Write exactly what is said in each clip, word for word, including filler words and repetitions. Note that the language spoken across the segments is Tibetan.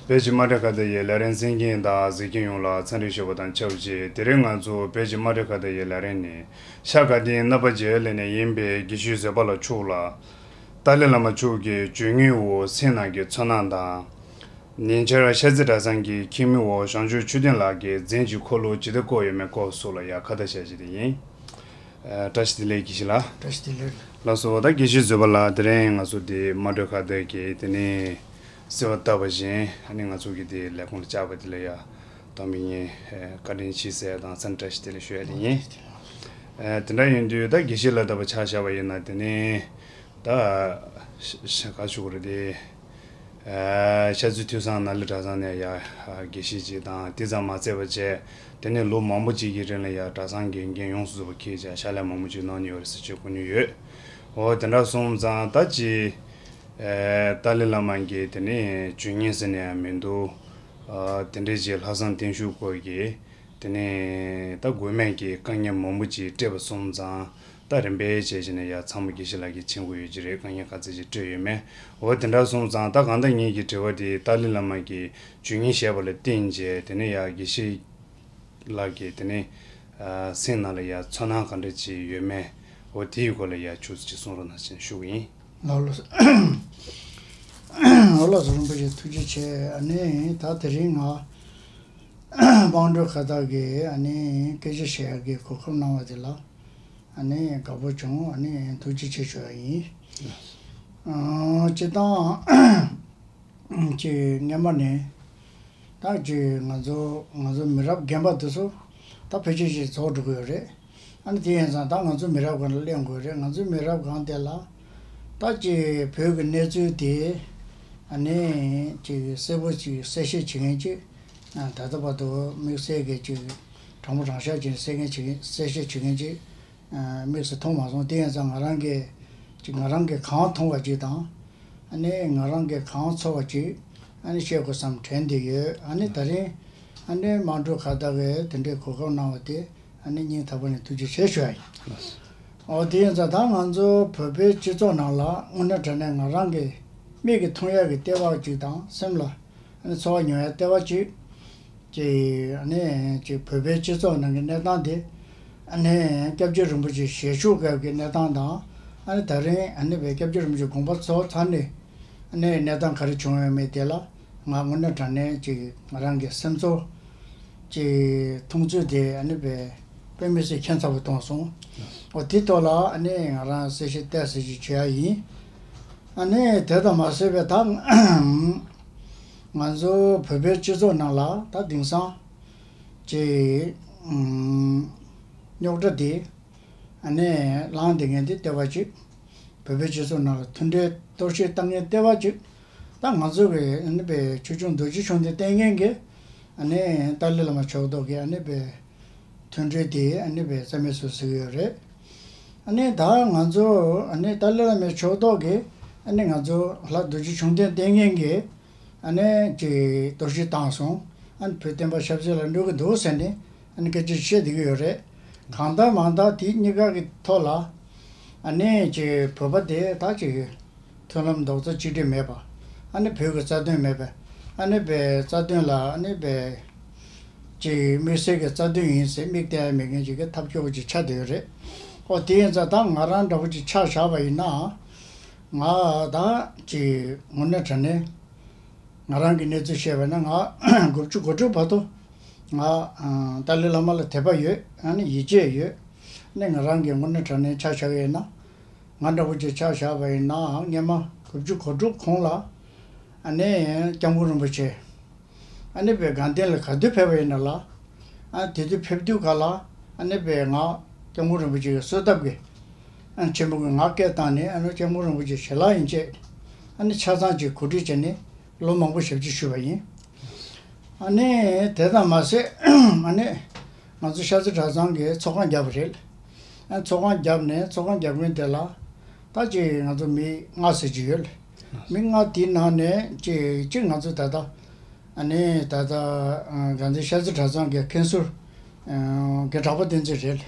བོད་ཀྱི་དམངས་ཁྲོད་ཁ་བརྡ་ཡི་ལས་རིམ་གསན་མཁན་དང་གཟིགས་མཁན་ཡོངས་ལ་འཚམས་འདྲི་ཞུ་བ་དང་ཆབས་ཅིག་དེ་རིང་ང་ཚོ་བོད་ཀྱི་དམངས་ཁྲོད་ཁ་བརྡ་ཡི་ལས་རིམ་ནི་ཤར་དགའ་ལྡན་རྣམ་པ་རྒྱལ་གླིང་ནས་ཡིན་པའི་དགེ་བཤེས་བཟོད་པ་ལགས་མཆོག་ལ་ཏཱ་ལའི་བླ་མ་མཆོག་གི་བྱུས་ངན་འོག་སེམས་ནང་གི་ཚོར་སྣང་དང་། ཉེ་ཆར་ཤར་རྩེ་གྲྭ་ཚང་གི་ཁྱིམ་མི་འོག་བྱང་ཆུབ་ཆོས་ལྡན་ལགས་ཀྱིས་རྫུན་གྱི་འཁོར་ལོ་ཇི་ལྟར་བསྐོར་ཡོད་མེད་སྐོར་སོགས་ལ་ཡང་ཁ་བརྡ་བྱ་རྒྱུ་དེ་ཡིན། ཨ། བཀྲ་ཤིས་བདེ་ལེགས་དགེ་བཤེས་ལགས། བཀྲ་ཤིས་བདེ་ལེགས། ལགས་སོ། ད་དགེ་བཤེས་བཟོད་པ་ལགས། དེ་རིང་ང་ཚོ་འདི་དམངས་ཁྲོད་ཁ་བརྡ་གི་དེ་ནས་གསོལ་བ་བཏབ་པ་བཞིན་ཨ་ནི་ང་ཚོ་གི་དེ་ལས་ཁུངས་ལ་བཅར་བ་དེ་ལ་ཡ་དང་པོ་ཉིད་ཨ་བཀའ་དྲིན་ཆེ་ཟེར་དང་འཚམས་འདྲི་བཀྲ་ཤིས་བདེ་ལེགས་ཞུ་ཡ་དེ་ཡིན། ཨ། དེ་འདྲ་ཡིན་དུས་ད་དགེ་བཤེས་ལགས་ལྟ་བུ་ཆ་བཞག་པ་ཡིན་ན་དེ་ནས་ད་ཤ་ཤ་ག་ཞུ་དགོས་རེད་དེ། ཨ། ཤར་རྩེ་ཐོས་བསམ་ནཱ་ལེནྡྲ་གྲྭ་ཚང་ནས་ཡ་དགེ་བཤེས་ཅིག་དང་དེ་ཙམ་མ་ཚད་པ་བྱས། དེ་ནས་ལོ་མང་པོ་ཅིག་གི་རིང་ལ་ཡ་གྲྭ་ཚང་གི་འགན་ཡོངས་སུ་རྫོགས་པ་འཁྱེར་བྱས་ཕྱག་ལས་མང་པོ་ཅིག་གནང་མྱོང་ཡོད་རེད་ཟེར་ཅིག་གོ་མྱོང་ཡོད། འོ་དེ་འདྲ་སོང་ཙང་ད་ཅི། ཨ། ཏཱ་ལའི་བླ་མ་གི་དེ་ནས་བྱུས་ངན་ཟེར་ནས་ཡང་མི་འདུག་ཨ། དེ་འདྲའི་ཅིག་ལྷག་བསམ་བརྟན་བཞུགས་སྐོར་གྱི་དེ་ནས་ད་དགོས་མེད་ཀྱི་དཀའ་ངལ་མང་པོ་ཅིག་སྤྲད་པ་སོང་ཙང་། ད་རིམ་པས་བྱས་བྱས་ནས་ཡ་ཚང་མ་དགེ་བཤེས་ལགས་ཀྱིས་མཁྱེན་གྱི་ཡོད་ཀྱི་རེད། དཀའ་ངལ་ག་ཚད་ཅིག་སྤྲད་ཡོད་མེད། འོ་དེ་འདྲ་སོང་ཙང་ད་གང་ལྟར་ངེད་ཀྱི་དྲི་བ་དེ་ཏཱ་ལའི་བླ་མ་གིས་བྱུས་ངན་བཞག་པ་ལ་བརྟེན་བྱས་དེ་ནས་ཡ་དགེ་བཤེས་ལགས་ཀྱིས་དེ་ནས་ཨ་སེམས་ནང་ལ་ཡ་ཚོར་སྣང་ག་འདྲ་ཅིག་ཡོད་མེད། འོ་དེའི་སྐོར་ལ་ཡ་ཆུ་ཚོད་ཅིག་གསུང་རོགས་གནང་ཞེས་ཞུ་གི་ཡིན། ལགས་ལགས་སོ། ཨོ་ལགས་སོ། རིན་པོ་ཆེ་ཐུགས་རྗེ་ཆེ། ཨ་ནི་ད་དེ་རིང་ང་དམངས་ཁྲོད་ཁ་བརྡ་གི་ཨ་ནི་སྐད་ཆ་བཤད་ཡག་གི་གོ་སྐབས་གནང་བ་དེ་ལ་ཨ་ནི་དགའ་པོ་བྱུང་། ཨ་ནི་ཐུགས་རྗེ་ཆེ་ཞུ་ཡ་ཡིན། ཨ། སྤྱིར་བཏང་ཅིག་སྔན་མ་ནས་ད་ཅིག་ང་ཚོ་ང་ཚོ་མི་རབས་རྒན་པ་དེ་ཚོ་ད་ཕལ་ཆེར་ཅིག་རྫོགས་འགྲོ་གི་ཡོད་རེད། ཨ་ནི་དེ་ཡིན་ཙང་ད་ང་ཚོ་མི་རབས་སྒང་ལ་གླེང་དགོས་རེད། ང་ཚོའི་མི་རབས་སྒང་དེ་ལ་ད་ཅིག་བོད་ཀྱི་གནས་ཚུལ་དེ་ཨ་ནི་ཅིག་གསལ་པོ་ཅིག་གསལ་བཤད་བྱེད་མཁན་ཅིག་ད་ལྟ་བར་དུ་དམིགས་བསལ་གྱི་ཅིག་དྲང་པོ་དྲང་བཞག་ཅིག་གསལ་མཁན་ཅིག་གསལ་བཤད་བྱེད་མཁན་ཅིག་དམིགས་སུ་མཐོང་མ་སོང་། དེ་ཡིན་ཙང་ང་རང་གིས་ཅིག་ང་རང་གིས་གང་མཐོང་བ་ཅིག་དང་། ཨ་ནི་ང་རང་གིས་གང་ཚོར་བ་ཅིག་ཨ་ནི་བཤད་དགོས་བསམ་དྲན་བསྡད་ཡོད། ཨ་ནི་ད་རིང་ཨ་ནི་དམངས་ཁྲོད་ཁ་བརྡ་གིས་དེ་འདྲའི་གོ་སྐབས་གནང་བ་དེ་ཨ་ནི་སྙིང་ཐག་པ་ནས་ཐུགས་རྗེ་ཆེ་ཞུ་ཡ་ཡིན། འོ་དེ་ཡིན་ཙང་ད་ང་ཚོ་བོད་པའི་སྤྱི་ཚོགས་ནང་ལ་དངོས་གནས་དྲང་གནས་ང་རང་གི་མིག་གིས་མཐོང་ཡག་གི་ལྟེ་བ་ཅིག་དང་སེམས་ལ་ཨ་ནི་ཚོར་བ་མྱོང་ཡག་ལྟེ་བ་ཅིག་ཅིག་ཨ་ནི་ཅིག་བོད་པའི་སྤྱི་ཚོགས་ནང་གི་གནས་སྟངས་དེ་ཨ་ནི་སྐྱབས་རྗེ་རིན་པོ་ཆེ་ཞལ་བཞུགས་སྐབས་ཀྱི་གནས་སྟངས་དང་། ཨ་ནི་ད་རིང་ཨ་ནི་བའི་སྐྱབས་རྗེ་རིན་པོ་ཆེ་དགོངས་པ་རྫོགས་ཚར་ནས་ཨ་ནི་གནས་སྟངས་ག་རེ་བྱུང་ཡོད་མེད་དེ་ལ་ང་དངོས་གནས་དྲང་གནས་ཅིག་ང་རང་གི་སེམས་ཚོར་ཅིག་མཐོང་ཚུལ་དེ་ཨ་ནི་བའི་དཔེ་མི་སྲིད་ཁྱད་མཚར་པོ་མཐོང་སོང་། འོ་དེ་ཐོག་ལ་ཨ་ནི་ང་རང་གསལ་བཤད་ཏོག་ཙམ་ཅིག་བྱེད་ཡ་ཡིན། ཨ་ནི་དེ་དང་མ་ཟད་པའི་ད་ང་ཚོ་བོད་པའི་སྤྱི་ཚོགས་ནང་ལ་ད་དེང་སང་ཅིག་རྙོག་དྲ་དེ་ཨ་ནི་ལངས་བསྡད་མཁན་དེ་ལྟེ་བ་ཅིག་བོད་པའི་སྤྱི་ཚོགས་ནང་ལ་མཐུན་སྒྲིལ་གཏོར་བཤིག་བཏང་མཁན་ལྟེ་བ་ཅིག་ད་ང་ཚོ་གི་ཨ་ནི་པའི་ཆོས་སྐྱོང་རྡོ་རྗེ་འཆང་ལྡན་བསྟེན་མཁན་གྱི་ཨ་ནི་ཏཱ་ལའི་བླ་མ་མཆོག་ཐོག་གི་ཨ་ནི་པའི་མཐུན་སྒྲིལ་དེ་ཨ་ནི་པའི་རྩ་མེད་བཟོ་ཟེར་གྱི་ཡོད་རེད། ཨ་ནི་ད་ང་ཚོ་ཨ་ནི་ཏཱ་ལའི་བླ་མའི་ཕྱོགས་གཏོགས་ཀྱི་ཨ་ནི་ང་ཚོ་ལྷ་རྡོ་རྗེ་འཆང་ལྡན་བསྟེན་མཁན་གྱི་ཨ་ནི་ཅིག་གཏོར་བཤིག་བཏང་སོང་། ཨ་ནི་བོད་བསྟན་པ་ཆབ་སྲིད་ལ་གནོད་ཀྱི་འདུག་ཟེར་ནས་ཨ་ནི་སྐད་ཆ་བཤད་བསྡད་ཀྱི་ཡོད་རེད། གང་ལྟར་མང་ལྟར་དེ་གཉིས་ཀ་གི་ཐོག་ལ་ཨ་ནི་ཅིག་བོད་པ་དེ་ད་ཅིག་མཐུན་ལམ་རྡོག་རྩ་གཅིག་སྒྲིལ་མེད་པ། ཨ་ནི་བོད་ཀྱི་རྩ་དོན་མེད་པ། ཨ་ནི་པའི་རྩ་དོན་ལ་ཨ་ནི་པའི་ཅིག་དམིགས་བསལ་གྱི་རྩ་དོན་ཡིན་ཟེར་མིག་བལྟ་ཡ་མེད་མཁན་ཅིག་གི་ཐབས་སྐྱོ་བོ་ཅིག་ཆགས་བསྡད་ཡོད་རེད། ཨོ་དེ་ཡིན་ཙང་ད་ང་རང་འདྲ་བོ་ཅིག་ཆ་བཞག་པ་ཡིན་ན། ང་ད་ཅིག་དངོས་གནས་དྲང་གནས་ང་རང་གི་གནས་ཚུལ་བཤད་པ་ཡིན་ན་ང་དགུ་བཅུ་གོ་དྲུག་བར་དུ་ང་ཏཱ་ལའི་བླ་མ་ལ་དད་པ་ཡོད། ཨ་ནི་ཡིད་ཆེས་ཡོད། ཨ་ནི་ང་རང་གི་དངོས་གནས་དྲང་གནས་ཆ་བཞག་ཡིན་ན། ང་འདྲ་བོ་ཅིག་ཆ་བཞག་པ་ཡིན་ན་སྔན་མ་དགུ་བཅུ་གོ་དྲུག་གོང་ལ་ཨ་ནི་སྐྱབས་མགོན་རིན་པོ་ཆེ་ཨ་ནི་པའི་དགའ་ལྡན་ལ་ག་དུས་ཕེབས་པ་ཡིན་ན་ལ། ཨ་དེ་དུས་ཕེབས་དུས་ག་ལ་ཨ་ནི་པའི་ང་སྐྱབས་མགོན་རིན་པོ་ཆེ་གི་གསོལ་ཐབ་ཀྱི་ཨ་ཆེན་པོ་གི་ང་སྐད་བཏང་ནས་ཨ་ནི་སྐྱབས་མགོན་རིན་པོ་ཆེ་ཞལ་ལག་ཡིན་ཅེས་ཨ་ནི་ཆ་ཚང་ཅིག་གོ་སྒྲིག་བྱས་ནས་ལོ་མང་པོ་ཞབས་ཕྱི་ཞུས་པ་ཡིན། ཨ་ནི་དེ་དང་མ་ཟད་ཨ་ནི་ང་ཚོ་ཤར་རྩེ་གྲྭ་ཚང་གིས་ཚོགས་ཁང་བརྒྱབ་པ་རེད། ཨ་ཚོགས་ཁང་བརྒྱབ་ནས་ཚོགས་ཁང་བརྒྱབ་མཁན་དེ་ལ་ད་ཅིག་ང་ཚོ་མི་ལྔ་ཟེར་གྱི་ཡོད། མི་ལྔ་དེའི་ནང་ནས་ཅིག་ཅིག་ང་ཚོ་ད་ལྟ་ཨ་ནི་ད་ལྟ་དགའ་ལྡན་ཤར་རྩེ་གྲྭ་ཚང་གི་མཁན་ཟུར་རྒན་གྲགས་པ་བསྟན་འཛིན་རེད།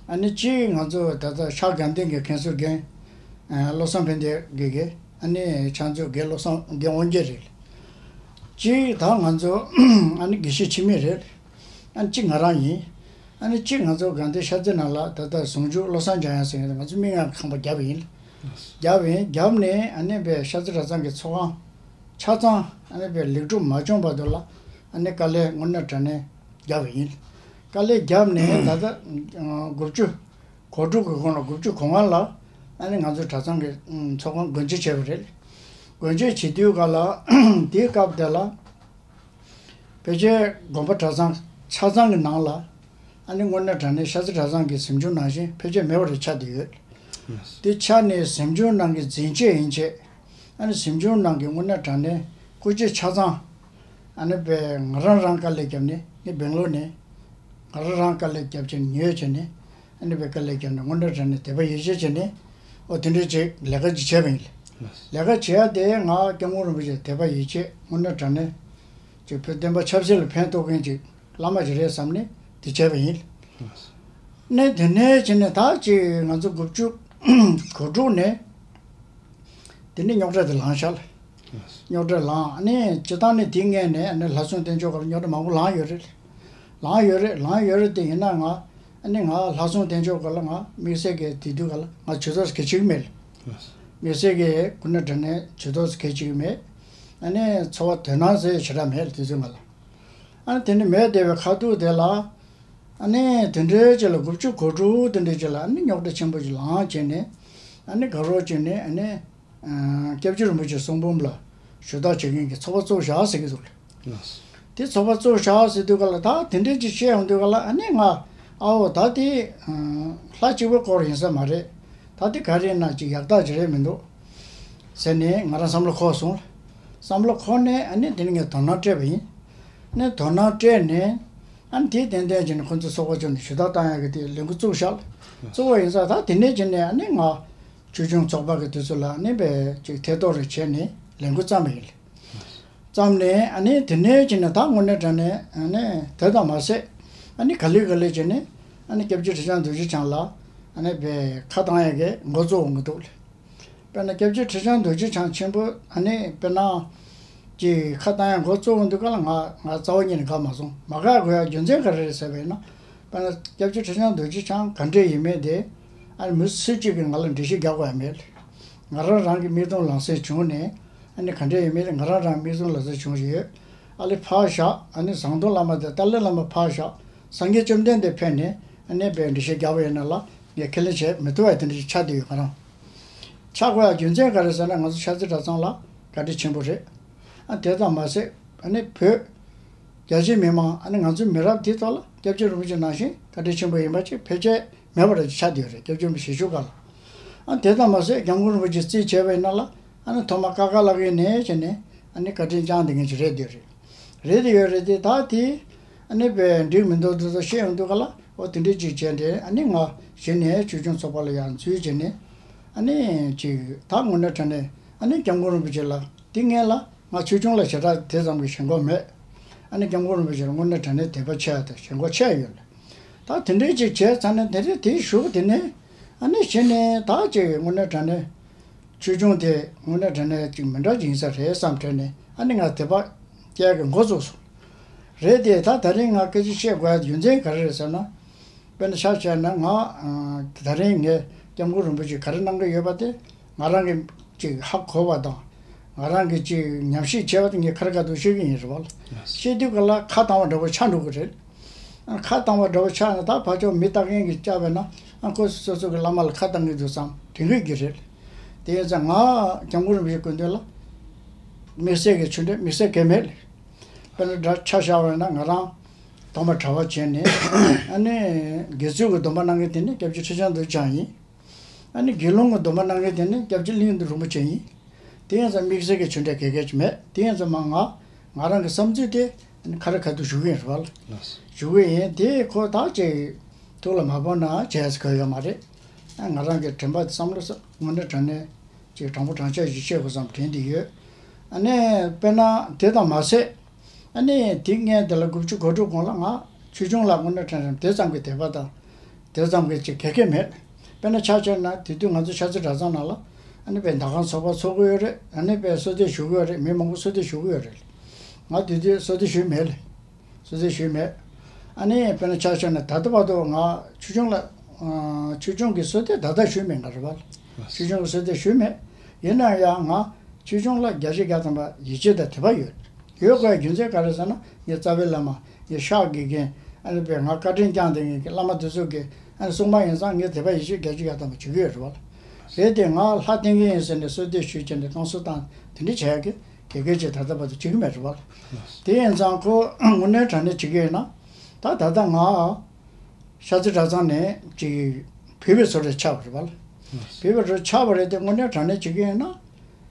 ཨ་ནི་གཅིག་ང་ཚོ་ད་ལྟ་ཤར་དགའ་ལྡན་གྱི་མཁན་ཟུར་རྒན་བློ་བཟང་ཕན་བདེ་དགེ་རྒན། ཨ་ནི་ཕྱག་མཛོད་རྒན་བློ་བཟང་རྒན་དབང་རྒྱལ་རེད། གཅིག་ད་ང་ཚོ་ཨ་ནི་དགེ་བཤེས་འཆི་མེད་རེད། ཨ་ནི་གཅིག་ང་རང་ཡིན། ཨ་ནི་གཅིག་ང་ཚོ་དགའ་ལྡན་ཤར་རྩེ་ནང་ལ་ད་ལྟ་ཟུང་འཇུག་བློ་བཟང་འཇམ་དབྱངས་ཟེར་མཁན་དེ་ང་ཚོ་མིག་སྔར་ཁང་པ་བརྒྱབ་པ་ཡིན། བརྒྱབ་པ་ཡིན། བརྒྱབ་ནས་ཨ་ནི་པའི་ཤར་རྩེ་གྲྭ་ཚང་གི་ཚོགས་ཁང་ཆ་ཚང་ཨ་ནི་པའི་ལེགས་གྲུབ་མ་བྱུང་བར་དུ་ལ་ཨ་ནི་དཀའ་ལས་དངོས་གནས་དྲང་གནས་བརྒྱབ་པ་ཡིན། དཀའ་ལས་བརྒྱབ་ནས་ད་ལྟ་དགུ་བཅུ་གོ་དྲུག་གི་གོང་ལ་དགུ་བཅུ་གོ་ལྔ་ལ་ཨ་ནི་ང་ཚོའི་གྲྭ་ཚང་གི་ཚོགས་ཁང་སྒོ་འབྱེད་བྱས་པ་རེད། སྒོ་འབྱེད་བྱེད་དུས་ག་ལ་དེའི་སྐབས་དེ་ལ་ཕལ་ཆེར་དགོན་པ་གྲྭ་ཚང་ཆ་ཚང་གི་ནང་ལ་ཨ་ནི་དངོས་གནས་དྲང་གནས་ཤར་རྩེ་གྲྭ་ཚང་གི་གཟིམ་ཆུང་ནང་བཞིན་ཕལ་ཆེར་མེད་པ་རེད་ཆགས་བསྡད་ཡོད། དེ་ཆགས་ནས་གཟིམ་ཆུང་ནང་གི་འཛིན་ཆས་ཡན་ཆད་ཨ་ནི་གཟིམ་ཆུང་ནང་གི་དངོས་གནས་དྲང་གནས་སྐུ་མཆེད་ཆ་ཚང་ཨ་ནི་པའི་ང་རང་རང་དཀའ་ལས་བརྒྱབ་ནས་ངས་སྦེང་ལོར་ནས་ང་རང་རང་དཀའ་ལས་བརྒྱབ་བྱས་ནས་ཉོས་བྱས་ནས་ཨ་ནི་པའི་དཀའ་ལས་བརྒྱབ་ནས་དངོས་གནས་དྲང་གནས་དད་པ་ཡིད་ཆེས་བྱས་ནས་ཨོ་དེ་འདྲའི་ཅིག་ལས་ཀ་ཅིག་བྱས་པ་ཡིན། ལས་ཀ་བྱེད་ཡ་དེ་ང་སྐྱབས་མགོན་རིན་པོ་ཆེ་དད་པ་ཡིད་ཆེས་དངོས་གནས་དྲང་གནས་ཅིག་བོད་བསྟན་པ་ཆབ་སྲིད་ལ་ཕན་ཐོགས་མཁན་ཅིག་བླ་མ་ཅིག་རེད་བསམ་ནས་དེ་བྱས་པ་ཡིན། ནས་དེ་ནས་བྱས་ནས་ད་ཅིག་ང་ཚོ་དགུ་བཅུ་གོ་དྲུག་ནས་དེ་ནས་རྙོག་དྲ་དེ་ལངས་ཤག་རྙོག་དྲ་ལངས་ནས་སྤྱིར་བཏང་ནས་དེ་སྔས་ནས་ནས་ལྷ་སྲུང་བསྟེན་ཕྱོགས་སྐབས་རྙོག་དྲ་མང་པོ་ལངས་ཡོད་རེད། ལངས་ཡོད་རེད། ལངས་ཡོད་རེད་དེ་ཡིན་ན་ང་ཨ་ནི་ང་ལྷ་སྲུང་བསྟེན་ཕྱོགས་སྐབས་ལ་ང་དམིགས་བསལ་གྱི་དེ་དུས་སྐབས་ལ་ང་ཇུས་གཏོགས་གལ་ཆེ་གི་མེད། དམིགས་བསལ་གྱི་དངོས་གནས་དྲང་གནས་ཇུས་གཏོགས་གལ་ཆེ་གི་མེད། ཨ་ནི་འཚོ་བ་དོན་སྣང་ཟེར་ཞེ་དྲག་མེད་དེ་ཚོའི་ང་ལ། ཨ་ནི་དེ་འདྲ་མེད་བསྡད་པའི་ཁ་ཐུག་དེ་ལ། ཨ་ནི་དེ་འདྲའི་ཅིག་ལ་དགུ་བཅུ་གོ་དྲུག་དེ་འདྲའི་ཅིག་ལ་ཨ་ནི་རྙོག་དྲ་ཆེན་པོ་ཅིག་ལངས་བྱས་ནས། ཨ་ནི་དགའ་རོགས་བྱས་ནས་ཨ་ནི། ཨ། སྐྱབས་རྗེ་རིན་པོ་ཆེ་གསུང་འབུམ་ལ་ཞུ་དག་བྱེད་མཁན་གྱི་ཚོགས་པ་བཙུགས་བཞག་ཟེར་གྱི་འདུག་ལ། དེ་ཚོགས་པ་བཙུགས་བཞག་ཟེར་དུས་ག་ལ་ད་དེ་འདྲའི་ཅིག་བཤད་ཡོང་དུས་ག་ལ་ཨ་ནི་ང་ཨའོ་ད་དེ་ལྷ་གཅིག་པོའི་སྐོར་ཡིན་ས་མ་རེད། ད་དེ་ག་རེ་ན་ཅིག་ཡག་རྟགས་ཅིག་རེད་མི་འདུག་ཟེར་ནས་ང་རང་བསམ་བློ་འཁོར་སོང་ལ། བསམ་བློ་འཁོར་ནས་ཨ་ནི་དེ་ནི་ངས་དོ་སྣང་སྤྲད་པ་ཡིན། ནས་དོ་སྣང་སྤྲད་ནས་ཨ་ནི་དེའི་ཏན་ཏན་བྱས་ནས་ཁོ་ཚོ་ཚོགས་པ་བཅོམ་ནས་ཞུ་དག་བཏང་ཡག་གི་དེ་ལས་འགུལ་བཙུགས་བཞག་ལ། བཙུགས་པ་ཡིན་ཙང་ད་དེ་ནས་བྱས་ནས་ཨ་ནི་ང་ཆོས་སྐྱོང་ཚོགས་པ་གི་དུས་ཚོད་ལ་ཨ་ནི་བས་ཅིག་ཐད་གཏོང་རེ་བྱས་ནས་ལས་འགུལ་བརྩམས་པ་ཡིན་ལ། བརྩམས་ནས་ཨ་ནི་དེ་ནས་བྱས་ནས་ད་དངོས་གནས་དྲང་གནས་ཨ་ནི་དེ་དང་མ་ཟད་ཨ་ནི་ག་ལེ་ག་ལེ་བྱས་ནས་ཨ་ནི་སྐྱབས་རྗེ་ཁྲི་བྱང་རྡོ་རྗེ་འཆང་ལ་ཨ་ནི་བས་ཁ་བཏང་ཡག་གི་འགོ་བཙུགས་འོང་གི་འདུག་ལ། དཔེར་ན་སྐྱབས་རྗེ་ཁྲི་བྱང་རྡོ་རྗེ་འཆང་ཆེན་པོ་ཨ་ནི་དཔེར་ན་ཅིག་ཁ་བཏང་ཡག་འགོ་བཙུགས་འོང་དུས་ག་ལ་ང་ང་རྩ་བ་ཉིད་ནས་དགའ་མ་སོང་། མ་དགའ་དགོས་ཡག་རྒྱུ་མཚན་ག་རེ་རེད་ཟེར་བས་ན། དཔེར་ན་སྐྱབས་རྗེ་ཁྲི་བྱང་རྡོ་རྗེ་འཆང་ག་འདྲས་ཡིན་མིན་དེ་ཨ་ནི་མི་སུ་གཅིག་གིས་ང་ལ་འགྲེལ་བཤད་རྒྱག་དགོས་ཡག་མེད་ལ། ང་རང་རང་གི་མིག་མཐོང་ལག་ཟིན་བྱུང་ནས་ཨ་ནི་ག་འདྲས་ཡིན་མིན་དེ་ང་རང་རང་མིག་མཐོང་ལག་ཟིན་བྱུང་ཡོད། ཨ་ལེ་ཕར་བཞག་ཨ་ནི་ཟམ་གདོང་བླ་མ་དང་ཏཱ་ལའི་བླ་མ་ཕར་བཞག་སངས་རྒྱས་བཅོམ་ལྡན་འདས་ཕེབས་ནས་ཨ་ནི་བས་འགྲེལ་བཤད་རྒྱག་པ་ཡིན་ན་ལ་ངས་ཁས་ལེན་བྱེད་མི་ཐུབ་པ་དེ་འདྲ་ཞིག་ཆགས་བསྡད་ཡོད་ང་རང་། ཆགས་དགོས་ཡག་རྒྱུ་མཚན་ག་རེ་ཟེར་ན་ང་ཚོ་ཤར་རྩེ་གྲྭ་ཚང་ལ་བཀའ་དྲིན་ཆེན་པོ་རེད། ཨ་དེ་ཙམ་མ་ཟད་ཨ་ནི་བོད་རྒྱ་ཆེའི་མི་མང་ཨ་ནི་ང་ཚོའི་མི་རབས་དེའི་ཐོག་ལ་སྐྱབས་རྗེ་རིན་པོ་ཆེ་ནང་བཞིན་བཀའ་དྲིན་ཆེན་པོ་ཡིན་པ་ཅིག་ཕལ་ཆེར་མེད་པ་རེད་ཆགས་བསྡད་ཡོད་རེད་སྐྱབས་རྗེ་རིན་པོ་ཆེ་ཞུ་ག་ལ། ཨ་དེ་ཙམ་མ་ཟད་སྐྱབས་མགོན་རིན་པོ་ཆེ་རྩིས་བྱས་པ་ཡིན་ན་ལ་ཨ་ནི་ཐོག་མ་ཀ་ཁ་ལག་ཡིན་ནས་བྱས་ནས་ཨ་ནི་བཀའ་དྲིན་བསྐྱངས་བསྡད་མཁན་ཅིག་རེད་བསྡད་རེད། རེད་དེ་ཡོད་རེད་དེ་ད་དེ་ཨ་ནི་བས་འགྲིག་མི་འདུག་དེ་ཚོ་བཤད་ཡོང་དུས་ག་ལ་འོ་དེ་འདྲས་ཅིག་བྱས་ཏེ་ཨ་ནི་ང་གཞི་ནས་ཆོས་སྐྱོང་ཚོགས་པ་ལ་ཡང་འཛུལ་བྱས་ནས་ཨ་ནི་ཅིག་ད་དངོས་གནས་དྲང་གནས་ཨ་ནི་སྐྱབས་མགོན་རིན་པོ་ཆེ་ལ་དེ་སྔོན་ལ་ང་ཆོས་སྐྱོང་ལ་ཞེ་དྲག་དེ་ཙམ་གྱི་ཞེན་ཁོག་མེད། ཨ་ནི་སྐྱབས་མགོན་རིན་པོ་ཆེ་ལ་དངོས་གནས་དྲང་གནས་དད་པ་ཆེ་བ་དང་ཞེན་ཁོག་ཆེ་ཡོད་ལ། ད་དེ་འདྲས་ཅིག་བྱས་ཚར་ནས་དེ་རེད་དེའི་གཞུག་དེ་ནས་ཨ་ནི་གཞི་ནས་ད་ཅིག་དངོས་གནས་དྲང་གནས། ཆོས་སྐྱོང་དེ་དངོས་གནས་དྲང་གནས་ཅིག་མི་འདྲ་ཅིག་ཡིན་ས་རེད་བསམ་དྲན་ནས་ཨ་ནི་ང་དད་པ་སྐྱེ་གི་འགོ་བཙུགས་སོང་། རེད་དེ་ད་ད་རིང་ང་སྐད་ཆ་བཤད་དགོས་ཡ་རྒྱུ་མཚན་ག་རེ་རེད་ཟེར་ན། དཔེར་ན་ཆ་བཞག་ན་ང་ད་རིང་ངས་སྐྱབས་མགོན་རིན་པོ་ཆེ་ག་རེ་གནང་གི་ཡོད་པ་དེ་ང་རང་གི་ཅིག་ཧ་གོ་བ་དང་ང་རང་གི་ཅིག་ཉམས་ཞིབ་བྱས་པ་དེ་ངས་ཁ་རི་ཁ་ཐུག་ཤེས་ཀྱི་ཡིན་རེད་བ། ཤེས་དུས་ག་ལ་ཁ་བཏང་བ་འདྲ་པོ་ཆགས་འགྲོ་གི་རེད། ཨ་ཁ་བཏང་བ་འདྲ་པོ་ཆགས་ན་ད་ཕར་ཕྱོགས་མི་ལྟ་མཁན་གྱིས་བཅར་བས་ན་ཨ་ཁོ་སོ་སོ་གི་བླ་མ་ལ་ཁ་བཏང་གི་འདུག་བསམ་དྲན་གི་གི་རེད། དེ་ཡིན་ཙང་ང་སྐྱབས་མགོན་རིན་པོ་ཆེའི་སྐུ་མདུན་ལ་དམིགས་བསལ་གྱི་ཆོས་འབྲེལ་དམིགས་བསལ་གང་མེད། དཔེར་ན་འདྲ་ཆ་བཞག་པ་ཡིན་ན་ང་རང་ཐོག་མ་གྲྭ་པ་བྱས་ནས་ཨ་ནི་དགེ་ཚུལ་གྱི་སྡོམ་པ་གནང་མཁན་དེ་ནི་སྐྱབས་རྗེ་ཁྲི་བྱང་རྡོ་རྗེ་འཆང་ཡིན། ཨ་ནི་དགེ་སློང་གི་སྡོམ་པ་གནང་མཁན་དེ་ནི་སྐྱབས་རྗེ་གླིང་རིན་པོ་ཆེ་ཡིན། དེ་ཡིན་ཙང་དམིགས་བསལ་གྱི་ཆོས་འབྲེལ་ག་གེ་ཅིག་མེད། དེ་ཡིན་ཙང་མ་ང་ང་རང་གི་བསམ་ཚུལ་དེ་ཨ་ནི་ཁ་རི་ཁ་ཐུག་ཞུ་གི་ཡིན་རེད་བ། ལགས་སོ། ཞུ་གི་ཡིན་དེ་ཁོ་ཐག་ཅིག་ཐུགས་ལ་མ་བབས་ན་བྱས་ཟེར་གི་ཡོད་མ་རེད། ཨ་ང་རང་གི་དྲན་པ་དེ་བསམ་བློ་ས་དངོས་གནས་དྲང་གནས་ཅིག་དྲང་པོ་དྲང་བཞག་ཅིག་བཤད་དགོས་བསམ་དྲན་གྱི་ཡོད། ཨ་ནི་དཔེར་ན་དེ་དང་མ་ཟད། ཨ་ནི་དེ་སྔས་དེ་ལ་དགུ་བཅུ་གོ་དྲུག་གོང་ལ་ང་ཆོས་སྐྱོང་ལ་དངོས་གནས་དྲང་གནས་དེ་ཙམ་གྱི་དད་པ་དང་། དེ་ཙམ་གྱི་ཅིག་ག་གེ་མེད། དཔེར་ན་ཆ་བཞག་ན་དེ་དུས་ང་ཚོ་ཤར་རྩེ་གྲྭ་ཚང་ནང་ལ་ཨ་ནི་དཔེ་ཟླ་གང་ཚོགས་པ་ཚོགས་ཀྱི་ཡོད་རེད། ཨ་ནི་དཔེ་གསོལ་འདེབས་ཞུ་གི་ཡོད་རེད། མི་མང་པོ་གསོལ་འདེབས་ཞུ་གི་ཡོད་རེད། ང་དེ་དུས་གསོལ་འདེབས་ཞུས་མེད་ལེ། གསོལ་འདེབས་ཞུས་མེད། ཨ་ནི་དཔེར་ན་ཆ་བཞག་ན་ད་ལྟ་བར་དུ་ང་ཆོས་སྐྱོང་ལ་ཨ་ཆོས་སྐྱོང་གི་གསོལ་འདེབས་ད་ལྟ་ཞུས་མེད་ང་རེད་བ། ཆོས་སྐྱོང་གི་གསོལ་འདེབས་ཞུས་མེད། ཡིན་ན་ཡང་ང་ཆོས་སྐྱོང་ལ་བརྒྱ་ཆ་བརྒྱ་ཐམ་པ་ཡིད་ཆེས་དང་དད་པ་ཡོད། ཡོད་དགོས་རྒྱུ་མཚན་ག་རེ་ཟེར་ན་ངའི་རྩ་བའི་བླ་མ། ངའི་ཕྱག་དགེ་རྒན། ཨ་ནི་དཔེ་ང་བཀའ་དྲིན་བསྐྱངས་ཏེ་ངའི་བླ་མ་དེ་ཚོ་གི་ཨ་ནི་གསུངས་པ་ཡིན་ཙང་ངས་དད་པ་ཡིད་ཆེས་བརྒྱ་ཆ་བརྒྱ་ཐམ་པ་བྱེད་ཀྱི་ཡོད་རེད་བ། རེད་དེ་ང་ལྷ་བསྟེན་མཁན་ཡིན་ཟེར་ནས་གསོལ་འདེབས་ཞུས་བྱས་ནས་བསྐང་གསོལ་བཏང་དེ་འདྲ་བྱས་ཀྱི་གེ་གེ་ཅིག་ད་ལྟ་བར་དུ་བྱེད་ཀྱི་མེད་རེད་བ། དེ་ཡིན་ཙང་ཁོ་དངོས་གནས་དྲང་གནས་བྱེད་ཀྱི་ཡོད་ན། ད་ད་ལྟ་ང་ཤར་རྩེ་གྲྭ་ཚང་ནས་ཅིག་བོད་པའི་བཟོ་འདྲ་ཆགས་པ་རེད་བ། བོད་པའི་བཟོ་ཆགས་པ་རེད་དེ་དངོས་གནས་དྲང་གནས་བྱེད་ཀྱི་ཡོད་ན།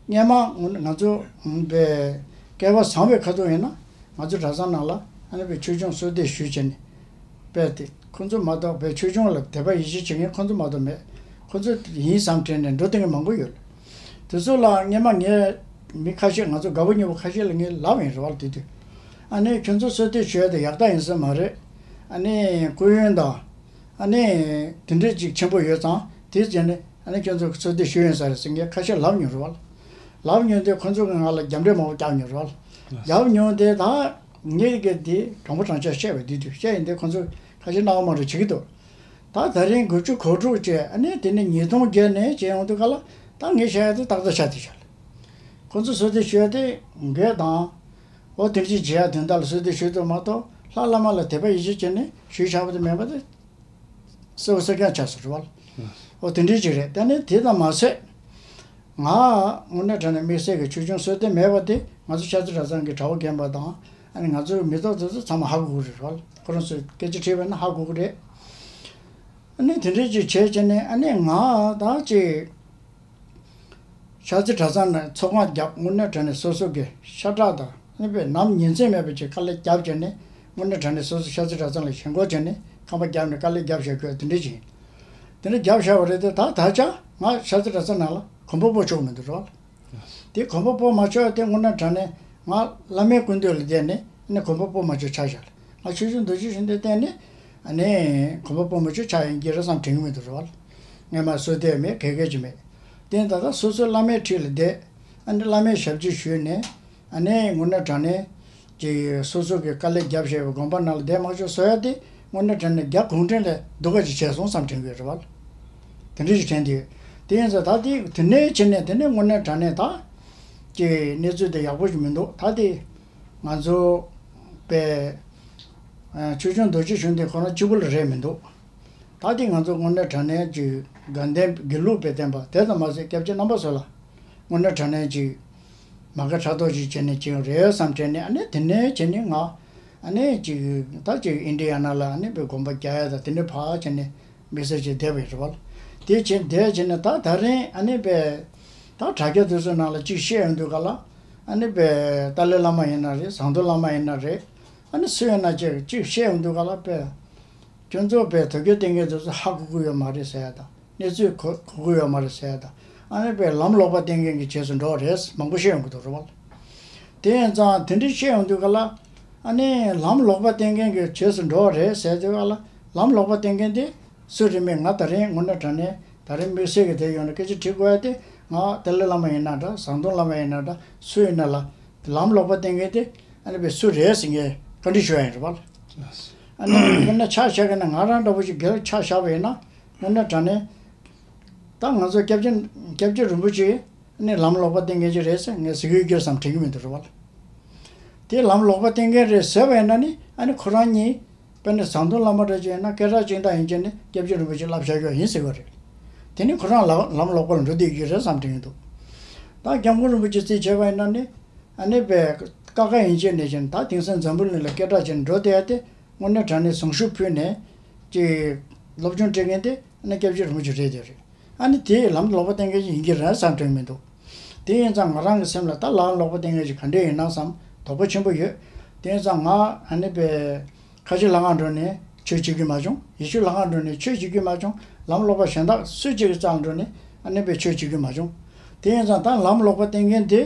སྔོན་མ་ང་ཚོ་པའི་སྐལ་བ་བཟང་བའི་ཁ་ཐུག་ཡིན་ན་ང་ཚོ་གྲྭ་ཚང་ནང་ལ་ཨ་ནི་པའི་ཆོས་སྐྱོང་གསོལ་འདེབས་ཞུས་བྱས་ནས་པས་དེ་ཁོ་ཚོ་མ་གཏོགས་པའི་ཆོས་སྐྱོང་ལ་དད་པ་ཡིད་ཆེས་བྱེད་མཁན་ཁོ་ཚོ་མ་གཏོགས་མེད། ཁོ་ཚོ་ཡིན་བསམ་དྲན་ནས་འགྲོ་བསྡད་མཁན་མང་པོ་ཡོད། དེ་ཚོ་ལ་སྔོན་མ་ངས་མི་ཁ་ཤས་ང་ཚོ་དགའ་པོ་ཉེ་པོ་ཁ་ཤས་ལ་ངས་ལབ་ཡིན་རེད་བ་དེ་དུས། ཨ་ནི་ཁྱོད་ཚོ་གསོལ་འདེབས་ཞུ་ཡ་དེ་ཡག་རྟགས་ཡིན་ས་མ་རེད། ཨ་ནི་སྐུ་ཡོན་དང་། ཨ་ནི་དེ་འདྲས་ཅིག་ཆེན་པོ་ཡོད་ཙང་དེ་བྱས་ནས་ཨ་ནི་ཁྱོད་ཚོ་གསོལ་འདེབས་ཞུས་ཡོད་ས་རེད་ཟེར་ངས་ཁ་ཤས་ལབ་མྱོང་རེད་བ། ལབ་མྱོང་དུས་ཁོ་ཚོ་གིས་ང་ལ་རྒྱབ་འདྲེ་མང་པོ་བརྒྱབ་མྱོང་རེད་བ། རྒྱབ་མྱོང་དེ་ད་ངས་གི་དེ་དྲང་པོ་དྲང་བཞག་བཤད་པ་དེ་དུས་བཤད་ཡིན་དེ་ཁོ་ཚོ་ཁ་ཤས་སྣང་བ་མ་འགྲོ་བྱེད་ཀྱི་འདུག་ད་ད་རིང་དགུ་བཅུ་གོ་དྲུག་བྱས་ཨ་ནི་དེ་ནས་ཉིས་སྟོང་བརྒྱད་ནས་བྱས་ཡོང་དུས་ག་ལ་ད་ངས་བཤད་ཡ་དེ་ཏག་ཏག་ཆགས་བསྡད་ཤག་ཁོ་ཚོ་གསོལ་འདེབས་ཞུ་ཡ་དེ་དགོས་དང་། འོ་དེ་འདྲས་བྱེད་ཡ་དོན་དག་ལ་གསོལ་འདེབས་ཞུས་འདུག་མ་གཏོགས་ལྷ་བླ་མ་ལ་དད་པ་ཡིད་ཆེས་བྱས་ནས་ཞུས་བཞག་པ་དེ་མེད་པ་དེ། གསལ་པོ་གསལ་རྐྱང་ཆགས་སོང་རེད་བ། ཨོ་དེ་འདྲའི་ཅིག་རེད། དེ་ནས་དེ་དང་མ་ཟད། ང་དངོས་གནས་དྲང་གནས་དམིགས་བསལ་གྱི་ཆོས་སྐྱོང་གསོལ་འདེབས་མེད་པ་དེ་ང་ཚོ་ཤར་རྩེ་གྲྭ་ཚང་གི་གྲྭ་པ་རྒན་པ་དང་ཨ་ནི་ང་ཚོའི་མི་ཐོག་དེ་ཚོ་ཚང་མ་ཧ་གོ་གི་རེད་བ། ཁོ་རང་ཚོས་སྐད་ཆ་དྲིས་པ་ན་ཧ་གོ་གི་རེད། ཨ་ནི་དེ་འདྲའི་ཅིག་བྱས་བྱས་ནས་ཨ་ནི་ང་ད་ཅིག་ཤར་རྩེ་གྲྭ་ཚང་ནས་ཚོགས་ཁང་བརྒྱབ། དངོས་གནས་དྲང་གནས་སོ་སོ་གི་ཤ་ཁྲག་དང་ཨ་ནི་ནམ་ཉིན་མཚན་མེད་པ་ཅིག་དཀའ་ལས་བརྒྱབ་བྱས་ནས་དངོས་གནས་དྲང་གནས་སོ་སོ་ཤར་རྩེ་གྲྭ་ཚང་ལ་ཞེན་ཁོག་བྱས་ནས་ཁང་པ་བརྒྱབ་ནས་དཀའ་ལས་བརྒྱབ་བཞག་རྒྱུ་དེ་འདྲ་ཅིག་ཡིན། དེ་འདྲ་བརྒྱབ་བཞག་པ་རེད་དེ་ད་ད་ཆ་ང་ཤར་རྩེ་གྲྭ་ཚང་ནང་ལ་གོམ་པ་སྤོ་ཆོག་མི་འདུག་རོགས། དེ་གོམ་པ་སྤོ་མ་ཆོག་དེ་དངོས་གནས་དྲང་གནས་ང་བླ་མའི་སྐུ་མདུན་ལ་བསྡད་ནས་ཨ་ནི་གོམ་པ་སྤོ་མ་ཆོག་ཆ་བཞག་ལ་ང་ཆོས་སྐྱོང་རྡོ་རྗེ་གཞོན་དུ་བསྟེན་ནས་ཨ་ནི་གོམ་པ་སྤོ་མ་ཆོག་ཆ་ཡིན་གྱི་རེད་བསམ་དྲན་གྱི་མི་འདུག་རོགས། སྔོན་མ་གསོལ་འདེབས་མེད་ག་གེ་ཅིག་མེད། དེ་ད་ལྟ་སོ་སོའི་བླ་མའི་འཁྲིས་ལ་བསྡད། ཨ་ནི་བླ་མའི་ཞབས་ཕྱི་ཞུས་ནས་ཨ་ནི་དངོས་གནས་དྲང་གནས་ཀྱི་སོ་སོ་གི་དཀའ་ལས་བརྒྱབ་བཞག་པའི་དགོན་པ་ནང་ལ་བསྡད་མ་ཆོག་བཟོ་ཡ་དེ་དངོས་གནས་དྲང་གནས་རྒྱ་གུང་ཁྲན་ལས་སྡུག་ག་ཅིག་བྱས་སོང་བསམ་དྲན་གྱི་ཡོད་རེད་བ། དེ་འདྲ་ཞིག་དྲན་དུས་དེ་ཡིན་ཙང་ད་དེ་དེ་ནས་བྱས་ནས་དེ་ནས་དངོས་གནས་དྲང་གནས་ད་ཀྱི་གནས་ཚུལ་དེ་ཡག་པོ་ཞིག་མི་འདུག་ད་དེ་ང་ཚོ་པའི་ཆོས་སྐྱོང་རྡོ་རྗེ་གཞོན་དེ་ཁོ་རང་གཅིག་པུ་ལ་རེད་མི་འདུག་ད་དེ་ང་ཚོ་དངོས་གནས་དྲང་གནས་ཀྱི་དགའ་ལྡན་དགེ་ལུགས་པའི་བསྟན་པ་དེ་ཙམ་མ་ཟད་སྐྱབས་རྗེ་རྣམ་པ་ཚོ་ལ་དངོས་གནས་དྲང་གནས་ཀྱི་མ་དགའ་ཕྲག་དོག་ཅིག་བྱས་ནས་ཅིག་རེད་བསམ་དྲན་ནས་ཨ་ནི་དེ་ནས་བྱས་ནས་ང་ཨ་ནི་ཅིག་ད་ཅིག་ཨིན་ཌི་ཡ་ན་ལ་ཨ་ནི་པའི་དགོན་པ་རྒྱག་ཡ་དང་དེ་འདྲ་ཕར་བྱས་ནས་དམིགས་བསལ་ཅིག་བསྡད་པ་ཡིན་རེད་བ། དེ་བྱས་བསྡད་བྱས་ནས་ད་ད་རིང་ཨ་ནི་པའི་ད་དྲ་རྒྱ་དེ་ཚོའི་ནང་ལ་ཅིག་བཤད་ཡོང་དུས་ག་ལ་ཨ་ནི་པའི་ཏཱ་ལའི་བླ་མ་ཡིན་ན་རེད། ཟམ་གདོང་བླ་མ་ཡིན་ན་རེད། ཨ་ནི་སུ་ཡིན་ན་ཅིག་ཅིག་བཤད་ཡོང་དུས་ག་ལ་པའི་ཁྱོད་ཚོ་པའི་དོལ་རྒྱལ་བསྟེན་མཁན་དེ་ཚོ་ཧ་གོ་གི་ཡོད་མ་རེད་ཟེར་ཡ་དང་གནས་ཚུལ་གོ་གོ་གི་ཡོད་མ་རེད་ཟེར་ཡ་དང་ཨ་ནི་པའི་ལམ་ལོག་པ་བསྟེན་མཁན་གྱི་རྗེས་སུ་འགྲོ་བ་རེད་མང་པོ་བཤད་ཡོང་གི་འདུག་རེད་བ། དེ་ཡིན་ཙང་དེ་འདྲ་བཤད་ཡོང་དུས་ག་ལ་ཨ་ནི་ལམ་ལོག་པ་བསྟེན་མཁན་གྱི་རྗེས་སུ་འགྲོ་བ་རེད་ཟེར་དུས་ག་ལ་ལམ་ལོག་པ་བསྟེན་མཁན་དེ་སུ་རེད་མེད་ང་ད་རིང་དངོས་གནས་དྲང་གནས་ད་རིང་དམིགས་བསལ་གྱི་དེ་ཡོང་ནས་སྐད་ཆ་དྲི་དགོས་ཡ་དེ་ང་ཏཱ་ལའི་བླ་མ་ཡིན་ན་འདྲ། ཟམ་གདོང་བླ་མ་ཡིན་ན་འདྲ། སུ་ཡིན་ན་ལ་ལམ་ལོག་པ་བསྟེན་མཁན་དེ་ཨ་ནི་པའི་སུ་རེད་ཟེར་ངས་བཀའ་འདྲི་ཞུ་ཡ་ཡིན་རེད་བ། ཨ་ནི་དཔེར་ན་ཆ་བཞག་གི་ན་ང་རང་འདྲ་པོ་ཞིག་སྒེར་ཆ་བཞག་པ་ཡིན་ན་དངོས་གནས་དྲང་གནས་ད་ང་ཚོ་སྐྱབས་རྗེ་སྐྱབས་རྗེ་རིན་པོ་ཆེ་ཨ་ནི་ལམ་ལོག་པ་བསྟེན་མཁན་ཅིག་རེད་ཟེར་ངས་ཟེར་གྱི་ཡོད་བསམ་དྲན་གྱི་མི་འདུག་རེད་བ། དེ་ལམ་ལོག་པ་བསྟེན་མཁན་རེད་ཟེར་བ་ཡིན་ན་ནི་ཨ་ནི་ཁོ་རང་གཉིས་དཔེར་ན་ཟམ་གདོང་བླ་མ་འདྲ་ཅིག་ཡིན་ན་སྐད་གྲགས་ཅན་དག་ཡིན་ཅིག་ནི་སྐྱབས་རྗེ་རིན་པོ་ཆེ་བསླབ་བྱ་ཡོད་ཡིན་ཟེར་བ་རེད། དེ་ནི་ཁོ་རང་ལ་ལམ་ལོག་པ་ལ་འགྲོ་བསྡད་ཀྱི་རེད་བསམ་དྲན་གྱི་འདུག་ད་སྐྱབས་མགོན་རིན་པོ་ཆེ་རྩིས་བྱས་པ་ཡིན་ན་ནི་ཨ་ནི་པའི་ཀ་ཁ་ཡིན་ཅིག་ནས་ཅིག་ད་དེང་སང་འཛམ་བུ་གླིང་ལ་སྐད་གྲགས་ཅན་འགྲོ་བསྡད་ཡ་དེ་དངོས་གནས་དྲང་གནས་གཟུངས་གཞུག་ཕུལ་ནས་ཅིག་སློབ་སྦྱོང་སྤྲད་མཁན་དེ་ཨ་ནི་སྐྱབས་རྗེ་རིན་པོ་ཆེ་རེད་དེ་རེད། ཨ་ནི་དེས་ལམ་ལོག་པ་བསྟེན་མཁན་ཅིག་ཡིན་གྱི་རེད་བསམ་དྲན་མི་འདུག་དེ་ཡིན་ཙང་ང་རང་གི་སེམས་ལ་ད་ལམ་ལོག་པ་བསྟེན་མཁན་ཅིག་ག་འདྲས་ཡིན་ན་བསམ་དོགས་པ་ཆེན་པོ་ཡོད། དེ་ཡིན་ཙང་ང་ཨ་ནི་པའི་ཁ་ཆེ་ལྷ་ཁང་འགྲོ་ནས་ཆོས་བྱེད་ཀྱི་མ་བྱུང་། ཡེ་ཤུ་ལྷ་ཁང་འགྲོ་ནས་ཆོས་བྱེད་ཀྱི་མ་བྱུང་། ལམ་ལོག་པ་གཞན་དག་སུ་གཅིག་གི་རྩ་ལ་འགྲོ་ནས་ཨ་ནི་པའི་ཆོས་བྱེད་ཀྱི་མ་བྱུང་། དེ་ཡིན་ཙང་ད་ལམ་ལོག་པ་བསྟེན་མཁན་དེ་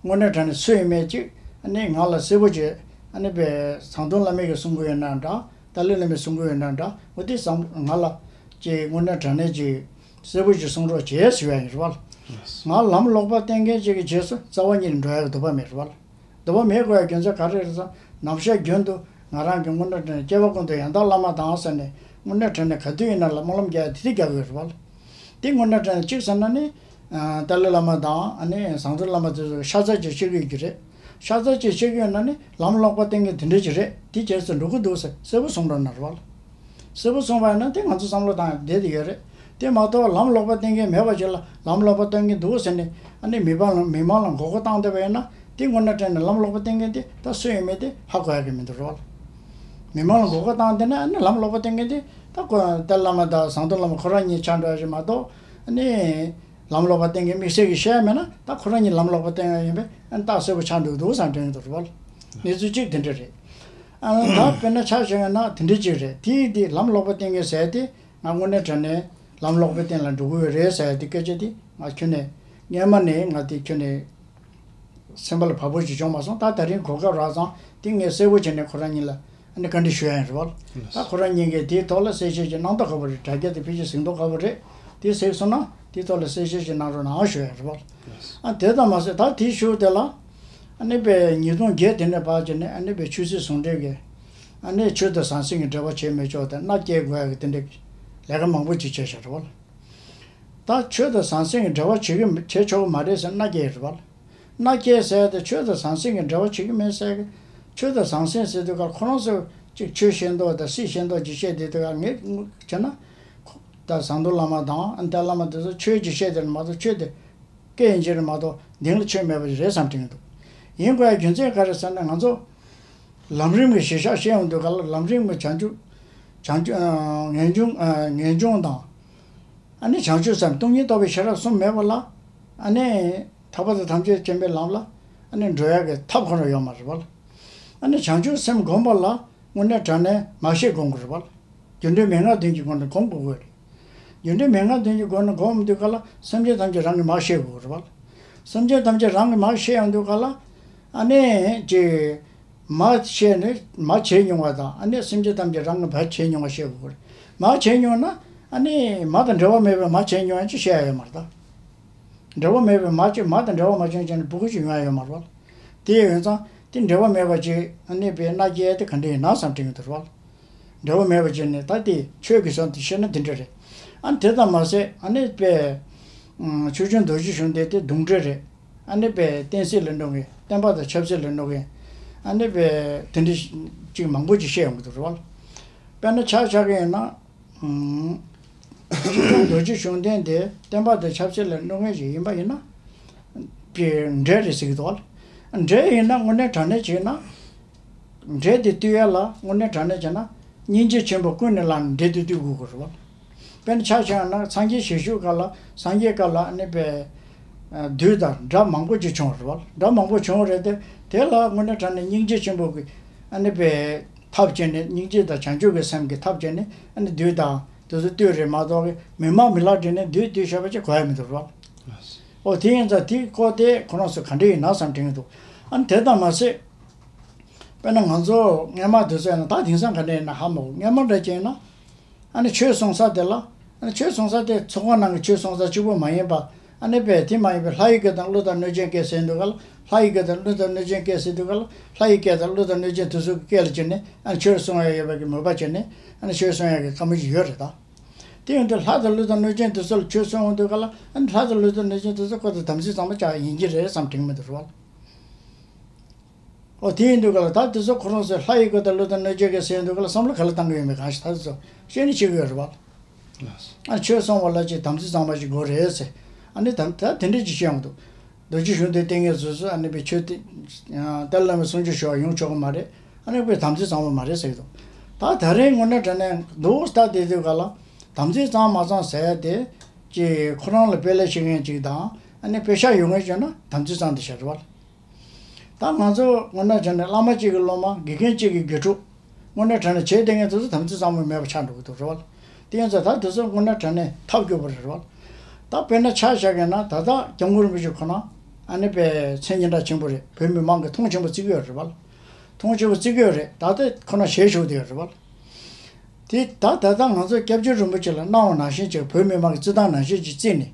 དངོས་གནས་དྲང་གནས་སུ་ཡིན་མིན་ཅིག་ཨ་ནི་ང་ལ་གསལ་པོ་བྱས། ཨ་ནི་པའི་ཟམ་གདོང་བླ་མའི་གི་གསུང་གི་ཡོད་ན་འདྲ། ཏཱ་ལའི་བླ་མའི་གསུང་གི་ཡོད་ན་འདྲ། འོ་དེ་བསམ་ང་ལ་ཅིག་དངོས་གནས་དྲང་གནས་ཅིག་གསལ་པོ་ཅིག་གསུང་རོགས་བྱས་ཟེར་བ་ཡིན་རེད་བ། ང་ལམ་ལོག་པ་བསྟེན་མཁན་ཅིག་གི་རྗེས་སུ་རྩ་བ་ཉིད་ནས་འགྲོ་ཡག་གི་འདོད་པ་མེད་རེད་བ། འདོད་པ་མེད་དགོས་ཡ་རྒྱུ་མཚན་ག་རེ་རེད་ཟེར་ན། ནམ་ཞག་རྒྱུན་དུ་ང་རང་གི་དངོས་གནས་དྲང་གནས་སྐྱེ་བ་ཀུན་ཏུ་ཡང་དག་བླ་མ་དང་ཟེར་ནས། དངོས་གནས་དྲང་གནས་ག་དུས་ཡིན་ན་ལ་སྨོན་ལམ་རྒྱག་ཡ་དེ་དེ་རྒྱག་དགོས་རེད་བ་ལ། དེ་དངོས་གནས་དྲང་གནས་གཅིག་ཟེར་ན་ནི། ཨ། ཏཱ་ལའི་བླ་མ་དང་ཨ་ནི་ཟམ་གདོང་བླ་མ་དེ་ཚོ་ཤ་ཚ་ཅིག་བཤད་ཀྱི་ཡོད་ཀྱི་རེད། ཤ་ཚ་ཅིག་བཤད་ཀྱི་ཡོད་ན་ནི་ལམ་ལོག་པ་བསྟན་མཁན་དེ་འདྲ་ཅིག་རེད། དེ་བྱས་ཙང་འགྲོ་གི་འདུག་ཟེར་གསལ་པོ་གསུངས་འགྲོ་ན་རེད་བ་ལ། གསལ་པོ་གསུངས་པ་ཡིན་ན་དེ་ང་ཚོ་བསམ་བློ་བཏང་བསྡད་དེ་ཡོད་རེད། དེ་མ་གཏོགས་ལམ་ལོག་པ་བསྟན་མཁན་མེད་པ་ཅིག་ལ་ལམ་ལོག་པ་བསྟན་གྱི་འདུག་ཟེར་ནས་ཨ་ནི་མི་མང་ལ་མི་མང་ལ་མགོ་སྐོར་བཏང་བསྡད་པ་ཡིན་ན། དེ་དངོས་གནས་དྲང་གནས་ལམ་ལོག་པ་བསྟན་མཁན་དེ་ད་སུ་ཡིན་མིན་དེ་ཧ་གོ་ཡ་གི་མི་འདུག་རོགས། མི་མང་ལ་མགོ་སྐོར་བཏང་བསྡད་ན་ཨ་ནི་ལམ་ལོག་པ་བསྟན་མཁན་དེ་ད་ཁོ་ཏཱ་ལའི་བླ་མ་དང་ཟམ་གདོང་བླ་མ་ཁོ་རང་གཉིས་ཆགས་འགྲོ་ཡ་ཞིག་མ་གཏོགས། ཨ་ནི་ལམ་ལོག་པ་བསྟན་མཁན་དམིགས་བསལ་གྱི་བཤད་ཡ་མེད་ན། ད་ཁོ་རང་གཉིས་ལམ་ལོག་པ་བསྟན་ཡ་ཡིན་པས་ཨ་ནི་རྟགས་གསལ་པོ་ཆགས་འགྲོ་གི་འདུག་བསམ་དྲན་གྱི་འདུག་རོགས། གནས་ཚུལ་གཅིག་དེ་འདྲ་རེད། ཨ་ནི་ད་དཔེར་ན་ཆ་བཞག་ཡོད་ན་དེ་འདྲ་ཅིག་རེད། དེ་ཡིན་དུས་ལམ་ལོག་པ་བསྟན་མཁན་ཟེར་ཡ་དེ། ང་དངོས་གནས་དྲང་གནས་ལམ་ལོག་པའི་སྟེང་ལ་འགྲོ་གི་ཡོད་རེད་ཟེར་ཡ་དེ་སྐད་ཆ་དེ་ང་ཁྱོན་ནས་སྔོན་མ་ནས་ང་དེ་ཁྱོན་ནས་སེམས་པ་ལ་བབས་པོ་ཞིག་བྱུང་མ་སོང་། ད་ད་རིང་གོ་སྐབས་རག་ཙང་དེ་ངས་གསལ་པོ་བྱས་ནས་ཁོ་རང་གཉིས་ལ་ཨ་ནི་བཀའ་འདྲི་ཞུ་ཡ་ཡིན་རེད་བ། ད་ཁོ་རང་གཉིས་ཀས་དེའི་ཐོག་ལ་གསལ་བཤད་ཅིག་གནང་ཐབས་དཀའ་པོ་རེད། དྲ་རྒྱ་དེ་ཕལ་ཆེར་གཟིགས་མདོག་ཁ་པོ་རེད། དེ་གཟིགས་སོང་ན་དེའི་ཐོག་ལ་གསལ་བཤད་ཅིག་གནང་རོགས་གནང་ཞུ་ཡ་རེད་བ། ཨ་དེ་ཙམ་མ་ཟད་ད་དེའི་གཞུག་དེ་ལ་ཨ་ནི་པའི་ཉིས་སྟོང་བརྒྱད་དེ་ནས་ཕར་བྱས་ནས་ཨ་ནི་པའི་ཆོས་སྲིད་ཟུང་འབྲེལ་གྱི་ཨ་ནི་ཆོས་དང་ཟང་ཟིང་གི་འབྲེལ་བ་བྱེད་མི་ཆོག་དང་མནའ་སྐྱེལ་དགོས་ཡ་གི་དེ་འདྲའི་ལས་ཀ་མང་པོ་ཅིག་བྱས་བཞག་རེད་བ། ད་ཆོས་དང་ཟང་ཟིང་གི་འབྲེལ་བ་བྱེད་ཀྱི་མི་བྱེད་ཆོག་གི་མ་རེད་ཟེར་མནའ་སྐྱེལ་རེད་བ། མནའ་སྐྱེལ་ཟེར་ཏེ་ཆོས་དང་ཟང་ཟིང་གི་འབྲེལ་བ་བྱེད་ཀྱི་མེད་ཟེར་གི། ཆོས་དང་ཟང་ཟིང་ཟེར་དུས་ཀ་ཁོ་རང་ཚོ་ཅིག་ཆོས་ཤེས་མདོག་དང་སྲིད་ཤེས་མདོག་ཅིག་བཤད་དེ་དུས་ཀ་ངས་བྱས་ན། ད་ཟམ་གདོང་བླ་མ་དང་ཨ་ནི་ཏཱ་ལའི་བླ་མ་དེ་ཚོ་ཆོས་ཅིག་བཤད་དེ་མ་གཏོགས་ཆོས་དེ་སྐད་ཡིན་གྱི་རེད་མ་གཏོགས་མདུན་ལ་ཆོས་མེད་པ་རེད་བསམ་དྲན་གྱི་འདུག་ཡིན་དགོས་ཡ་རྒྱུ་མཚན་ག་རེ་ཟེར་ན་ང་ཚོ་ལམ་རིམ་གྱི་གཞིར་བཞག་བཤད་ཡོང་དུས་ག་ལ་ལམ་རིམ་གྱི་བྱང་ཆུབ་བྱང་ཆུབ་ངེས་འབྱུང་ངེས་འབྱུང་དང་། ཨ་ནི་བྱང་ཆུབ་སེམས་སྟོང་ཉིད་རྟོགས་པའི་ཤེས་རབ་གསུམ་མེད་པ་ལ། ཨ་ནི་ཐར་པ་དང་ཐམས་ཅད་མཁྱེན་པའི་ལམ་ལ་ཨ་ནི་འགྲོ་ཡ་གི་ཐབས་ཁོ་རང་ཡོད་མ་རེད་བ། ཨ་ནི་བྱང་ཆུབ་སེམས་སྒོམ་པ་ལ་དངོས་གནས་དྲང་གནས་མར་ཤེས་སྒོམ་དགོས་རེད་བ། རྒྱུ་འབྲས་མན་ངག་བདུན་གྱི་སྒོ་ནས་སྒོམ་དགོས་ཀྱི་རེད། རྒྱུ་འབྲས་མན་ངག་བདུན་གྱི་སྒོ་ནས་སྒོམ་དུས་ག་ལ་སེམས་ཅན་ཐམས་ཅད་རང་གིས་མར་ཤེས་དགོས་རེད་བ། སེམས་ཅན་ཐམས་ཅད་རང་གིས་མར་ཤེས་ཡོང་དུས་ག་ལ་ཨ་ནི་ཅིག་མར་ཤེས་ནས་མར་བྱས་མྱོང་བ་དང་ཨ་ནི་སེམས་ཅན་ཐམས་ཅད་རང་གིས་མར་བྱས་མྱོང་བ་ཤེས་དགོས་རེད། མར་བྱས་མྱོང་ན་ཨ་ནི་མ་དང་འབྲེལ་བ་མེད་པའི་མར་བྱས་མྱོང་ཡང་ཅིག་བཤད་ཡ་ཡོད་མ་རེད་ད། འབྲེལ་བ་མེད་པའི་མ་ཅིག་མ་དང་འབྲེལ་བ་མ་བྱུང་བྱས་ནས་སྤུ་གུ་ཅིག་ཡོང་ཡ་ཡོད་མ་རེད་བ། དེ་ཡིན་ཙང་དེ་འབྲེལ་བ་མེད་པ་ཅིག་ཨ་ནི་པའི་མནའ་སྐྱེལ་དེ་ག་འདྲ་ཡིན་ན་བསམ་དྲན་གྱི་འདུག་རེད་བ། འབྲེལ་བ་མེད་པ་ཅིག་ནི་ད་དེ་ཆོས་ཀྱི་ཟོན་དུ་བཤད་ན་དེ་འདྲ་རེད། ཨ་ནི་དེ་ཙམ་མ་ཟད་ཨ་ནི་པའི་ཆོས་སྐྱོང་རྡོ་རྗེ་གཞུང་དེ་དེ་གདུང་འདྲེ་རེད། ཨ་ནི་པའི་བསྟན་སྲིད་ལ་འགྲོ་མཁན་བསྟན་པ་དང་ཆབ་སྲིད་ལ་འགྲོ་མཁན་ཨ་ནི་པའི་དེ་འདྲ་ཅིག་མང་པོ་ཅིག་བཤད་ཡོང་གི་འདུག་རེད་བ། དཔེར་ན་ཆ་བཞག་གི་ཡིན་ན། ཨུམ། ཆོས་སྐྱོང་རྡོ་རྗེ་གཞུང་བསྟན་དེ་བསྟན་པ་དང་ཆབ་སྲིད་ལ་གནོད་མཁན་ཞིག་ཡིན་པ་ཡིན་ན། པའི་འདྲེ་རེད་ཟེར་གྱི་འདུག་བ། འདྲེ་ཡིན་ན་དངོས་གནས་དྲང་གནས་བྱས་ན། འདྲེ་དེ་བཏུལ་ཡ་ལ་དངོས་གནས་དྲང་གནས་བྱས་ན་སྙིང་རྗེ་ཆེན་པོ་ཀུན་ནས་བསླངས་ནས་འདྲེ་དེ་བཏུལ་དགོས་ཀྱི་རེད་བ། དཔེར་ན་ཆ་བཞག་ན་སངས་རྒྱས་ཞལ་བཞུགས་སྐབས་ལ་སངས་རྒྱས་སྐབས་ལ་ཨ་ནི་པའི། བདུད་དང་དགྲ་མང་པོ་ཅིག་བྱུང་བ་རེད་བ། དགྲ་མང་པོ་བྱུང་བ་རེད་དེ། དེ་ལ་དངོས་གནས་དྲང་གནས་སྙིང་རྗེ་ཆེན་པོ་གི་ཨ་ནི་པའི་ཐབས་བྱས་ནས་སྙིང་རྗེ་དང་བྱང་ཆུབ་ཀྱི་སེམས་ཀྱི་ཐབས་བྱས་ནས་ཨ་ནི་བདུད་དང་དེ་ཚོ་བཏུལ་རེད་མ་གཏོགས་མི་མང་མི་ལ་སྒྲིལ་ནས་བདུད་བཏུལ་ཤེས་པ་ཅིག་གོ་ཡ་མི་འདུག་རེད་བ། ཨོ་དེ་ཡིན་ཙང་དེའི་སྐོར་དེ་ཁོ་རང་ཚོ་ག་འདྲ་ཡིན་ན་བསམ་དྲན་གྱི་འདུག་ཨ་ནི་དེ་ཙམ་མ་ཟད། དཔེར་ན་ང་ཚོ་སྔོན་མ་དུས་ཚོད་ཡིན་ན་ད་དེང་སང་ག་འདྲ་ཡིན་ན་ཧ་མ་གོ་སྔོན་མ་འདྲ་ཅིག་ཡིན་ན། ཨ་ནི་ཆོས་གསུང་ས་དེ་ལ། ཨ་ནི་ཆོས་གསུང་ས་དེ་ཚོགས་ཁང་ནང་གི་ཆོས་གསུང་ས་གཅིག་པོ་མ་ཡིན་པ། ཨ་ནི་པས་དེ་མ་ཡིན་པའི་ལྷ་ཡི་སྐད་དང་ཀླུ་དང་གནོད་སྦྱིན་སྐད་ཟེར་འདུག་ག་ལ། ལྷ་ཡི་སྐད་དང་ཀླུ་དང་གནོད་སྦྱིན་སྐད་ཟེར་འདུག་ག་ལ། ལྷ་ཡི་སྐད་དང་ཀླུ་དང་གནོད་སྦྱིན་དེ་ཚོ་གི་སྐད་ལ་བྱས་ནས་ཨ་ནི་ཆོས་གསུང་ཡ་ཡོད་པ་གི་མོས་པ་བྱས་ནས་ཨ་ནི་ཆོས་གསུང་ཡ་གི་བཀའ་མོལ་ཞིག་ཡོད་རེད་ད། དེ་ཡིན་དུས་ལྷ་དང་ཀླུ་དང་གནོད་སྦྱིན་དེ་ཚོ་ལ་ཆོས་གསུང་འོང་དུས་ག་ལ་ཨ་ནི་ལྷ་དང་ཀླུ་དང་གནོད་སྦྱིན་དེ་ཚོ་ཁོ་ཚོ་དམ་ཚིག་གཙང་མ་བྱ་ཡིན་གྱི་རེད་བསམ་དྲན་གྱི་མི་འདུག་རེད་བ། ཨོ་དེ་ཡིན་དུས་ག་ལ་ད་དེ་ཚོ་ཁོ་རང་ཚོས་ལྷ་ཡི་སྐད་དང་ཀླུ་དང་གནོད་སྦྱིན་སྐད་ཟེར་དུས་ག་ལ་བསམ་བློ་ག་ལ་བཏང་གི་ཡོད་མེད་གང་ཞིག་ད་དེ་ཚོ་ཤེས་ནི་ཤེས་ཀྱི་ཡོད་རེད་བ། ཨ་ཆོས་གསུང་བ་ལ་ཅིག་དམ་ཚིག་གཙང་མ་ཞིག་དགོས་རེད་ཟེར། ཨ་ནི་ད་ད་དེ་འདྲ་ཅིག་བཤད་ཡོང་འདུག་རྡོ་རྗེ་གཞུང་དེ་བསྟེན་མཁན་ཚོས་ཨ་ནི་པའི་ཆོས་དེ་ཏཱ་ལའི་བླ་མའི་གསུང་ཆོས་ཞུ་བ་ཡོང་ཆོག་གི་མ་རེད། ཨ་ནི་པའི་དམ་ཚིག་གཙང་མ་མ་རེད་ཟེར་གྱི་འདུག་ད་ད་རེས་དངོས་གནས་དྲང་གནས་འདུག་ལྟ་བསྡད་དུས་ག་ལ་དམ་ཚིག་གཙང་མ་གཙང་ཟེར་ཡ་དེ་ཅིག་ཁོ་རང་ལ་དཔེ་ལས་བྱེད་མཁན་ཅིག་དང་ཨ་ནི་དཔེ་ཤག་ཡོད་མཁན་བྱས་ན་དམ་ཚིག་གཙང་དེ་ཤར་བ། ད་ང་ཚོ་དངོས་གནས་དྲང་གནས་བླ་མ་གཅིག་གི་སློབ་མ་དགེ་རྒན་གཅིག་གི་དགེ་ཕྲུག་དངོས་གནས་དྲང་གནས་བྱས་བསྡད་མཁན་དེ་ཚོ་དམ་ཚིག་གཙང་མ་མེད་པ་ཆགས་འགྲོ་གི་འདུག་རེད་བ། དེ་ཡིན་ཙང་ད་དེ་ཚོ་དངོས་གནས་དྲང་གནས་ཐབས་སྐྱོ་པོ་རེད་བ། ད་དཔེར་ན་ཆ་བཞག་གི་ན་ད་ལྟ་སྐྱབས་མགོན་རིན་པོ་ཆེ་ཁོ་ན་ཨ་ནི་པའི་མཚན་སྙན་གྲགས་ཆེན་པོ་རེད། བོད་མི་མང་གི་མཐོང་ཆེན་པོ་བརྩི་གི་ཡོད་རེད་བ། མཐོང་ཆེན་པོ་བརྩི་གི་ཡོད་རེད། ད་ལྟ་ཁོ་ན་ཞལ་བཞུགས་བསྡད་ཡོད་རེད་བ། དེ་ད་ད་ལྟ་ང་ཚོ་སྐྱབས་རྗེ་རིན་པོ་ཆེ་ལ་གནང་བ་ནང་བཞིན་ཅིག་བོད་མི་མང་གི་བརྩི་སྟངས་ནང་བཞིན་ཅིག་བརྩིས་ནས།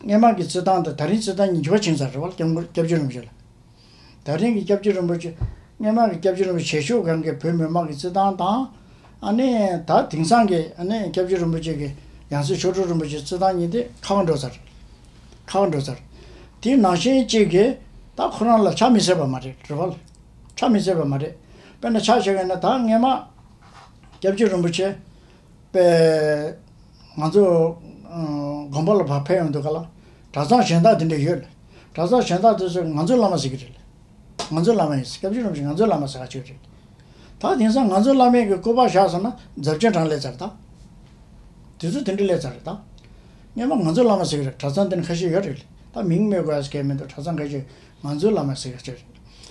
སྔོན་མ་གི་བརྩི་སྟངས་དང་ད་རིང་བརྩི་སྟངས་གཉིས་འགྱུར་བ་ཕྱིན་ཚར་རེད་བ། སྐྱབས་མགོན་སྐྱབས་རྗེ་རིན་པོ་ཆེ་ལ། ད་རིང་གི་སྐྱབས་རྗེ་རིན་པོ་ཆེ། སྔོན་མ་གི་སྐྱབས་རྗེ་རིན་པོ་ཆེ་ཞུ་སྒང་གི་བོད་མི་མང་གི་རྩིས་སྟངས་དང་། ཨ་ནི་ད་དེང་སང་གི་ཨ་ནི་སྐྱབས་རྗེ་རིན་པོ་ཆེ་གི་ཡང་སྲིད་ཆོས་གྲོགས་རིན་པོ་ཆེ་རྩིས་སྟངས་གཉིས་དེ་ཁ་བ་འགྲོ་ཚར། ཁ་བ་འགྲོ་ཚར། དེ་ནང་བཞིན་གཅིག་གིས་ད་ཁོ་རང་ལ་ཆ་མི་ཟད་པ་མ་རེད་རེད་བ། ཆ་མི་ཟད་པ་མ་རེད། དཔེར་ན་ཆ་བཞག་ཡིན་ན་ད་སྔོན་མ་སྐྱབས་རྗེ་རིན་པོ་ཆེ་པས་ང་ཚོ་ཨ་དགོན་པ་ལ་ཕར་ཕེབས་ཡོང་དུས་ག་ལ་གྲྭ་ཚང་གཞན་དག་དེ་འདྲ་ཡོད་ལ། གྲྭ་ཚང་གཞན་དག་དེ་ཚོས་ང་ཚོའི་བླ་མ་ཟེར་གི་རེད་ལ། ང་ཚོའི་བླ་མ་ཡིན། སྐྱབས་རྗེ་རིན་པོ་ཆེ་ང་ཚོའི་བླ་མ་ཟེར་ག་ཅིག་རེད། ད་དེང་སང་ང་ཚོའི་བླ་མའི་གི་སྐུ་པར་བཞག་སོང་ན་རྫབ་ཆེན་གྲངས་སླེབས་ཚར་ད། དེ་ཚོ་དེ་འདྲ་སླེབས་ཚར་རེད་ད། སྔོན་མ་ང་ཚོའི་བླ་མ་ཟེར་གི་རེད། གྲྭ་ཚང་དེ་ནི་ཁ་ཤས་ཡོད་རེད་ལ། ད་མིང་སྨོས་དགོས་ཡ་ཟེར་མཁན་མི་འདུག་གྲྭ་ཚང་ཁ་ཤས་ང་ཚོའི་བླ་མ་ཟེར་གི་ཅིག་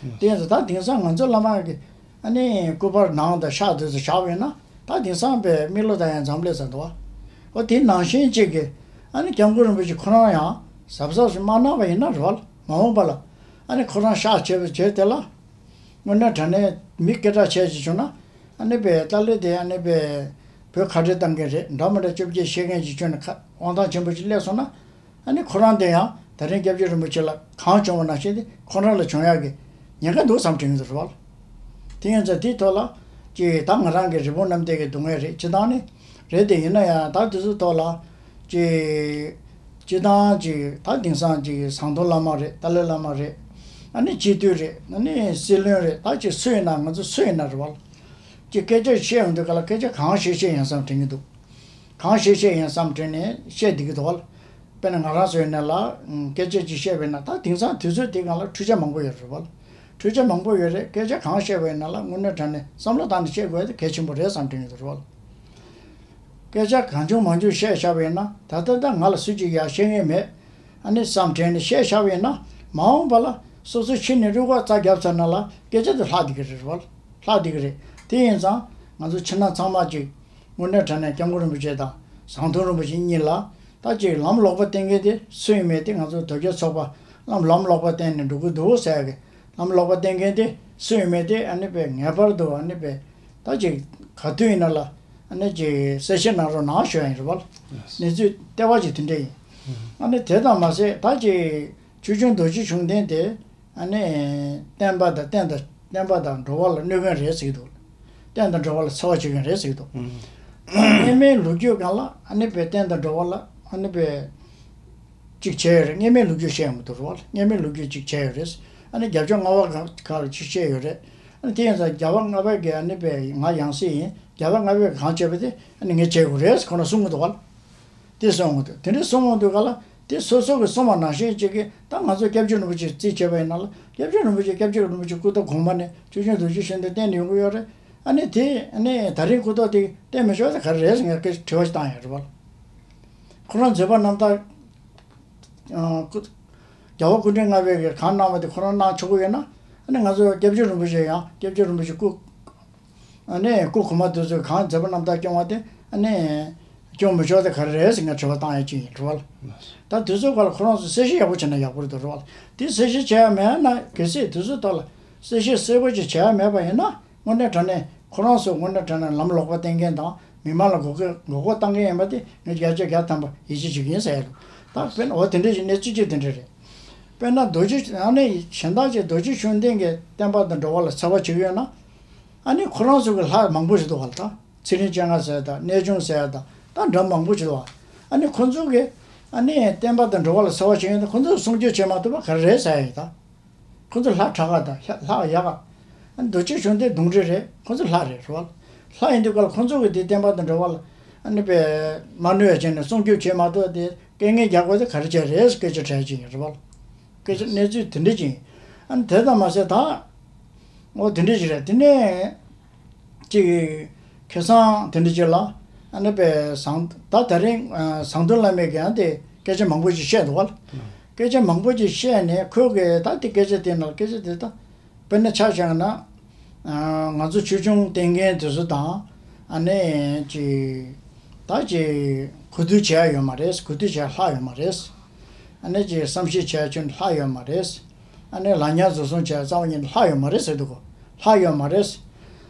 རེད། དེ་ཡིན་ཙང་ད་དེང་སང་ང་ཚོའི་བླ་མ་གི་ཨ་ནི་སྐུ་པར་ནང་དང་ཤག་དེ་ཚོ་བཞག་པ་ཡིན་ན་ད་དེང་སང་པའི་མི་ལོ་ད་ཡང་འཛམ་གླིང་ཟེར་འདུག་བ། འོ་དེ་ནང་བཞིན་གཅིག་གི་ཨ་ནི་སྐྱབས་མགོན་རིན་པོ་ཆེ་ཁོ་རང་ཡང་གཟབ་གཟབ་ཞིག་མ་གནང་བ་ཡིན་ན་རེད་བ། མ་འོངས་པ་ལ་ཨ་ནི་ཁོ་རང་གཤགས་བྱས་པའི་རྗེས་དེ་ལ་དངོས་གནས་དྲང་གནས་མི་སྐད་གྲགས་ཆེ་ཞིག་བྱུང་ན་ཨ་ནི་པའི་ཏཱ་ལའི་དེ་ཨ་ནི་པའི་བོད་ཁ་བྲལ་གཏང་མཁན་རེད། འདྲ་མི་འདྲ་བཅོ་བརྒྱད་བཤད་མཁན་ཞིག་བྱུང་ན་ཁ་དབང་ཐང་ཆེན་པོ་ཞིག་སླེབས་སོང་ན། ཨ་ནི་ཁོ་རང་དེ་ཡང་ད་རིང་སྐྱབས་རྗེ་རིན་པོ་ཆེ་ལ་གང་བྱུང་བ་ནང་བཞིན་དེ་ཁོ་རང་ལ་བྱུང་ཡག་གི་ཉེན་ཁ་འདུག་བསམ་དྲན་གྱི་འདུག་རེད་བ། དེ་ཡིན་ཙང་དེའི་ཐོག་ལ་ཅིག་ད་ང་རང་གི་རི་བོང་རྣམ་རྒྱལ་གྱི་སྡུག་བསྔལ་རེད། སྤྱི་བཏང་ནི་རེད། དེ་ཡིན་ན་ཡང་ད་དེ་ཚོའི་ཐོག་ལ་ཅིག་སྤྱི་བཏང་ཅིག་ད་དེང་སང་ཅིག་ཟམ་གདོང་བླ་མ་རེད། ཏཱ་ལའི་བླ་མ་རེད། ཨ་ནི་སྤྱི་འཐུས་རེད། ཨ་ནི་སྲིད་བློན་རེད། ད་ཅིག་སུ་ཡིན་ན་ང་ཚོ་སུ་ཡིན་ན་རེད་བ། ཅིག་སྐད་ཆ་བཤད་ཡོང་དུས་ག་ལ་སྐད་ཆ་གང་བཤད་བཤད་ཡིན་བསམ་དྲན་གྱི་འདུག་གང་བཤད་བཤད་ཡིན་བསམ་དྲན་ནས་བཤད་བསྡད་ཀྱི་འདུག་བ། དཔེར་ན་ང་རང་ཚོ་ཡིན་ན་ལ་སྐད་ཆ་ཅིག་བཤད་པ་ཡིན་ན་ད་དེང་སང་དུས་ཚོད་དེ་སྒང་ལ་འཕྲུལ་ཆ་མང་པོ་ཡོད་རེད་བ། འཕྲུལ་ཆ་མང་པོ་ཡོད་རེད། སྐད་ཆ་གང་བཤད་པ་ཡིན་ན་ལ་དངོས་གནས་དྲང་གནས་བསམ་བློ་བཏང་ནས་བཤད་དགོས་དེ་གལ་ཆེན་པོ་རེད་བསམ་དྲན་གྱི་འདུག་བ། སྐད་ཆ་གང་བྱུང་མང་བྱུང་བཤད་བཞག་པ་ཡིན་ན་ད་ལྟ་ད་ང་ལ་སུ་གཅིག་ཡ་བཤད་མཁན་མེད། ཨ་ནི་བསམ་དྲན་ནས་བཤད་བཞག་པ་ཡིན་ན་མ་འོངས་པ་ལ་སོ་སོ་ཕྱི་ནས་རུལ་བ་རྩ་བརྒྱབ་ཚར་ན་ལ་སྐད་ཆ་དེ་ལྷག་བསྡད་ཀྱི་རེད་བ། ལྷག་བསྡད་ཀྱི་རེད། དེ་ཡིན་ཙང་ང་ཚོ་ཕྱི་ནང་ཚང་མ་གཅིག་དངོས་གནས་དྲང་གནས་སྐྱབས་མགོན་རིན་པོ་ཆེ་དང་ཟམ་གདོང་རིན་པོ་ཆེ་གཉིས་ལ་ད་ཅིག་ལམ་ལོག་པ་བསྟན་མཁན་དེ་སུ་ཡིན་མེད་དེ་ང་ཚོ་དོལ་རྒྱལ་ཚོགས་པ་ལམ་ལམ་ལོག་པ་བསྟན་ནས་འགྲོ་གི་འདུག་ཟེར་གི་ལམ་ལོག་པ་བསྟན་མཁན་དེ་སུ་ཡིན་མེད་དེ་ཨ་ནི་པའི་ངེས་པར་དུ་ཨ་ནི་པའི་ད་ཅིག་ག་དུས་ཡིན་ན་ལ་ཨ་ནི་ཅིག་གསལ་བཤད་གནང་རོགས་གནང་ཞུ་ཡ་ཡིན་རེད་བ། གནས་ཚུལ་ལྟེ་བ་ཅིག་དེ་འདྲ་ཡིན། ཨ་ནི་དེ་དང་མ་ཟད་ད་ཅིག་ཆོས་སྐྱོང་རྡོ་རྗེ་གཞུང་བསྟེན་དེ། ཨ་ནི། བསྟན་པ་དང་བསྟན་དང་བསྟན་པ་དང་འགྲོ་བ་ལ་གནོད་མཁན་རེད་ཟེར་གྱི་འདུག་བསྟན་དང་འགྲོ་བ་ལ་འཚེ་བ་བྱེད་མཁན་རེད་ཟེར་གྱི་འདུག་སྔོན་མའི་ལོ་རྒྱུས་སྒང་ལ་ཨ་ནི་པའི་བསྟན་དང་འགྲོ་བ་ལ་ཨ་ནི་པའི་གཅིག་བྱས་ཡོད་རེད། སྔོན་མའི་ལོ་རྒྱུས་བཤད་ཡོང་གི་འདུག་རེད་བ། སྔོན་མའི་ལོ་རྒྱུས་གཅིག་བྱས་ཡོད་རེད། ཨ་ནི་རྒྱལ་བ་ལྔ་པ་སྒང་ག་ལ་གཅིག་བཤད་ཡོད་རེད། ཨ་ནི་དེ་ཡིན་ཙང་རྒྱལ་བ་ལྔ་པའི་གི་ཨ་ནི་པའི་ང་ཡང་སྲིད་ཡིན། རྒྱལ་བ་ལྔ་པས་གང་བྱས་པ་དེ་ཨ་ནི་ངས་བྱེད་དགོས་རེད་ཁོ་ན་གསུང་གི་འདུག་བ། དེ་གསུང་འོང་དུས་དེ་འདྲའི་གསུང་འོང་དུས་ག་ལ་དེ་སོ་སོ་གི་གསུང་བ་ནང་བཞིན་གཅིག་གིས་ད་ང་ཚོ་སྐྱབས་རྗེ་རིན་པོ་ཆེ་རྩིས་བྱས་པ་ཡིན་ན་ལ་སྐྱབས་རྗེ་རིན་པོ་ཆེ་སྐྱབས་རྗེ་རིན་པོ་ཆེ་སྐུ་ཐོག་གོང་མ་ནས་ཆོས་སྐྱོང་རྡོ་རྗེ་གཞུང་དེ་བསྟན་ནས་ཡོང་གི་ཡོད་རེད། ཨ་ནི་དེ་ཨ་ནི་ད་རིང་སྐུ་ཐོག་དེ་བསྟན་མི་ཆོག་ས་ག་རེ་རེད་ཟེར་ངས་སྐད་དྲི་བ་ཞིག་བཏང་ཡོད་རེད་བ། ཁོ་རང་མཛད་པ་རྣམ་དག་ཨ་སྐུ་རྒྱལ་བ་སྐུ་ཕྲེང་ལྔ་པའི་གི་གང་གནང་བ་དེ་ཁོ་རང་གནང་ཆོག་གི་ཡོད་ན་ཨ་ནི་ང་ཚོ་སྐྱབས་རྗེ་རིན་པོ་ཆེ་ཡང་སྐྱབས་རྗེ་རིན་པོ་ཆེ་སྐུ། ཨ་ནི་སྐུ་གོང་མ་དེ་ཚོས་གང་མཛད་པ་རྣམ་དག་སྐྱོང་བ་དེ་ཨ་ནི་སྐྱོང་མི་ཆོག་དེ་ག་རེ་རེད་ཟེར་ངས་དྲི་བ་བཏང་ཡ་ཅིག་ཡིན་རེད་བ། ད་དུས་ཚོད་ཁག་ལ་ཁོ་རང་ཚོས་གསལ་བཤད་ཡག་པོ་བྱས་ན་ཡག་པོ་རེད་འདུག་རེད་བ། དེ་གསལ་བཤད་བྱས་ཡ་མེད་ན་གལ་སྲིད་དུས་ཚོད་ཐོག་ལ་གསལ་བཤད་གསལ་པོ་ཅིག་བྱས་ཡ་མེད་པ་ཡིན་ན་དངོས་གནས་དྲང་གནས་ཁོ་རང་ཚོས་དངོས་གནས་དྲང་གནས་ལམ་ལོག་པ་བསྟན་མཁན་དང་མི་མང་ལ་མགོ་སྐོར་མགོ་སྐོར་བཏང་མཁན་ཡིན་པ་དེ་ངས་བརྒྱ་ཆ་བརྒྱ་ཐམ་པ་ཡིད་ཆེས་བྱེད་ཀྱི་ཡིན་ཟེར་ཡ་རེད། ད་དཔེར་ན་འོ་དེ་འདྲ་ཞིག་གནས་ཚུལ་ཅིག་དེ་འདྲ་རེད། དཔེར་ན་རྡོ་རྗེ་ཨ་ནི་གཞན་དག་ཅིག་རྡོ་རྗེ་གཞུང་བསྟེན་གྱི་བསྟན་པ་དང་འགྲོ་བ་ལ་འཚེ་བ་བྱེད་ཀྱི་ཡོད་ན། ཨ་ནི་ཁོ་རང་ཚོ་གི་ལྷ་མང་པོ་ཞིག་འདུག་བ་ལ་ད་ཚེ་རིང་སྤྱན་སྔ་ཟེར་ཡ་དང་གནས་ཆུང་ཟེར་ཡ་དང་ད་འདྲ་མང་པོ་ཞིག་འདུག་བ། ཨ་ནི་ཁོ་ཚོ་གི་ཨ་ནི་བསྟན་པ་དང་འགྲོ་བ་ལ་འཚེ་བ་བྱེད་མཁན་དེ་ཁོ་ཚོ་སྲུང་སྐྱོབ་བྱེད་མ་ཐུབ་པ་ག་རེ་རེད་ཟེར་ཡ་ཡིན་ད། ཁོ་ཚོ་ལྷ་དྲག་ག་དང་ལྷ་ཡག་ག་ཨ་ནི་རྡོ་རྗེ་གཞུང་བསྟེན་གདོན་འདྲེ་རེད། ཁོ་ཚོ་ལྷ་རེད་རེད་བ། ལྷ་ཡིན་དུས་ག་ལ་ཁོ་ཚོ་གི་དེ་བསྟན་པ་དང་འགྲོ་བ་ལ་ཨ་ནི་པའི་མ་གནོད་ཡ་བྱས་ནས་སྲུང་སྐྱོབ་བྱེད་མ་ཐུབ་པ་དེ་སྐད་ངན་རྒྱག་དགོས་དེ་ག་རེ་བྱས་རེད་སྐད་ཆ་དྲན་གྱི་ཡིན་རེད་བ། སྐད་ཆ་གནས་ཚུལ་དེ་འདྲ་ཅིག་ཨ་ནི་དེ་ཙམ་མ་ཟད་ད། འོ་དེ་འདྲ་ཅིག་རེད། དེ་ནས་ཅིག་ཁ་སང་དེ་འདྲ་ཅིག་ལ་ཨ་ནི་པའི་ཟང་ད་ད་རིང་ཨ་ཟང་དོན་བླ་མས་ཀྱང་དེ་སྐད་ཆ་མང་པོ་ཅིག་བཤད་འདུག་བ། སྐད་ཆ་མང་པོ་ཅིག་བཤད་ནས་ཁོས་ཀྱི་ད་དེ་སྐད་ཆ་དེ་ནང་སྐད་ཆ་དེ་ད་དཔེར་ན་ཆ་བཞག་ན་ཨ་ང་ཚོ་ཆོས་སྐྱོང་བསྟེན་མཁན་དེ་ཚོ་དང་ཨ་ནི་ཅིག་ད་ཅིག་གུས་འདུད་བྱེད་ཡ་ཡོད་མ་རེད། གུས་འདུད་བྱེད་ཡ་ལྷག་ཡོད་མ་རེད། ཨ་ནི་ཅིག་བསམ་ཤེས་བྱས་ཆུན་ལྷག་ཡོད་མ་རེད། ཨ་ནི་ལག་ཉར་འཛིན་བཟུང་བྱས་རྩ་བ་ཉིད་ལྷག་ཡོད་མ་རེད་ཟེར་འདུག་གོ། ལྷག་ཡོད་མ་རེད།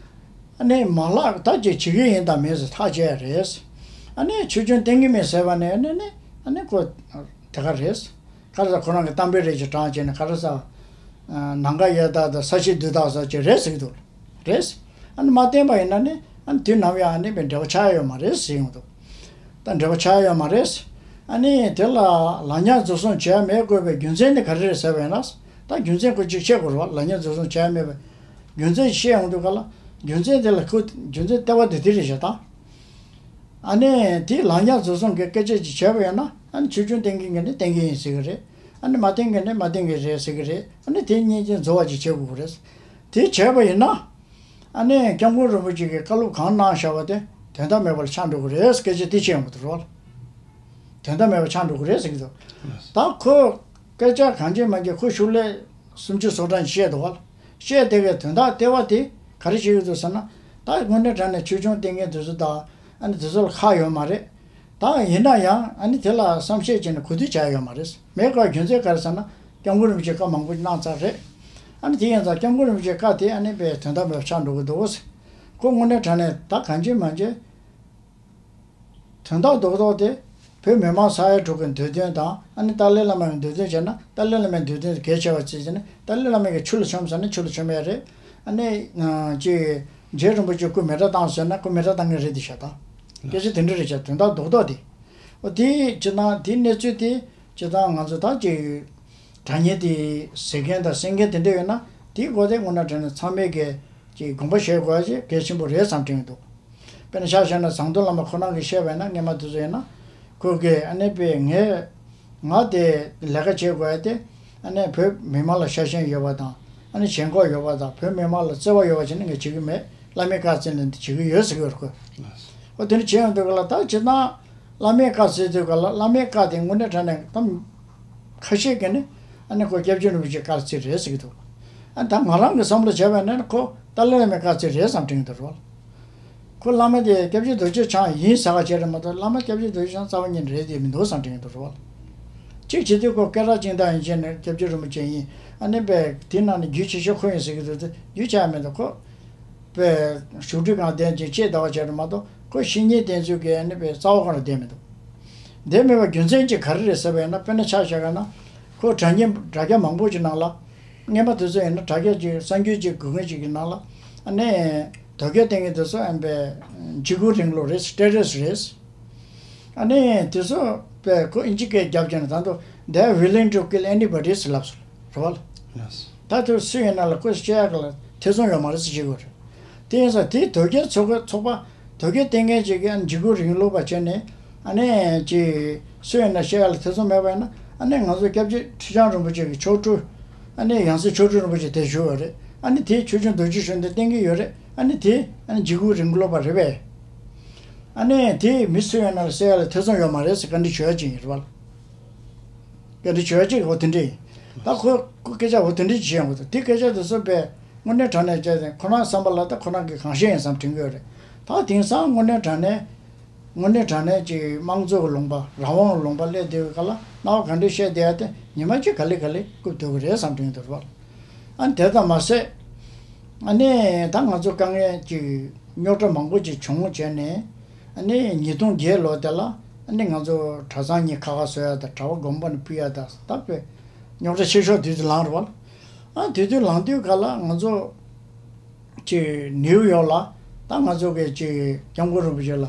ཨ་ནི་མ་ལྷག་ད་ཅིག་བྱེད་ཀྱི་ཡིན་དང་མིན་ཟེར་ཐག་བཅད་ཡ་རེད། ཨ་ནི་ཆོས་སྐྱོང་བསྟེན་གྱི་མིན་ཟེར་བ་ནས་ཨ་ནི་ནི་ཨ་ནི་ཁོ་དེ་ག་རེད། ག་རེ་ཟ་ཁོ་རང་གི་གཏམ་དཔེ་རེ་ཅིག་དྲངས་བྱས་ནས་ག་རེ་ཟ། ནམ་མཁའ་ཡས་དག་དང་ས་གཞི་རྡུལ་དག་སོགས་ཀྱི་རེད་ཟེར་གྱི་འདུག་རེད། ཨ་ནི་མ་བསྟན་པ་ཡིན་ན་ནི་ཨ་ནི་དུས་ནམ་ཡང་ཨ་ནི་པའི་འབྲེལ་བ་ཆགས་ཡོད་མ་རེད་ཟེར་ཡོང་འདུག་ད་འབྲེལ་བ་ཆགས་ཡོད་མ་རེད། ཨ་ནི་དེ་ལ་ལམ་ཉམས་རྫོགས་སོང་བྱས་མེད་དགོས་པའི་རྒྱུ་མཚན་ནི་ག་རེ་རེད་ཟེར་བས་ན། ད་རྒྱུ་མཚན་ཁོ་གཅིག་བཤད་དགོས་རེད་བ། ལམ་ཉམས་རྫོགས་སོང་བྱས་མེད་པའི་རྒྱུ་མཚན་བཤད་ཡོང་དུས་ག་ལ་རྒྱུ་མཚན་དེ་ལ་ཁོ་རྒྱུ་མཚན་ལྟེ་བ་དེ་དེ་རེད་བཞག་ད། ཨ་ནི་དེ་ལམ་ཉམས་རྫོགས་སོང་གི་སྐད་ཆ་ཅིག་བྱས་པ་ཡིན་ན་ཨ་ནི་ཆོས་སྐྱོང་བསྟེན་མཁན་གྱིས་ནི་བསྟེན་གྱི་ཡིན་ཟེར་གི་རེད། ཨ་ནི་མ་བསྟེན་མཁན་ནི་མ་བསྟེན་གྱི་རེད་ཟེར་གི་རེད། ཨ་ནི་དེ་གཉིས་ཀྱི་འཛོལ་བ་ཅིག་བྱེད་དགོས་ཀྱི་རེད། དེ་བྱས་པ་ཡིན་ན། ཨ་ནི་སྐྱབས་མགོན་རིན་པོ་ཆེ་གིས་བཀའ་སློབ་གང་གནང་བཞག་པ་དེ་དོན་དག་མེད་པར་ཆགས་འགྲོ་གི་རེད་སྐད་ཆ་དེ་བཤད་ཡོང་གི་འདུག་རོགས། དོན་དག་མེད་པར་ཆགས་འགྲོ་གི་རེད་ཟེར་གྱི་འདུག་ད་ཁོ་སྐད་ཆ་གང་བྱེད་མ་བྱེད་ཁོ་ཤུགས་ལས་སུམ་ཅུ་སོ་གྲངས་བཤད་འདུག་བ། བཤད་དེ་གའི་དོན་དག་ལྟེ་བ་དེ་ག་རེ་བྱེད་ཀྱི་འདུག་ཟེར་ན། ད་དངོས་གནས་དྲང་གནས་ཆོས་སྐྱོང་བསྟེན་མཁན་དེ་ཚོ་དང་ཨ་ནི་དེ་ཚོ་ལ་ཁག་ཡོད་མ་རེད། ད་ཡིན་ན་ཡང་ཨ་ནི་དེ་ལ་བསམ་ཤེས་བྱས་ནས་གོ་བསྡུར་བྱ་ཡ་ཡོད་མ་རེད། མེད་དགོས་རྒྱུ་མཚན་ག་རེ་ཟེར་ན་སྐྱབས་མགོན་རིན་པོ་ཆེས་བཀའ་མང་པོ་གནང་ཚར་རེད། ཨ་ནི་དེ་ཡིན་ཙང་སྐྱབས་མགོན་རིན་པོ་ཆེའི་བཀའ་དེ་ཨ་ནི་པའི་དོན་དག་མེད་པ་ཆགས་འགྲོ་གི་འདུག་ཁོ་དངོས་གནས་དྲང་གནས་ད་གང་བྱེད་མ་བྱེད། དོན་དག་རྡོག་རྡོག་དེ་བོད་མི་མང་ས་ཡ་དྲུག་གི་འདོད་དོན་དང་ཨ་ནི་ཏཱ་ལའི་བླ་མའི་འདོད་དོན་བྱས་ན་ཏཱ་ལའི་བླ་མའི་འདོད་དོན་དེ་གལ་ཆེ་བ་བརྩིས་བྱས་ནས་ཏཱ་ལའི་བླ་མ་གིས་ཆུ་ལ་མཆོངས་ཟེར་ན་ཆུ་ལ་མཆོངས་ཡ་རེད། ཨ་ནི་ཅིག་རྗེ་རིན་པོ་ཆེ་སྐུ་མེ་སྲེག་བཏང་ཟེར་ན་སྐུ་མེ་སྲེག་བཏང་གི་རེད་དེ་ཤ་སྟག་སྐད་ཆ་དེ་འདྲ་རེད་ཤག་དོན་དག་རྡོག་རྡོག་དེ། འོ་དེ་སྤྱིར་བཏང་དེ་གནས་ཚུལ་དེ་སྤྱིར་བཏང་ང་ཚོ་ད་ཅིག་དྲ་བརྙན་དེ་གཟིགས་མཁན་དང་གསན་མཁན་དེ་འདྲ་ཡོད་ན་དེའི་སྐོར་དེ་དངོས་གནས་དྲང་གནས་ཚང་མས་གི་ཅིག་དགོངས་པ་བཞེས་དགོས་ཡ་ཅིག་གལ་ཆེན་པོ་རེད་བསམ་དྲན་གྱི་འདུག་དཔེར་ན་ཆ་བཞག་ན་ཟམ་གདོང་བླ་མ་ཁོ་རང་གིས་བཤད་པ་ཡིན་ན་སྔས་མ་དེ་ཚོ་ཡིན་ན་ཁོ་གིས་ཨ་ནི་པས་ངས་ང་དེ་ལས་ཀ་བྱེད་དགོས་ཡ་དེ་ཨ་ནི་བོད་མི་མང་ལ་ཤ་ཞེན་ཡོད་པ་དང་ཨ་ནི་ཞེན་ཁོག་ཡོད་པ་དང་བོད་མི་མང་ལ་བརྩེ་བ་ཡོད་པ་བྱས་ན་ངས་བྱེད་ཀྱི་མེད། བླ་མའི་བཀའ་བརྩི་ལེན་དེ་བྱེད་ཀྱི་ཡོད་ཟེར་གྱི་ཡོད་རེད་ཁོས། འོ་དེ་འདྲ་བྱེད་ཡོང་དུས་ག་ལ་ད་སྤྱིར་བཏང་བླ་མའི་བཀའ་བརྩི་དུས་ག་ལ་བླ་མའི་བཀའ་དེ་དངོས་གནས་དྲང་གནས་ད་ཁ་ཤས་ཀྱིས་ནི་ཨ་ནི་ཁོ་སྐྱབས་རྗེ་རིན་པོ་ཆེའི་བཀའ་བརྩི་རེད་ཟེར་གྱི་འདུག་ཨ་ནི་ད་ང་རང་གི་བསམ་བློ་བྱས་པ་ཡིན་ན་ཁོ་ཏཱ་ལའི་བླ་མའི་བཀའ་བརྩི་རེད་བསམ་དྲན་གྱི་འདུག་རོགས། ཁོ་བླ་མ་དེ་སྐྱབས་རྗེ་རྡོ་རྗེ་འཆང་ཡིན་ཟེར་བ་བྱས་རེད་མ་གཏོགས་བླ་མ་སྐྱབས་རྗེ་རྡོ་རྗེ་འཆང་རྩ་བ་ཉིད་ནས་རེད་དེ་མི་འདུག་བསམ་དྲན་གྱི་འདུག་རོགས། གཅིག་བྱེད་དུས་ཁོ་སྐད་གྲགས་ཅན་དག་ཡིན་བྱས་ནས་སྐྱབས་རྗེ་རིན་པོ་ཆེ་ཡིན་ཨ་ནི་པས་དེ་ནང་ནས་རྒྱུས་ཆེ་ཤོས་ཁོ་ཡིན་ཟེར་གྱི་འདུག་དེ་རྒྱུས་ཆེ་ཡ་མེད་འདུག་ཁོ། པས་བཞུགས་ཁྲི་སྒང་བསྡད་ཅིང་ཆེས་ཟླ་བ་བྱས་རེད་མ་གཏོགས་ཁོ་བཤེས་གཉེན་བསྟེན་ཚུལ་གྱི་ཨ་ནི་པའི་རྩ་བ་ཁོ་ན་བསྡད་མི་འདུག་བསྡད་མེད་པའི་རྒྱུ་མཚན་གཅིག་ག་རེ་རེད་ཟེར་བས་ན་དཔེར་ན་ཆ་བཞག་ག་ན་ཁོ་དྲ་བརྙན་དྲ་རྒྱ་མང་པོ་ཅིག་ནང་ལ་སྔས་མ་དེ་ཚོ་ཡིན་ན་དྲ་རྒྱ་ཅིག་གསར་འགྱུར་ཅིག་དགོས་མཁན་ཅིག་གི་ནང་ལ་ཨ་ནི་དོལ་རྒྱལ་བསྟེན་མཁན་དེ་ཚོ་ཨ་ནི་པའི་འཇིགས་སྐུལ་རིང་ལུགས་རེད་ཊེ་རོ་རི་སི་ཊི་རེད། ཨ་ནི་དེ་ཚོ་པས་ཁོ་ཨིན་ཇི་སྐད་རྒྱབ་བྱས་ནས་ད་དུང་they are willing to kill anybody ཟེར་ལབ་སོང་རེད་བ། ལགས་སོ། ད་དུང་སུ་ཡིན་ན་ལ་ཁོ་སྐྱེ་ཡག་ལ་ཐེ་ཚོམ་ཡོད་མ་རེད་ཟེར་བྱེད་དགོས་རེད། དེ་ཡིན་ཙང་དེའི་དོལ་རྒྱལ་ཚོགས་པ་ཚོགས་པ་དོལ་རྒྱལ་བསྟེན་མཁན་ཅིག་གིས་ཨ་ནི་འཇིགས་སྐུལ་རིང་ལུགས་པ་བྱས་ནས་ཨ་ནི་ཅིག་སུ་ཡིན་ན་སྐྱེ་ཡག་ལ་ཐེ་ཚོམ་མེད་པ་ཡིན་ན་ཨ་ནི་ང་ཚོ་སྐྱབས་རྗེ་ཁྲི་བྱང་རིན་པོ་ཆེ་གི་མཆོག་སྤྲུལ་ཨ་ནི་ཡང་སྲིད་མཆོག་སྤྲུལ་རིན་པོ་ཆེ་དེ་བཞུགས་ཡོད་རེད། ཨ་ནི་དེ་ཆོས་སྐྱོང་རྡོ་རྗེ་གཞོན་དེ་བསྟེན་གྱི་ཡོད་རེད། ཨ་ནི་དེ་ཨ་ནི་འཇིགས་སྐུལ་རིང་ལུགས་པ་རེད་པས། ཨ་ནི་དེ་མི་སུ་ཡིན་ན་ལ་སྐྱེ་ཡག་ལ་ཐེ་ཚོམ་ཡོད་མ་རེད་ཟེར་བཀའ་འདྲི་ཞུ་ཡ་ཅིག་ཡིན་རེད་བ། སྐད་འདི་བྱོས་ཅིག་འོ་དེ་འདྲ་ཡིན། ད་ཁོ་ཁོ་སྐད་ཆ་འོ་དེ་འདྲ་ཅིག་བཤད་ཡོང་གི་འདུག་དེ་སྐད་ཆ་དེ་ཚོ་དཔེ་དངོས་གནས་དྲང་གནས་བྱས་ཏེ་ཁོ་རང་བསམ་པ་ལ་ད་ཁོ་རང་གིས་གང་བཤད་ཡིན་བསམ་དྲན་གྱི་ཡོད་རེད། ད་དེང་སང་དངོས་གནས་དྲང་གནས་དངོས་གནས་དྲང་གནས་ཀྱི་དམངས་གཙོ་གི་ལུང་པ་རང་དབང་གི་ལུང་པ་སླེབས་བསྡད་པའི་སྐབས་ལ་རྣ་བ་ག་འདྲ་བཤད་བསྡད་ཡ་དེ་ཉི་མ་གཅིག་ག་ལེ་ག་ལེ་རྐུབ་སྡོད་ཀྱི་རེད་བསམ་དྲན་གྱི་འདུག་རེད་བ། ཨ་ནི་དེ་ཙམ་མ་ཟད། ཨ་ནི་ད་ང་ཚོ་དཀའ་ངལ་ཅིག་རྙོག་དྲ་མང་པོ་ཅིག་བྱུང་བྱས་ནས་ཨ་ནི་ཉིས་སྟོང་བརྒྱད་ལོ་དེ་ལ་ཨ་ནི་ང་ཚོ་གྲྭ་ཚང་གཉིས་ཁ་ཁ་བཟོ་ཡ་དང་གྲྭ་པ་དགོན་པ་ནས་ཕུད་ཡ་དང་ད་དཔེ་རྙོག་དྲ་ཆེ་ཤོས་དུས་དུ་ལངས་རེད་བ། ཨ་དུས་དུ་ལངས་དུས་ག་ལ་ང་ཚོ་ཅིག་ནིའུ་ཡོག་ལ་ད་ང་ཚོ་གི་ཅིག་སྐྱབས་མགོན་རིན་པོ་ཆེ་ལ་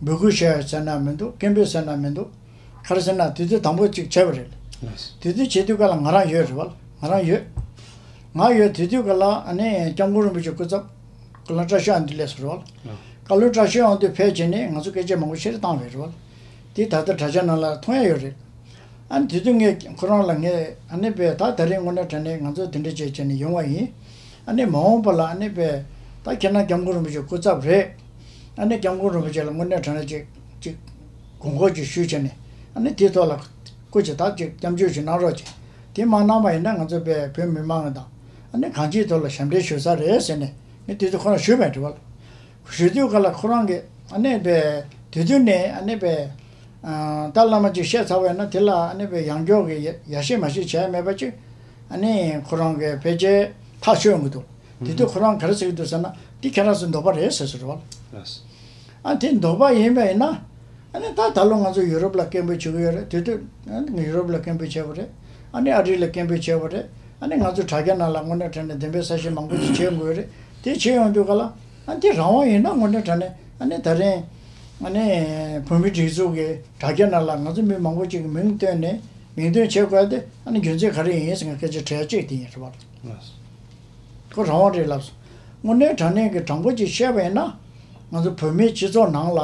འབོད་སྐུལ་བྱས་ཟེར་ན་མི་འདུག་སྐད་འབོད་ཟེར་ན་མི་འདུག་ག་རེ་ཟེར་ན་དུས་ཚོད་དང་པོ་གཅིག་བྱས་པ་རེད། ལགས་སོ། དུས་ཚོད་བྱེད་དུས་ག་ལ་ང་རང་ཡོད་རེད་བ། ང་རང་ཡོད། ང་ཡོད་དུས་དུས་ག་ལ་ཨ་ནི་སྐྱབས་མགོན་རིན་པོ་ཆེ་སྐུ་ཚབ་བཀའ་བློན་བཀྲ་ཤིས་ཨ་འདི་ལས་སུ་རེད་བ། ལགས། བཀའ་བློན་བཀྲ་ཤིས་ཨ་འདི་ཕེབས་བྱས་ནས་ང་ཚོ་སྐད་ཆ་མང་པོ་ཤེས་རེ་བཏང་བས་རེད་བ། དེ་ད་ལྟ་དྲ་རྒྱ་ནང་ལ་མཐོང་ཡ་ཡོད་རེད། ཨ་ནི་དེ་དུས་ངས་ཁོ་རང་ལ་ངས་ཨ་ནི་པས་ད་ད་རིང་དངོས་གནས་དྲང་གནས་ང་ཚོ་དེ་འདྲ་བྱས་བྱས་ནས་ཡོང་བ་ཡིན། ཨ་ནི་མ་འོངས་པ་ལ་ཨ་ནི་པས་ད་ཁྱེད་རང་སྐྱབས་མགོན་རིན་པོ་ཆེ་སྐུ་ཚབ་རེད། ཨ་ནི་སྐྱབས་མགོན་རིན་པོ་ཆེ་ལ་དངོས་གནས་དྲང་གནས་ཅིག་ཅིག་དགོངས་སྐོར་ཅིག་ཞུས་བྱས་ནས་ཨ་ནི་དེའི་ཐོག་ལ་སྐུ་མཁྱེན་ད་ཅིག་སྐྱབས་འཇུག་ཅིག་གནང་རོགས་བྱས། དེ་མ་གནང་བ་ཡིན་ན་ང་ཚོ་པས་བོད་མི་མང་དང་ཨ་ནི་གང་ཅིའི་ཐོག་ལ་ཞབས་འདྲེན་ཞུ་ས་རེད་ཟེར་ནས་ངས་དེ་དུས་ཁོ་རང་ཞུས་པ་རེད་བ། ཞུ་དུས་ག་ལ་ཁོ་རང་གིས་ཨ་ནི་པས་དེ་དུས་ནས་ཨ་ནི་པས། ད་བླ་མ་ཅིག་བཤད་ཚར་བས་ན་དེ་ལ་ཨ་ནི་པའི་ཡང་འགྱོག་གི་ཡ་ཡ་ཤེས་མ་ཤེས་བྱས་མེད་པ་ཅིག་ཨ་ནི་ཁོ་རང་གི་ཕལ་ཆེར་ཐག་ཆོད་ཡོང་གི་འདུག་དེ་དུས་ཁོ་རང་ག་རེ་ཟེར་གི་འདུག་ཟེར་ན་འདི་ཁྱེད་རང་ཚོའི་འདོད་པ་རེད་ཟེར་ཟེར་རེད་བ། ལགས་སོ། ཨ་དེ་འདོད་པ་ཡིན་པ་ཡིན་ན་ཨ་ནི་ད་ད་ལོ་ང་ཚོ་ཡུ་རོབ་ལ་སྐད་འབོད་བྱེད་གི་ཡོད་རེད། དེ་དུས་ཨ་ནི་ཡུ་རོབ་ལ་སྐད་འབོད་བྱས་པ་རེད། ཨ་ནི་ཨ་རི་ལ་སྐད་འབོད་བྱས་པ་རེད། ཨ་ནི་ང་ཚོ་དྲ་རྒྱ་ནང་ལ་དངོས་གནས་དྲང་གནས་བདེན་པའི་གསལ་བཤད་མང་པོ་ཅིག་བྱེད་དགོས་རེད། དེ་བྱེད་ཡོང་དུས་ག་ལ་ཨ་འདི་རང་དབང་ཡིན་ན་དངོས་གནས་དྲང་གནས་ཨ་ནི་ད་རིང་ཨ་ནི་བོད་མི་སྒྲིག་འཛུགས་ཀྱི་དྲ་རྒྱ་ནང་ལ་ང་ཚོ་མི་མང་པོ་ཅིག་གི་མིང་བཏོན་ནས་མིང་འདོན་བྱེད་དགོས་ཏེ་ཨ་ནི་རྒྱུ་མཚན་ག་རེ་ཡིན་ཟེར་ང་སྐད་ཆ་དྲི་ཡ་གཅིག་དེ་ཡིན་རེད་པ། ཁོ་རང་དབང་རེད་ལབ་སོང་། དངོས་གནས་དྲང་གནས་ཀྱི་དྲང་པོ་ཅིག་བཤད་པ་ཡིན་ན། ང་ཚོ་བོད་མིའི་སྤྱི་ཚོགས་ནང་ལ་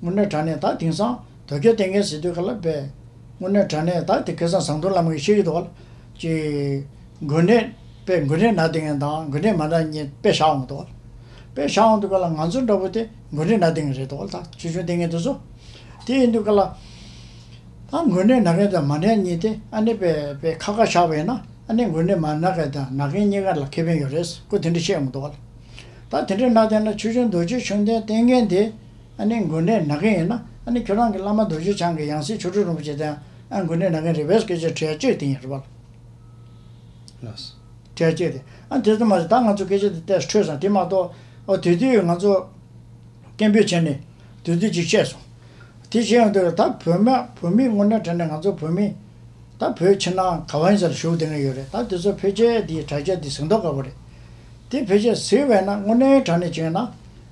དངོས་གནས་དྲང་གནས་ད་དེང་སང་དོལ་རྒྱལ་བསྟེན་མཁན་ཟེར་དུས་ག་ལ་བས། དངོས་གནས་དྲང་གནས་ད་དེ་ཁ་སང་ཟམ་གདོང་བླ་མ་གིས་བཤད་ཀྱི་འདུག་བ། ཅིག་དངོས་གནས་དཔེ་དངོས་གནས་ནང་བསྟེན་མཁན་དང་དངོས་གནས་མ་ནང་གཉིས་དཔེ་བཞག་འོང་འདུག་བ། དཔེ་བཞག་འོང་དུས་ག་ལ་ང་ཚོ་འདྲ་པོ་དེ་དངོས་གནས་ནང་བསྟེན་མཁན་རེད་འདུག་བ། ད་ཆོས་སྐྱོང་བསྟེན་མཁན་དེ་ཚོ། དེ་ཡིན་དུས་ག་ལ། ད་དངོས་གནས་ན་མཁན་དང་མ་ན་མཁན་གཉིས་དེ་ཨ་ནི་དཔེ་དཔེ་ཁ་ཁ་བཞག་པ་ཡིན་ན་ཨ་ནི་དངོས་གནས་མ་ན་མཁན་དང་ན་མཁན་གཉིས་ཀ་ལ་ཁེ་ཕན་ཡོད་རེད། ཁོ་དེ་འདྲ་བཤད་ཡོང་འདུག་བ། ད་དེ་འདྲའི་ནང་བསྟན་ན་ཆོས་སྐྱོང་རྡོ་རྗེ་འཆང་ལྡན་བསྟེན་མཁན་དེ་ཨ་ནི་དངོས་གནས་ན་མཁན་ཡིན་ན་ཨ་ནི་ཁྱོད་རང་གི་བླ་མ་རྡོ་རྗེ་འཆང་གི་ཡང་སྲིད་མཆོག་སྤྲུལ་རིན་པོ་ཆེ་དང་ཨ་དངོས་གནས་ན་མཁན་རེད་པས་སྐད་ཆ་དྲི་ཡ་གཅིག་དེ་ཡིན་རེད་བ། ལགས། དྲི་ཡ་གཅིག་དེ་ཨ་དེ་ཙམ་མ་ཟད་ད་ང་ཚོ་སྐད་ཆ་དེ་ཏོག་ཙམ་འཕྲོས་སོང་། དེ་མ་གཏོགས་ཨོ་དེ་དུས་ང་ཚོ་སྐད་འབོད་བྱས་ནས་དེ་དུས་ཅིག་བཤད་སོང་། དེ་བྱས་ཡོང་དུས་ད་བོད་མ་བོད་མི་དངོས་གནས་དྲང་གནས་ང་ཚོ་བོད་མི་ད་བོད་ཕྱི་ནང་ག་བ་ཡིན་ས་ལ་བཞུགས་བསྡད་མཁན་ཡོད་རེད། ད་དེ་ཚོ་ཕལ་ཆེར་དེའི་དྲ་རྒྱ་དེ་གཟིགས་མདོག་ཁ་པོ་རེད། དེ་ཕལ་ཆེར་གཟིགས་པས་ན་དངོས་གནས་དྲང་གནས་བྱས་ན་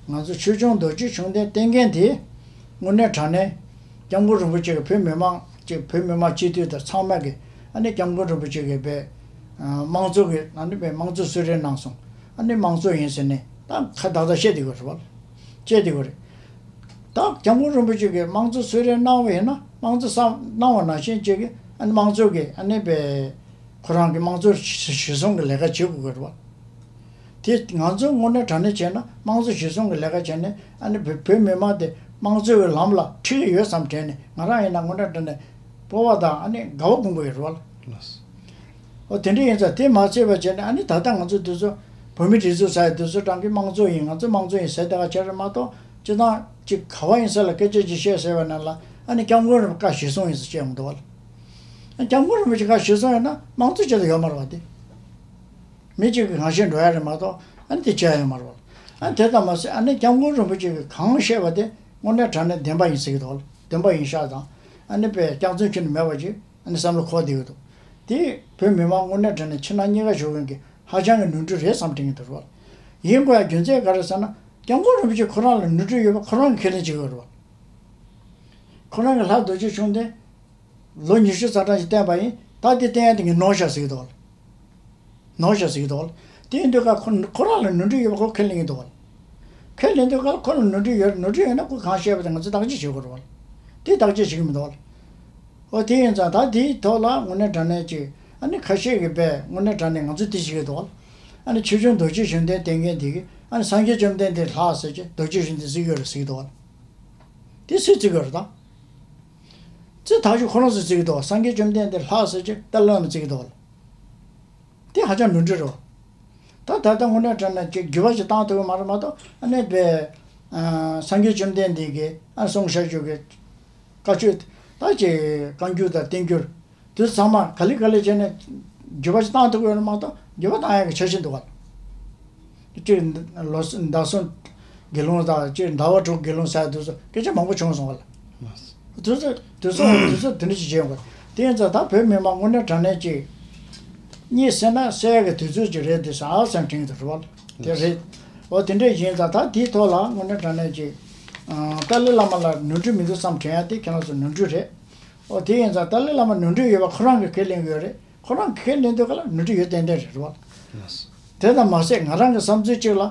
ང་ཚོ་ཆོས་སྐྱོང་རྡོ་རྗེ་འཆང་ལྡན་བསྟེན་མཁན་དེ་དངོས་གནས་དྲང་གནས་སྐྱབས་མགོན་རིན་པོ་ཆེ་གི་བོད་མི་མང་གཅིག་བོད་མི་མང་སྤྱི་འཐུས་དང་ཚང་མ་གི་ཨ་ནི་སྐྱབས་མགོན་རིན་པོ་ཆེ་གི་བས་དམངས་གཙོ་གི་ཨ་ནི་བས་དམངས་གཙོ་གསོལ་རས་གནང་སོང་། ཨ་ནི་དམངས་གཙོ་ཡིན་ཟེར་ནས་ད་ཁ་བརྡ་བརྡ་བཤད་དེ་གོ་རེད་བ། བཤད་དེ་གོ་རེད། ད་སྐྱབས་མགོན་རིན་པོ་ཆེ་གིས་དམངས་གཙོ་གསོལ་རས་གནང་བ་ཡིན་ན་དམངས་གཙོ་བསམ་གནང་བ་ནང་བཞིན་བྱེད་ཀྱི་ཨ་ནི་དམངས་གཙོ་གི་ཨ་ནི་བས་ཁོ་རང་གི་དམངས་གཙོ་གཞི་བཟུང་གི་ལས་ཀ་བྱེད་དགོས་ཀྱི་རེད་བ། དེ་ང་ཚོ་དངོས་གནས་དྲང་གནས་བྱས་ན་དམངས་གཙོ་གཞི་བཟུང་གི་ལས་ཀ་བྱས་ནས་ཨ་ནི་བོད་བོད་མི་མང་དེ་དམངས་གཙོ་གི་ལམ་ལ་ཁྲིད་ཀྱི་ཡོད་བསམ་དྲན་ནས་ང་རང་ཡིན་ན་དངོས་གནས་དྲང་གནས་སྤོབས་པ་དང་ཨ་ནི་དགའ་བ་སྒོམ་དགོས་ཀྱི་རེད་བ། ལགས། ཨོ་དེ་འདྲ་ཡིན་ཙང་དེ་མ་ཚད་པ་བྱས་ནས་ཨ་ནི་ད་ལྟ་ང་ཚོ་དེ་ཚོ་བོད་མི་སྒྲིག་འཛུགས་ཟེར་ཡ་དེ་ཚོ་རང་གི་དམངས་གཙོ་ཡིན་ང་ཚོ་དམངས་གཙོ་ཡིན་ཟེར་ད་ག་བྱས་རེད་མ་གཏོགས་སྤྱི་བཏང་ཅིག་ག་བ་ཡིན་ས་ལ་སྐད་ཆ་ཅིག་བཤད་ཟེར་བ་ན་ལ་ཨ་ནི་སྐྱབས་མགོན་རིན་པོ་ཆེ་བཀའ་གཞིར་བཟུང་ཡིན་ཟེར་བཤད་ཡོང་འདུག་བ། ཨ་སྐྱབས་མགོན་རིན་པོ་ཆེ་བཀའ་གཞིར་བཟུང་ཡོད་ན་དམངས་གཙོ་ཅི་ལ་ཡོད་མ་རེད་བ་དེ། མི་གཅིག་གིས་གང་བཤད་འགྲོ་ཡ་རེད་མ་གཏོགས་ཨ་ནི་དེ་བྱས་ཡོད་མ་རེད་བ། ཨ་ནི་དེ་ལྟ་མ་ཟད་ཨ་ནི་སྐྱབས་མགོན་རིན་པོ་ཆེ་གིས་གང་བཤད་པ་དེ་དངོས་གནས་དྲང་གནས་བདེན་པ་ཡིན་ཟེར་གྱི་འདུག་བ། བདེན་པ་ཡིན་ཤག་དང་ཨ་ནི་པའི་སྐྱག་རྫུན་ཁྱོན་ནས་མེད་པ་ཅིག་ཨ་ནི་བསམ་བློ་འཁོར་བསྡད་ཡོད་འདུག་དེ་བོད་མི་མང་དངོས་གནས་དྲང་གནས་ཕྱི་ནང་གཉིས་ཀ་བཞུགས་མཁན་གྱི་ཧ་ཅང་གི་ནོར་འཁྲུལ་རེད་བསམ་དྲན་གྱི་འདུག་རོགས། ཡིན་དགོས་ཡ་རྒྱུ་མཚན་ག་རེ་ཟེར་ན་སྐྱབས་མགོན་རིན་པོ་ཆེ་ཁོ་རང་ལ་ནོར་འཁྲུལ་ཡོད་པ་ཁོ་རང་གིས་ཁས་ལེན་བྱེད་ཀྱི་ཡོད་རེད་བ། ཁོ་རང་གི་ལྷ་རྡོ་རྗེ་འཆང་ལྡན་ལོ་ཉི་ཤུ་རྩ་གྲངས་ཤིག་བསྟེན་པ་ཡིན། ད་དེ་བསྟེན་ཡ་དེ་ངས་ནོར་བཞག་ཟེར་གྱི་འདུག་བ། ནོར་བཞག་ཟེར་གྱི་འདུག་བ། དེ་ཡིན་དུས་ཀ་ཁོ་ཁོ་རང་ལ་ནོར་འཁྲུལ་ཡོད་པ་ཁོ་ཁས་ལེན་གྱི་འདུག་བ། ཁས་ལེན་དུས་ཀ་ཁོ་ལ་ནོར་འཁྲུལ་ཡོད་ནོར་འཁྲུལ་ཡོད་ན་ཁོས་གང་བཤད་པ་དེ་ང་ཚོས་བརྟག་དཔྱད་བྱེད་དགོས་རེད་བ། དེ་བརྟག་དཔྱད་བྱེད་ཀྱི་མི་འདུག་བ། ཨོ་དེ་ཡིན་ཙང་ད་དེའི་ཐོག་ལ་དངོས་གནས་དྲང་གནས་ཅིག་ཨ་ནི་ཁ་ཤས་ཀྱིས་པས་དངོས་གནས་དྲང་གནས་ང་ཚོས་དེ་བྱེད་ཀྱི་འདུག་བ། ཨ་ནི་ཆོས་སྐྱོང་རྡོ་རྗེ་འཆང་ལྡན་བསྟེན་མཁན་དེ་གིས་ཨ་ནི་སངས་རྒྱས་བཅོམ་ལྡན་འདས་ལྷ་ཟེར་གྱི་རྡོ་རྗེ་འཆང་ལྡན་ཟེར་གྱི་ཡོད་རེད་ཟེར་གྱི་འདུག་བ། དེ་སུས་བརྩི་གི་ཡོད་རེད་ད། བརྩི་ཐག་ཆོད་ཁོ་རང་ཚོས་བརྩི་གི་འདུག་བ། སངས་རྒྱས་བཅོམ་ལྡན་འདས་ལྷ་ཟེར་གྱི་ཏཱ་ལའི་བླ་མས་བརྩི་གི་འདུག་བ། དེ་ཧ་ཅང་ནོར་འཁྲུལ་རེད་བ། ད་ད་ལྟ་དངོས་གནས་དྲང་གནས་ཀྱི་འགྱུར་བ་ཞིག་བཏང་ཐུབ་ཀྱི་མ་རེད་མ་གཏོགས་ཨ་ནི་པའི་ཨ་སངས་རྒྱས་བཅོམ་ལྡན་འདས་ཀྱིས་ཨ་གསུངས་བཞག་རྒྱུ་གི་བཀའ་ཆོས་ད་ཅིག་བཀའ་འགྱུར་དང་བསྟན་འགྱུར་དེ་ཚང་མ་ག་ལེ་ག་ལེ་བྱས་ནས་འགྱུར་བ་ཞིག་བཏང་ཐུབ་ཀྱི་ཡོད་རེད་མ་གཏོགས་འགྱུར་བ་བཏང་ཡག་གི་འཆར་གཞི་འདུག་བ། སྤྱིར་ལོ་ཟླ་གསུམ་དགེ་སློང་དང་སྤྱིར་ཟླ་བ་དྲུག་དགེ་སློང་ཟེར་དུས་སུ་སྐད་ཆ་མང་པོ་བྱུང་སོང་བ་ལ། དུས་ཚོད་དུས་ཚོད་དུས་ཚོད་དེ་འདྲ་ཞིག་བྱས་ཡོང་གི་རེད། དེ་ཡིན་ཙང་ད་བོད་མི་མང་དངོས་གནས་དྲང་གནས་ཀྱི་གཉིད་སད་ན་སད་ཡག་གི་དུས་ཚོད་ཅིག་རེད་འདུག་ཟེར་ཨ་སེམས་དྲན་གྱི་འདུག་རེད་བ། དེ་རེད། འོ་དེ་འདྲ་ཡིན་ཙང་ད་དེའི་ཐོག་ལ་དངོས་གནས་དྲང་གནས་ཀྱི་ཏཱ་ལའི་བླ་མ་ལ་ནོར་འཁྲུལ་མི་འདུག་བསམ་དྲན་ཡག་དེ་ཁྱེད་རང་ཚོ་ནོར་འཁྲུལ་རེད། འོ་དེ་ཡིན་ཙང་ཏཱ་ལའི་བླ་མ་ནོར་འཁྲུལ་ཡོད་པ་ཁོ་རང་གིས་ཁས་ལེན་གྱི་ཡོད་རེད། ཁོ་རང་གིས་ཁས་ལེན་དུས་ག་ལ་ནོར་འཁྲུལ་ཡོད་ཏན་ཏན་རེད་རེད་བ། དེ་ལྟར་མ་ཟད་ང་རང་གི་བསམ་ཚུལ་གཅིག་ལ།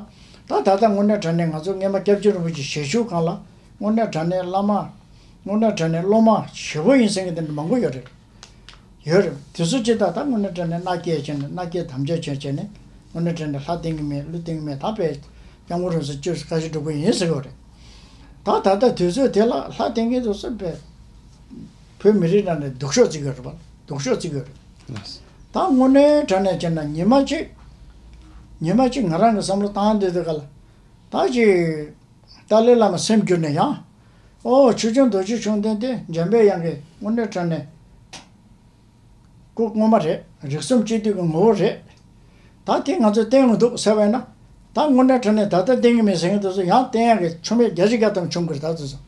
ད་ད་ལྟ་དངོས་གནས་དྲང་གནས་ང་ཚོ་སྔོན་མ་སྐྱབས་རྗེ་རིན་པོ་ཆེ་ཞལ་བཞུགས་སྒང་ལ་དངོས་གནས་དྲང་གནས་བླ་མ། དངོས་གནས་དྲང་གནས་སློབ་མ་ཞེ་པོ་ཡིན་ཟེར་མཁན་དེ་འདྲ་མང་པོ་ཡོད་རེད། ཡོད་རེད། དེ་ཚོ་ཅི་ལྟར་ད་དངོས་གནས་དྲང་གནས་མནའ་སྐྱེལ་བྱས་ནས་མནའ་སྐྱེལ་དམ་བཅའ་བྱས་བྱས་ནས་དངོས་གནས་དྲང་གནས་ལྷ་བསྟེན་གྱི་མེད་ཀླུ་བསྟེན་གྱི་མེད་ད་དཔེ་སྐྱབས་མགོན་རིན་པོ་ཆེ་བཀའ་བཞིན་སྒྲུབ་ཀྱི་ཡིན་ཟེར་གྱི་ཡོད་རེད། ད་ད་ལྟ་དུས་ཚོད་དེ་ལ་ལྷ་བསྟེན་མཁན་དེ་ཚོ་དཔེ་བོད་མི་རིགས་ནང་ནས་སྡུག་ཤོས་བརྩི་གི་ཡོད་རེད་པ། སྡུག་ཤོས་བརྩི་གི་ཡོད་རེད། ད་དངོས་གནས་དྲང་གནས་བྱས་ན་ཉི་མ་གཅིག་ཉི་མ་གཅིག་ང་རང་གི་བསམ་བློ་བཏང་བསྡད་དུས་ག་ལ། ད་ཅིག་ཏཱ་ལའི་བླ་མ་སེམས་འགྱུར་ནས་ཡང་། ཨོ་ཆོས་སྐྱོང་རྡོ་རྗེ་འཆང་ལྡན་དེ་འཇམ་པའི་དབྱངས་ཀྱི་དངོས་གནས་དྲང་གནས་སྐུ་ངོ་མ་རེད། རིགས་གསུམ་སྤྱི་འཐུས་ཀྱི་ངོ་བོ་རེད། ད་དེ་ང་ཚོས་བསྟེན་དགོས་འདུག་ཟེར་བས་ན། ད་དངོས་གནས་དྲང་གནས་ད་ལྟ་བསྟེན་གྱི་མེད་ཟེར་མཁན་དེ་ཚོ་ཡང་བསྟེན་ཡག་གི་ཆོ་མེད་བརྒྱ་ཆ་བརྒྱ་ཐམ་བྱུང་གི་རེད་ད་དེ་ཚོ།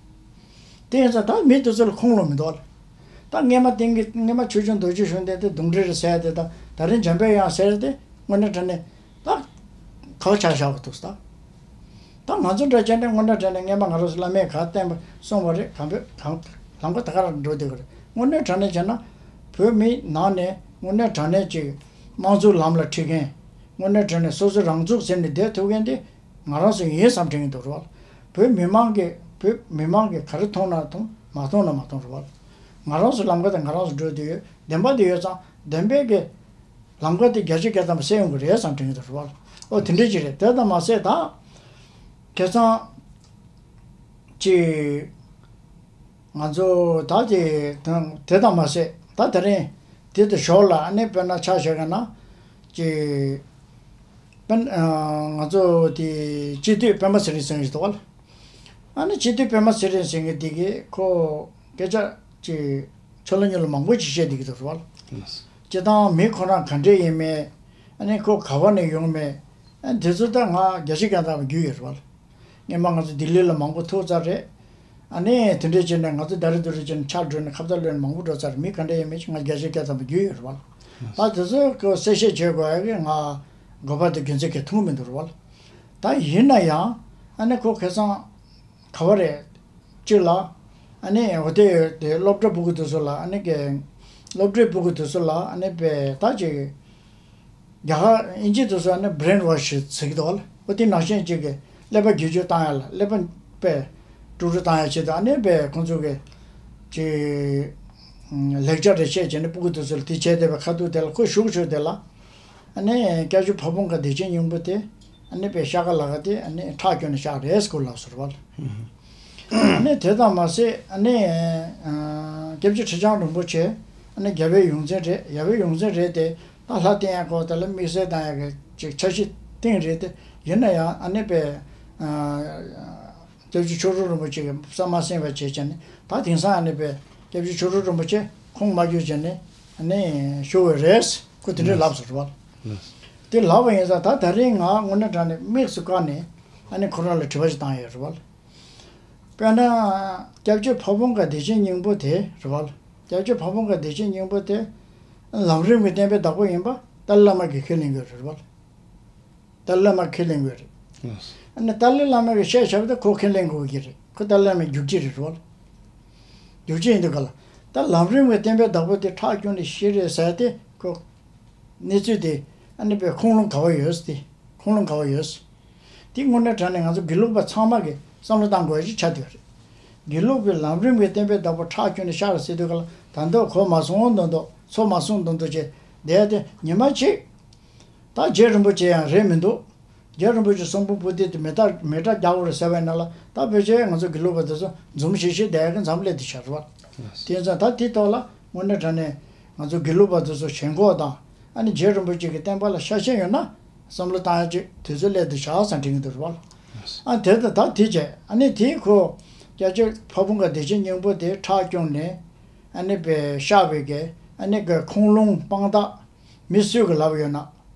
དེ་ཡིན་ཙང་ད་མི་དེ་ཚོ་ལ་ཁུངས་ལུང་མི་འདུག་ལ། ད་སྔས་མ་ཏིང་གི་སྔས་མ་ཆོས་སྐྱོང་རྡོ་རྗེ་གཞུང་དེ་དེ་གདུང་འདྲེ་རེད་ཟེར་ཡ་དེ་དང་ད་རིང་འཇམ་དཔལ་དབྱངས་ཟེར་ཡ་དེ་དངོས་གནས་དྲང་གནས་ད་ག་བ་ཆགས་བཞག་པ་འདུག་ད། ད་ང་ཚོ་འདྲ་བྱས་ནས་དངོས་གནས་དྲང་གནས་སྔས་མ་ང་རང་ཚོ་བླ་མས་ག་བསྟན་པ་གསུངས་པ་རེད། གང་བོད་གང་ལམ་ཁ་ད་ག་རང་འགྲོ་བསྡད་ཀྱི་རེད། དངོས་གནས་དྲང་གནས་བྱས་ན་བོད་མི་ནང་ནས་དངོས་གནས་དྲང་གནས་ཅིག་དམངས་གཙོའི་ལམ་ལ་ཁྲིད་མཁན། དངོས་གནས་དྲང་གནས་སོ་སོ་རང་ཚུགས་ཟེར་ནས་བསྡད་ཐུབ་མཁན་དེ་ང་རང་ཚོ་ཡིན་བསམ་དྲན་གྱི་འདུག་རེད་བ། བོད་མི་མང་གིས་བོད་མི་མང་གིས་ག་རེ་མཐོང་ན་མཐོང་མ་མཐོང་ན་མ་མཐོང་རེད་བ། ང་རང་ཚོ་ལམ་ཁ་དེ་ང་རང་ཚོ་འགྲོ་བསྡད་ཡོད། བདེན་པ་དེ་ཡོད་ཙང་བདེན་པའི་གི་ལམ་ཁ་དེ་བརྒྱ་ཆ་བརྒྱ་ཐམ་པ་སེལ་ཡོང་གི་རེད་བསམ་དྲན་གྱི་འདུག་རེད་བ། ཨོ་དེ་འདྲ་ཅིག་རེད། དེ་ཙམ་མ་ཟད་ད་ཁ་སང་ཅིག་ང་ཚོ་ད་དེ་དང་དེ་དང་མ་ཟད་ད་དེ་རིང་དེ་དང་ཞོར་ལ་ཨ་ནི་དཔེར་ན་ཆ་བཞག་ག་ན་ཅིག་དཔེར་ན་ང་ཚོ་དེ་སྤྱི་འཐུས་སྤེན་པ་ཚེ་རིང་ཟེར་གྱི་འདུག་བ། ཨ་ནི་སྤྱི་འཐུས་སྤེན་པ་ཚེ་རིང་ཟེར་མཁན་དེ་གིས་ཁོ་སྐད་ཆ་ཅིག་ཆོ་ལོ་ཉོ་ལོ་མང་པོ་ཅིག་བཤད་བསྡད་ཀྱི་འདུག་རེད་བ། སྤྱིར་བཏང་མི་ཁོ་རང་ག་འདྲས་ཡིན་མིན། ཨ་ནི་ཁོ་ག་བ་ནས་ཡོང་མིན། ཨ་ནི་དེ་ཚོ་ད་ང་རྒྱ་ཆེ་རྒྱ་ཐག་པ་རྒྱུས་ཡོད་རེད་བ། སྔོན་མ་ང་ཚོ་ལྡི་ལི་ལ་མང་པོ་ཐུག་ཚར་རེད། ཨ་ནི་དེ་འདྲས་བྱས་ནས་ང་ཚོ་ད་རེས་དུ་རེ་བྱས་ནས་ཆགས་འགྲོ་ནས་ཁ་བརྡ་ལོན་མང་པོ་འགྲོ་ཚར་རེད། མི་ག་འདྲས་ཡིན་མིན་ང་རྒྱ་ཆེ་རྒྱ་ཐག་པ་རྒྱུས་ཡོད་རེད་བ། ད་དེ་ཚོ་ཁོ་གསལ་བཤད་བྱེད་དགོས་ཡ་གི་ང་དགོས་པ་དེ་རྒྱུ་མཚན་གྱིས་ཐུག་མི་འདུག་རེད་བ། ད་ཡིན་ན་ཡང་ཨ་ནི་ཁོ་ཁ་སང་ག་བ་རེད། གཅིག་ལ། ཨ་ནི་འོ་དེ་དེ་སློབ་གྲྭ་ཕྲུ་གུ་དེ་ཚོ་ལ་ཨ་ནི་གི་སློབ་གྲྭའི་ཕྲུ་གུ་དེ་ཚོ་ལ་ཨ་ནི་པའི་ད་ཅིག་རྒྱ་གར་དབྱིན་ཇི་དེ་ཚོ་ཨ་ནི་brainwash་ཟེར་གྱི་འདུག་ལ། འོ་དེ་ནང་བཞིན་ཅིག་གི་ཀླད་པ་འགྱུར་བཅོས་བཏང་ཡ་ལ་ཀླད་པ་པའི་དཀྲུག་དཀྲུག་བཏང་ཡ་ཆེད་དུ་ཨ་ནི་པའི་ཁོང་ཚོ་གི་ཅིག་ལེགས་ཆ་རེ་བཤད་བྱས་ནས་ཕྲུ་གུ་དེ་ཚོ་ལ་དེ་བྱས་བསྡད་པའི་ཁ་ཐུག་དེ་ལ་ཁོ་ཞུགས་ཆོག་དེ་ལ། ཨ་ནི་སྐྱབས་རྗེ་ཕ་བོང་ཁ་བདེ་ཆེན་སྙིང་པོ་དེ་ཨ་ནི་པའི་ཤ་ཁ་ལ་ཁ་དེ་ཨ་ནི་ཁྲག་སྐྱོན་ནས་བཞག་རེད་སྐུ་ལ་ཟེར་བ། ཨ་ནི་དེ་ཙམ་མ་ཟད་ཨ་ནི་སྐྱབས་རྗེ་ཁྲི་བྱང་རིན་པོ་ཆེ་ཨ་ནི་རྒྱལ་བའི་ཡོངས་འཛིན་རེད། རྒྱལ་བའི་ཡོངས་འཛིན་རེད་དེ་ད་ལྷ་བསྟེན་ཡ་སྐོར་དེ་ལ་དམིགས་བསལ་བཏང་ཡ་གི་ཅིག་འཆར་གཞི་བཏིང་རེད་དེ་ཡིན་ན་ཡང་ཨ་ནི་པའི་སྐྱབས་རྗེ་མཆོག་སྤྲུལ་རིན་པོ་ཆེ་གིས་བསམ་མ་གསན་པ་བྱས་བྱས་ནས་ད་དེང་སང་ཨ་ནི་པའི་སྐྱབས་རྗེ་མཆོག་སྤྲུལ་རིན་པོ་ཆེ་ཁོང་མ་གྱུར་བྱས་ནས་ཨ་ནི་ཞུ་བའི་རེད། ཁོ་དེ་འདྲའི་ལབ་སོང་རེད་བ། དེ་ལབ་པ་ཡིན་ཙང་ད་ད་རིང་ང་དངོས་གནས་དྲང་གནས་དམིགས་སུ་བཀར་ནས་ཨ་ནི་ཁོ་རང་ལ་དྲི་བ་ཞིག་བཏང་ཡོད་རེད་བ། དཔེར་ན་སྐྱབས་རྗེ་ཕ་བོང་ཁ་བདེ་ཆེན་སྙིང་པོ་དེ་རེད་བ། སྐྱབས་རྗེ་ཕ་བོང་ཁ་བདེ་ཆེན་སྙིང་པོ་དེ་ལམ་རིམ་གྱི་བསྟན་པའི་བདག་པོ་ཡིན་པ་ཏཱ་ལའི་བླ་མ་གིས་ཁས་ལེན་གྱི་ཡོད་རེད་བ། ཏཱ་ལའི་བླ་མ་ཁས་ལེན་དགོས་རེད། ཨ་ནི་ཏཱ་ལའི་བླ་མ་གིས་བཤད་བཞག་པ་དེ་ཁོ་ཁས་ལེན་དགོས་ཀྱི་རེད། ཁོ་ཏཱ་ལའི་བླ་མའི་རྒྱུག་ཁྱི་རེད་རོལ། རྒྱུག་ཁྱི་ཡིན་དུས་ག་ལ། ད་ལམ་རིམ་གྱི་བསྟན་པའི་བདག་པོ་དེ་ཁྲག་སྐྱོན་ནས་ཤི་རེད་ཟེར་ཏེ་ཁོ། གནས་ཚུལ་དེ་ཨ་ནི་པའི་ཁུངས་ལུང་ག་བ་ཡོད་དེ། ཁུངས་ལུང་ག་བ་ཡོད། དེ་དངོས་གནས་དྲང་གནས་ང་ཚོ་དགེ་ལུགས་པ་ཚང་མ་གིས་བསམ་བློ་བཏང་དགོས་ཡ་ཅིག་ཆགས་བསྡད་ཡོད་རེད། དགེ་ལུགས་པའི་ལམ་རིམ་གྱི་བསྟན་པའི་བདག་པོ་ཁྲག་སྐྱོན་ནས་ཤི་རེད་ཟེར་དུས་ག་ལ་ད་མདོ་གོ་མ་སོང་མདོག་མདོག་ཚོར་མ་སོང་མདོག་མདོག་བྱས་བསྡད་དེ་ཉི་མ་གཅིག་ད་རྗེ་རིན་པོ་ཆེ་ཡང་རེད་མི་འདུག་རྗེ་རིན་པོ་ཆེ་གསུང་འབུམ་པོ་ཏི་དེ་མེ་སྟག་མེ་སྟག་རྒྱག་དགོས་རེད་ཟེར་བའི་ནང་ལ་ད་ཕལ་ཆེར་ང་ཚོ་དགེ་ལུགས་པ་དེ་ཚོ་འཛུམ་ཞིག་ཞིག་བསྡད་ཀྱི་མཚམས་སླེབས་དེ་ཆགས་རེད་བ། དེ་ཚོ་ད་དེ་ཐོག་ལ་དངོས་གནས་དྲང་གནས་ང་ཚོ་དགེ་ལུགས་པ་དེ་ཚོ་ཞེན་ཁོག་དང་ཨ་ནི་རྗེ་རིན་པོ་ཆེ་གི་བསྟན་པ་ལ་ཤ་ཞེན་ཡོད་ན་བསམ་བློ་བཏང་ཡ་ཅིག་དུས་ཚོད་སླེབས་དེ་ཆགས་བསམ་དྲན་གྱི་འདུག་རེད་བ། ཨ་དེ་ད་ད་དེ་བྱས་ཨ་ནི་དེ་ཁོ་སྐྱབས་རྗེ་ཕ་བོང་ཁ་བདེ་ཆེན་སྙིང་པོ་དེ་ཁྲག་སྐྱོན་ནས་ཨ་ནི་པའི་གཤགས་པའི་གི་ཨ་ནི་གི་ཁུངས་ལུང་དཔང་རྟགས། མི་སུས་གི་ལབ་ཡོད་ན།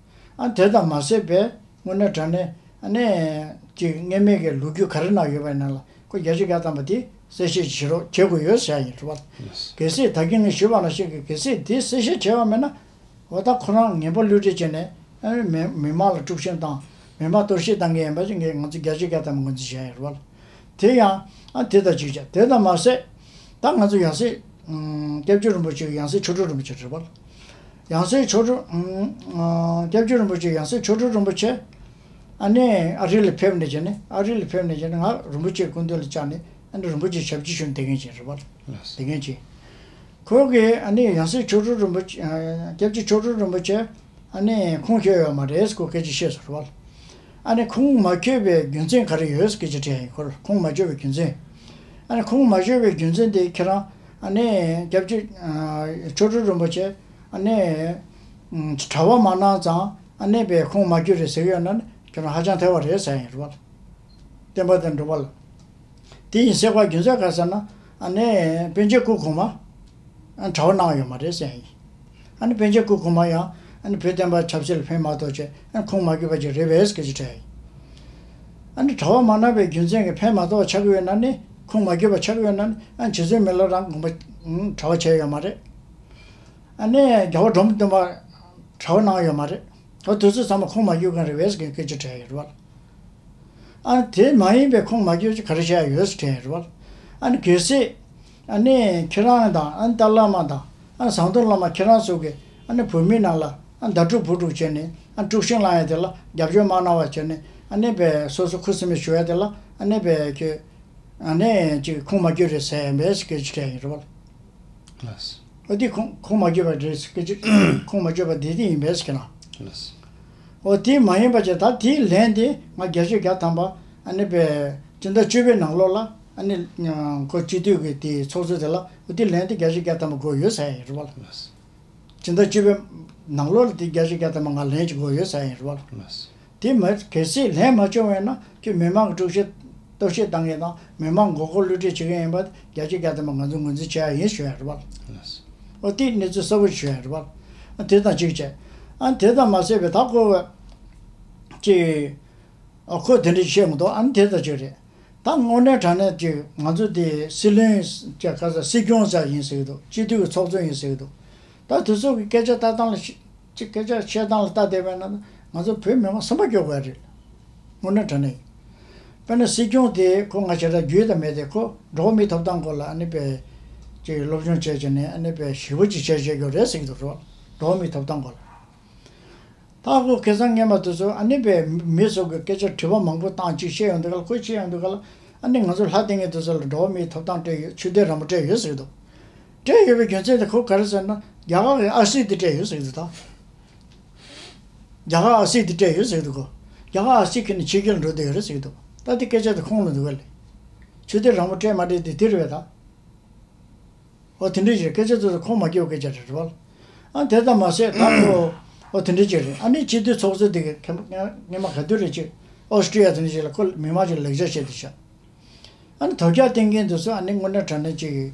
ཨ་དེ་དང་མ་ཟད་པའི་དངོས་གནས་དྲང་གནས་ཨ་ནི་ཅིག་སྔས་མེད་ཀྱི་ལོ་རྒྱུས་ག་རེ་ནང་ཡོད་པའི་ནང་ལ་ཁོ་བརྒྱ་ཆ་བརྒྱ་ཐམ་པ་དེ་གསལ་བཤད་བྱེད་རོགས་བྱེད་དགོས་ཡོད་ཟེར་ཡ་ཡིན་རེད་བ། གལ་སྲིད་ད་གིན་ངས་ཞུས་པ་ནང་བཞིན་གྱི་གལ་སྲིད་དེ་གསལ་བཤད་བྱས་པ་མེད་ན། འོ་ད་ཁོ་རང་ངན་པ་བསླུ་བྲིད་བྱས་ནས་ཨ་མི་མི་མང་ལ་དཀྲུག་ཤིང་དང་མི་མང་གཏོར་བཤིག་བཏང་གི་ཡིན་པ་ཅིག་ངས་ང་ཚོ་བརྒྱ་ཆ་བརྒྱ་ཐམ་པ་ངོས་འཛིན་བྱས་ཡིན་རེད་བ། དེ་ཡང་ཨ་དེ་དང་གཅིག་བྱས་དེ་དང་མ་ཟད་ད་ང་ཚོ་ཡང་སྲིད་ཨུམ་སྐྱབས་རྗེ་རིན་པོ་ཆེ་ཡང་སྲིད་མཆོག་སྤྲུལ་རིན་པོ་ཆེ་རེད་བ། ཡང་སྲིད་མཆོག་སྤྲུལ་ཨུམ་ཨ་སྐྱབས་རྗེ་རིན་པོ་ཆེ་ཡང་སྲིད་མཆོག་སྤྲུལ་རིན་པོ་ཆེ་ཨ་ནི་ཨ་རི་ལ་ཕེབས་ནས་བྱས་ནས་ཨ་རི་ལ་ཕེབས་ནས་བྱས་ནས་ང་རིན་པོ་ཆེའི་སྐུ་མདུན་ལ་བཅར་ནས་ཨ་ནི་རིན་པོ་ཆེ་ཞབས་ཕྱི་ཞུ་ནས་བསྡད་མཁན་ཅིག་རེད་བ། བསྡད་མཁན་ཅིག་ཁོ་གིས་ཨ་ནི་ཡང་སྲིད་མཆོག་སྤྲུལ་རིན་པོ་ཆེ་ཨ་སྐྱབས་རྗེ་མཆོག་སྤྲུལ་རིན་པོ་ཆེ་ཨ་ནི་ཁུངས་འཁྱོལ་ཡོད་མ་རེད་ཁོ་སྐད་ཆ་བཤད་སོང་རེད་བ། ཨ་ནི་ཁུངས་མ་འཁྱོལ་བའི་རྒྱུ་མཚན་ག་རེ་ཡོད་སྐད་ཆ་དྲིས་ཡིན་ཁོར་ཁུངས་མ་འཁྱོལ་བའི་རྒྱུ་མཚན། ཨ་ནི་ཁུངས་མ་འཁྱོལ་བའི་རྒྱུ་མཚན་དེ་ཁྱེད་རང་ཨ་ནི་སྐྱབས་རྗེ་མཆོག་སྤྲུལ་རིན་པོ་ཆེ་ཨ་ནི་གྲྭ་པ་མ་གནང་ཙང་ཨ་ནི་པའི་ཁུངས་མ་འཁྱོལ་རེད་ཟེར་གི་ཡོད་ན་ནི་ཁྱེད་རང་ཧ་ཅང་ཐལ་བ་རེད་ཟེར་ཡིན་རེད་བ། བསྟན་པ་དང་འགྲོ་བ་ལ། དེ་ཡིན་ཟེར་བ་རྒྱུ་མཚན་ག་ཟེར་ན་ཨ་ནི་པཎ་ཆེན་སྐུ་གོང་མ་ཨ་གྲྭ་པ་གནང་ཡོད་མ་རེད་ཟེར་ཡིན། ཨ་ནི་པཎ་ཆེན་སྐུ་གོང་མ་ཡང་ཨ་ནི་བོད་བསྟན་པ་ཆབ་སྲིད་ལ་ཕན་མ་ཐོགས་བྱས་ཨ་ནི་ཁུངས་མ་འཁྱོལ་བ་ཅིག་རེད་པས་སྐད་ཆ་དྲིས་ཡིན། ཨ་ནི་གྲྭ་པ་མ་གནང་བའི་རྒྱུ་མཚན་གྱིས་ཕན་མ་ཐོགས་པ་ཆགས་ཀྱི་ཡོད་ན་ནི་ཁུངས་མ་འཁྱོལ་བ་ཆགས་ཀྱི་ཡོད་ན་ནི་ཨ་ནི་རྗེ་བཙུན་མི་ལ་རས་པ་དགོངས་པ་ གྲྭ་པ་བྱས་ཡོད་མ་རེད། ཨ་ནི་རྒྱལ་བ་འབྲོམ་སྟོན་པ་གྲྭ་པ་གནང་ཡོད་མ་རེད། ཨ་དེ་ཚོ་ཚང་མ་ཁུངས་མ་འཁྱོལ་མཁན་རེད་པས་ཟེར་མཁན་སྐད་ཆ་དྲིས་ཡོད་རེད་པ། ཨ་ནི་དེ་མ་ཡིན་པའི་ཁུངས་མ་འཁྱོལ་ཅིག་ག་རེ་བཤད་ཡོད་ཟེར་དྲིས་ཡོད་རེད་པ། ཨ་ནི་གལ་སྲིད་ཨ་ནི་ཁྱེད་རང་དང་ཨ་ནི་ཏཱ་ལའི་བླ་མ་དང་ཨ་ནི་ཟམ་གདོང་བླ་མ་ཁྱེད་རང་ཚོ་གིས་ཨ་ནི་བོད་མིའི་ནང་ལ་ཨ་ནི་ཟླ་དཀྲུག་བུ་དཀྲུག་བྱས་ནས་ཨ་ནི་དཀྲུག་ཤིང་བསླངས་ཡ་དེ་ལ་རྒྱབ་སྐྱོར་མ་གནང་བ་བྱས་ནས་ཨ་ནི་པའི་སོ་སོ་ཁུ་སིམ་མེར་བཞུགས་ཡ་དེ་ལ་ཨ་ནི་པའི་ཁྱོད་ཨ་ནི་ཅིག་ཁུངས་མ་འཁྱོལ་རེད་ཟེར་ཡ་མེད་ཟེར་སྐད་ཆ་དྲིས་ཡོད་རེད་པ། ལགས། ཨོ་དེ་ཁུངས་ཁུངས་མ་འཁྱོལ་བ་རེད་ཟེར་སྐད་ཆ་ཁུངས་མ་འཁྱོལ་བ་དེ་དེ་ཡིན་པས་ཟེར་གྱི་ན། ལགས། ཨོ་དེ་མ་ཡིན་པ་བྱས་ད་དེའི་ལན་དེ་ང་བརྒྱད་ཅུ་གྱ་ཐམ་པ་ཨ་ནི་པའི་སྤྱི་ཟླ་བཅུ་པའི་ནང་ལོགས་ལ་ཨ་ནི་ཁོ་སྤྱི་འཐུས་ཀྱི་དེ་ཚོགས་གཙོ་དེ་ལ་ཨོ་དེ་ལན་དེ་བརྒྱད་ཅུ་གྱ་ཐམ་པ་དགོས་ཡོད་ཟེར་ཡ་ཡིན་རེད་པ། ལགས། སྤྱི་ཟླ་བཅུ་པའི་ནང་ལོགས་ལ་དེ་བརྒྱད་ཅུ་གྱ་ཐམ་པ་ང་ལན་ཅིག་དགོས་ཡོད་ཟེར་ཡ་ཡིན་རེད་པ། ལགས། དེ་མ་གལ་སྲིད་ལན་མ་བྱུང་བས་ན་ཁྱོད་མི་མང་གི་དཀྲུག་ཤིང་གཏོར་བཤིག་བཏང་མཁན་དང་མི་མང་མགོ་སྐོར་གློད་གྲོལ་བྱེད་མཁན་ཡིན་པ་བརྒྱད་ཅུ་གྱ་ཐམ་པ་ང་ཚོས་ངོས་འཛིན་བྱེད་ཡ་ཡིན་ཞུ་ཡ་རེད་པ། ལགས། ཨོ་དེ་གནས་ཚུལ་གསལ་པོ་ཞུ་ཡ་རེད་པ། ཨ་དེ་དང་གཅིག་བྱས། ཨ་དེ་དང་མ་ཟད་པའི་ད་ཁོ་ཅིག་ཨ་ཁོ་དེ་འདྲ་བཤད་མི་འདུག་ཨ་ནི་དེ་དང་གཅིག་རེད། ད་དངོས་གནས་དྲང་གནས་ཀྱི་ང་ཚོ་དེ་སྲིད་བློན་ཅེས་ག་ས་སྲིད་སྐྱོང་ཟེར་ཡིན་ཟེར་གི་འདུག་སྤྱི་འཐུས་ཀྱི་ཚོགས་གཙོ་ཡིན་ཟེར་གི་འདུག་ད་དེ་ཚོ་གི་སྐད་ཆ་ལྟ་སྟངས་ལ་ཤི་ཅིག་སྐད་ཆ་བཤད་སྟངས་ལ་ལྟ་བསྡད་པ་ཡིན་ན་ང་ཚོ་བོད་མི་མང་སེམས་པ་སྐྱོ་དགོས་རེད། དངོས་གནས་དྲང་གནས་ཡིན། དཔེར་ན་སྲིད་སྐྱོང་དེ་ཁོ་ང་ཞེ་དྲག་རྒྱུས་དང་མེད་དེ་ཁོ་འགྲོ་བ་མིའི་ཐོབ་ཐང་སྐོར་ལ་ཨ་ནི་པའི་ཅིག་སློབ་སྦྱོང་བྱས་བྱས་ནས་ཨ་ནི་པའི་ཞེ་པོ་ཅིག་བྱས་བྱས་ཡོད་རེད་ཟེར་གི་འདུག་འགྲོ་བ་མིའི་ཐོབ་ཐང་སྐོར་ལ། ད་ཁོ་ཁ་སང་སྔས་མ་དེ་ཚོ་ཨ་ནི་པའི་མི་ཚོ་གི་སྐད་ཆ་དྲི་བ་མང་པོ་བཏང་ཅིག་བཤད་ཡོང་དུས་ག་ལ་ཁོས་བཤད་ཡོང་དུས་ག་ལ་ཨ་ནི་ང་ཚོ་ལྷ་སྡེ་ངན་དེ་ཚོ་ལ་འགྲོ་བ་མིའི་ཐོབ་ཐང་སྤྲད་ཡོད་ཆོས་དད་རང་དབང་སྤྲད་ཡོད་ཟེར་གི་འདུག་སྤྲད་ཡོད་པའི་རྒྱུ་མཚན་དེ་ཁོ་ག་རེ་ཟེར་ན་རྒྱ་གར་གྱི་ཨ་སི་དེ་སྤྲད་ཡོད་ཟེར་གི་འདུག་ད། རྒྱ་གར་ཨ་སི་དེ་སྤྲད་ཡོད་ཟེར་གི་འདུག་གོ་རྒྱ་གར་ཨ་སི་ཁྱེར་ནས་ཕྱི་རྒྱལ་འགྲོ་བསྡད་ཡོད་རེད་ཟེར་གི་འདུག་ད་དེ་སྐད་ཆ་དེ་ཁོང་ལ་འདུག་ག་ལེ། ཆོས་དད་རང་དབང་སྤྲད་མ་སྤྲད་དེ་དེ་རེད་པས་ད། ཨོ་དེ་འདྲ་ཞིག་སྐད་ཆ་དེ་ཚོ་ཁོང་མ་སྐྱོ་སྐད་ཆ་རེད་རེད་བ། ཨ་དེ་ཙམ་མ་ཟད་ད་ཁོ་ཨོ་དེ་འདྲ་ཅིག་རེད། ཨ་ནི་སྤྱི་འཐུས་ཚོགས་གཙོ་དེ་གི་ཁེ་སྔས་མ་ག་དུས་རེད་ཅིག་ཨོ་སི་ཀྲི་ཡ་དེ་འདྲ་ཅིག་ལ་ཁོ་མི་མང་ཅིག་ལ་ལེགས་ཆ་བཤད་དེ་ཤག་ཨ་ནི་དོལ་རྒྱལ་བསྟེན་མཁན་དེ་ཚོ་ཨ་ནི་དངོས་གནས་དྲང་གནས་ཅིག་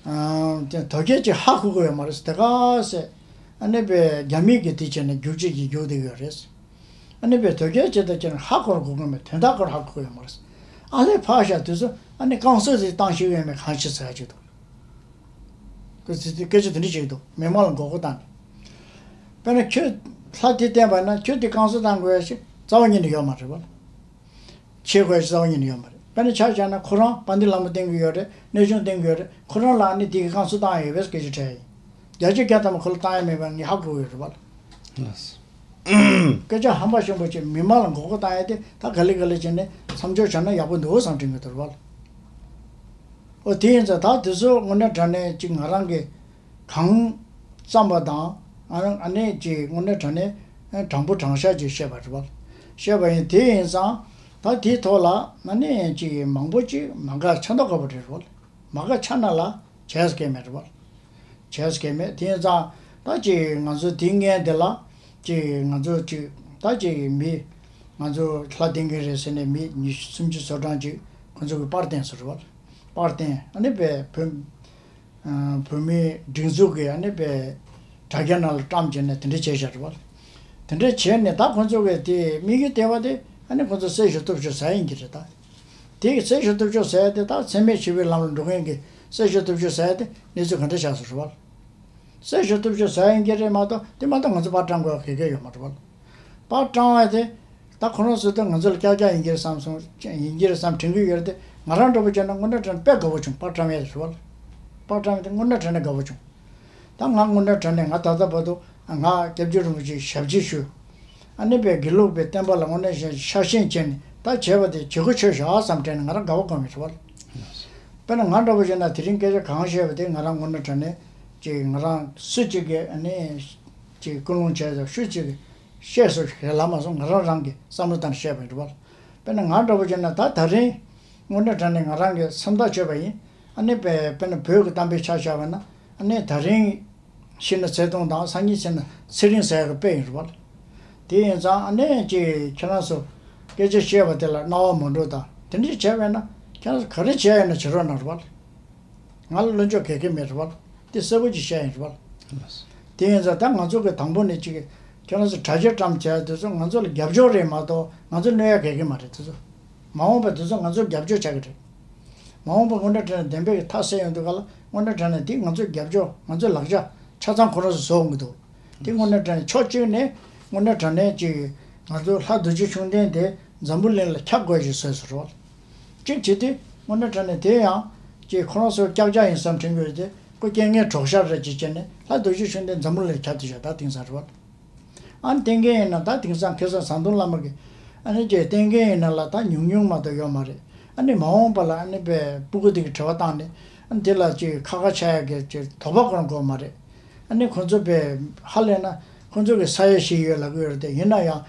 ཨ་དོལ་རྒྱལ་ཅིག་ཧ་གོ་གི་ཡོད་མ་རེད་དེ་ག་ཟེ། ཨ་ནི་པའི་རྒྱ་མི་གི་དེ་བྱས་ནས་རྒྱུག་བྱེད་ཀྱི་རྒྱུག་བསྡད་ཡོད་རེད། ཨ་ནི་པའི་དོལ་རྒྱལ་ཅིག་དང་ཅིག་ཧ་གོ་གོ་གི་མེད་དོན་དག་སྐོར་ཧ་གོ་གི་ཡོད་མ་རེད། ཨ་ལས་ཕར་བཞག་དུས་ཚོད་ཨ་ནི་རྐང་སོ་ཟིག་བཏང་ཤེས་ཡོད་མེད་གང་ཤེས་ཟེར་ཅིག་འདུག་ཁོས་ཚིག་སྐད་ཆ་དེ་འདྲ་བྱེད་ཀྱི་འདུག་མི་མང་ལ་མགོ་སྐོར་བཏང་ནས། དཔེར་ན་ཁྱོད་ལྷ་དེ་བསྟེན་པ་ན་ཁྱོད་དེ་རྐང་སོ་བཏང་དགོས་ཡ་ཞིག་རྩ་བ་ཉིད་ནས་ཡོད་མ་རེད་བ། བྱེད་དགོས་ཡ་ཞིག་རྩ་བ་ཉིད་ནས་ཡོད་མ་རེད། དཔེར་ན་ཆ་བཞག་ན་ཁོ་རང་དཔལ་ལྡན་ལྷ་མོ་བསྟེན་གྱི་ཡོད་རེད། གནས་ཆུང་བསྟེན་གྱི་ཡོད་རེད། ཁོ་རང་ལ་ཨ་ནི་དེ་གི་རྐང་སོ་བཏང་ཡ་ཡོད་པས་སྐད་ཆ་དྲིས་ཡིན། རྒྱ་ཆེ་རྒྱ་ཐམ་པ་ཁོ་ལ་བཏང་ཡ་མེད་པ་ངས་ཧ་གོ་གི་ཡོད་རེད་བ། ལགས། སྐད་ཆ་ཧམ་པ་ཆེན་པོ་བྱས་མི་མང་ལ་མགོ་སྐོར་བཏང་ཡ་དེ་ད་ག་ལེ་ག་ལེ་བྱས་ནས་མཚམས་འཇོག་བྱས་ན་ཡག་པོ་འདུག་བསམ་དྲན་གྱི་འདུག་བ། ཨོ་དེ་ཡིན་ཙང་ད་དེ་ཚོ་དངོས་གནས་དྲང་གནས་ཅིག་ང་རང་གིས་གང་བརྩམས་པ་དང་ཨ་ཨ་ནེ་ཅིག་དངོས་གནས་དྲང་གནས་དྲང་པོ་དྲང་བཞག་ཅིག་བཤད་པ་རེད་བ། བཤད་པ་ཡིན། དེ་ཡིན་ཙང་ད་དེའི་ཐོག་ལ་ཨ་ནེ་ཅིག་མང་པོ་ཅིག་མ་དགའ་ཆ་འདོགས་དགོས་པ་རེད་བ། མ་དགའ་ཆ་ན་ལ་བྱས་སྐད་མེད་རེད་བ། བྱས་སྐད་མེད་དེ་ཡིན་ཙང་ད་ཅིག་ང་ཚོ་དེ་ངན་དེ་ལ་ཅིག་ང་ཚོ་ཅིག་ད་ཅིག་མི་ང་ཚོ་ལྷ་བསྟེན་མཁན་རེད་ཟེར་ནས་མི་ཉི་ཤུ་སུམ་ཅུ་སོ་གྲངས་ཅིག་ཁོ་ཚོ་གི་པར་བསྟན་སོང་རེད་བ། པར་བསྟན་ཨ་ནི་བས་བོད་བོད་མིའི་སྒྲིག་འཛུགས་ཀྱི་ཨ་ནི་བས་དྲ་རྒྱ་ནང་ལ་བཀྲམ་བྱས་ནས་དེ་འདྲ་བྱས་བཞག་རེད་བ། དེ་འདྲ་བྱས་ནས་ད་ཁོ་ཚོ་གི་དེ་དམིགས་ཡུལ་ལྟེ་བ་དེ་ཨ་ནི་ཁོ་ཚོ་གསལ་ཞུ་ཐུབ་ཆོག་ཟེར་ཡིན་གྱི་རེད་ད། དེ་གི་གསལ་ཞུ་ཐུབ་ཆོག་ཟེར་ཡ་དེ་ད་འཚེ་མེད་ཞི་བའི་ལམ་ལ་འགྲོ་མཁན་གྱི་གསལ་ཞུ་ཐུབ་ཆོག་ཟེར་ཡ་དེ་གནས་ཚུལ་ག་འདྲ་ཆགས་སོང་རེད་བ། གསལ་ཞུ་ཐུབ་ཆོག་ཟེར་ཡིན་གྱི་རེད་མ་གཏོགས་དེ་མ་གཏོགས་ང་ཚོ་པར་བཀྲམ་དགོས་གལ་གལ་ཡོད་མ་རེད་བ། པར་བཀྲམ་བ་དེ་ད་ཁོ་རང་ཚོ་ད་ང་ཚོ་ལ་ཀྱག་ཀྱག་ཡིན་གྱི་རེད་བསམ་སོང་ཡིན་གྱི་རེད་བསམ་དྲན་གྱི་ཡོད་རེད་དེ་ང་རང་འདྲ་པོ་བྱས་ན་དངོས་གནས་དྲང་གནས་དཔེ་དགའ་པོ་བྱུང་པར་བཀྲམ་ཡས་རེད་བ། པར་བཀྲམ་ཡས་དེ་དངོས་གནས་དྲང་གནས་དགའ་པོ་བྱུང་། ད་ང་དངོས་གནས་དྲང་གནས་ང་ད་ལྟ་བར་དུ་ང་སྐྱབས་རྗེ་རིན་པོ་ཆེའི་ཞབས་ཕྱི་ཞུས། ཨ་ནི་པའི་དགེ་ལུགས་པའི་བསྟན་པ་ལ་དངོས་གནས་བཞིན་ཤ་ཞེན་བྱས་ནས་ད་བྱས་པ་དེ་བྱེད་དགོས་ཆོག་ཤག་བསམ་དྲན་ནས་ང་རང་དགའ་བ་གང་མེད་རེད་བ། དཔེར་ན་ང་འདྲ་པོ་བྱས་ན་དེ་རིང་སྐད་ཆ་གང་བཤད་པ་དེ་ང་རང་དངོས་གནས་དྲང་གནས་ཅིག་ང་རང་སུ་གཅིག་གིས་ཨ་ནི་ཅིག་ཀུན་སློང་བྱས་ཙང་ཤུགས་གཅིག་གིས་བཤད་སོ་ཞིག་རེད་ལབ་མ་སོང་། ང་རང་རང་གི་བསམ་བློ་བཏང་ནས་བཤད་པ་ཡིན་རེད་བ། དཔེར་ན་ང་འདྲ་པོ་བྱས་ན་ད་ད་རིང་དངོས་གནས་དྲང་གནས་ང་རང་གི་སེམས་ཐག་ཆོད་པ་ཡིན། ཨ་ནི་དཔེ་དཔེར་ན་བོད་ཀྱི་གཏམ་དཔེ་ཆ་བཞག་པ་ན་ཨ་ནི་ད་རིང་ཤི་ན་ཚེ་ཐུང་དང་སང་ཉིན་ཤི་ན་ཚེ་རིང་ཟེར་ཡག་གི་དཔེ་ཡིན་རེད་བ། དེ་ཡིན་ཙང་ཨ་ནི་ཅིག་ཁྱེད་རང་ཚོ་སྐད་ཆ་བཤད་པ་དེ་ལ་རྣ་བ་མ་འགྲོ་དང་དེ་འདྲ་བྱས་པས་ན་ཁྱེད་རང་ཚོ་ག་རེ་བྱས་ཡོད་ན་བྱེད་རོགས་གནང་རེད་བ། ང་ལ་བློ་འཇོག་ག་གེ་མེད་རེད་བ། དེ་གསལ་པོ་ཅིག་བཤད་ཡིན་རེད་བ། དེ་ཡིན་ཙང་ད་ང་ཚོ་གི་དང་པོ་ནས་ཅིག་ཁྱེད་རང་ཚོ་དྲ་རྒྱ་བཀྲམ་བྱས་དེ་ཚོ་ང་ཚོ་ལ་རྒྱབ་སྐྱོར་རེད་མ་གཏོགས་ང་ཚོ་གནོད་ཡག་ག་གེ་མ་རེད་དེ་ཚོ། མ་འོངས་པ་དེ་ཚོ་ང་ཚོ་རྒྱབ་སྐྱོར་བྱ་གི་རེད། མ་འོངས་པ་དངོས་གནས་དྲང་གནས་བདེན་པའི་གི་མཐའ་གསལ་ཡོང་དུས་ག་ལ་ དངོས་གནས་དྲང་གནས་དེ་ང་ཚོའི་རྒྱབ་ཕྱོགས། ང་ཚོའི་ལག་ཆ་ཆ་ཚང་ཁོ་རང་ཚོས་བཟོ་འོང་གི་འདུག་དེ་དངོས་གནས་དྲང་གནས་ཕྱོགས་གཅིག་ནས་དངོས་གནས་དྲང་གནས་ཅིག་ང་ཚོ་ལྷ་རྡོ་རྗེ་ཤུགས་ལྡན་དེ་འཛམ་བུ་གླིང་ལ་ཁྱབ་དགོས་ཞེས་བཟོས་སོང་རེད་བ། གཅིག་བྱས་ཏེ་དངོས་གནས་དྲང་གནས་དེ་ཡང་ཅིག་ཁོ་རང་ཚོ་ཀྱག་ཀྱག་ཡིན་བསམ་དྲན་གྱི་ཡོད་དེ། ཁོ་རྐྱེན་ངན་གྲོགས་ཤར་རེད་ཅེས་བྱས་ནས་ལྷ་རྡོ་རྗེ་ཤུགས་ལྡན་འཛམ་བུ་གླིང་ལ་ཁྱབ་བསྡད་ཤག་ད་དེང་སང་རེད་བ། ཨ་ནི་བསྟན་མཁན་ཡིན་ན་ད་དེང་སང་ཁ་སང་ཟམ་གདོང་བླ་མ་གིས་ཨ་ནི་ཅིག་བསྟན་མཁན་ཡིན་ན་ལ་ད་ཉུང་ཉུང་མ་གཏོགས་ཡོད་མ་རེད། ཨ་ནི་མ་འོངས་པ་ལ་ཨ་ནི་པའི་སྤུ་གུ་དེ་གི་དྲི་བ་བཏང་ནས་ཨ་ནི་དེ་ལ་ཅིག་ཁ་ཁ་ཆགས་ཡག་གི་ཅིག་དོགས་པ་ཁོ་རང་དགོས་མ་རེད། ཨ་ནི་ཁོ་ཚོ་པའི་ཧ་ལས་ན་ཁོ་ཚོ་གི་ས་ཡ་བཞི་ཡོད་ལབ་ཀྱི་ཡོད་རེད་དེ། ཡིན་ན་ཡང་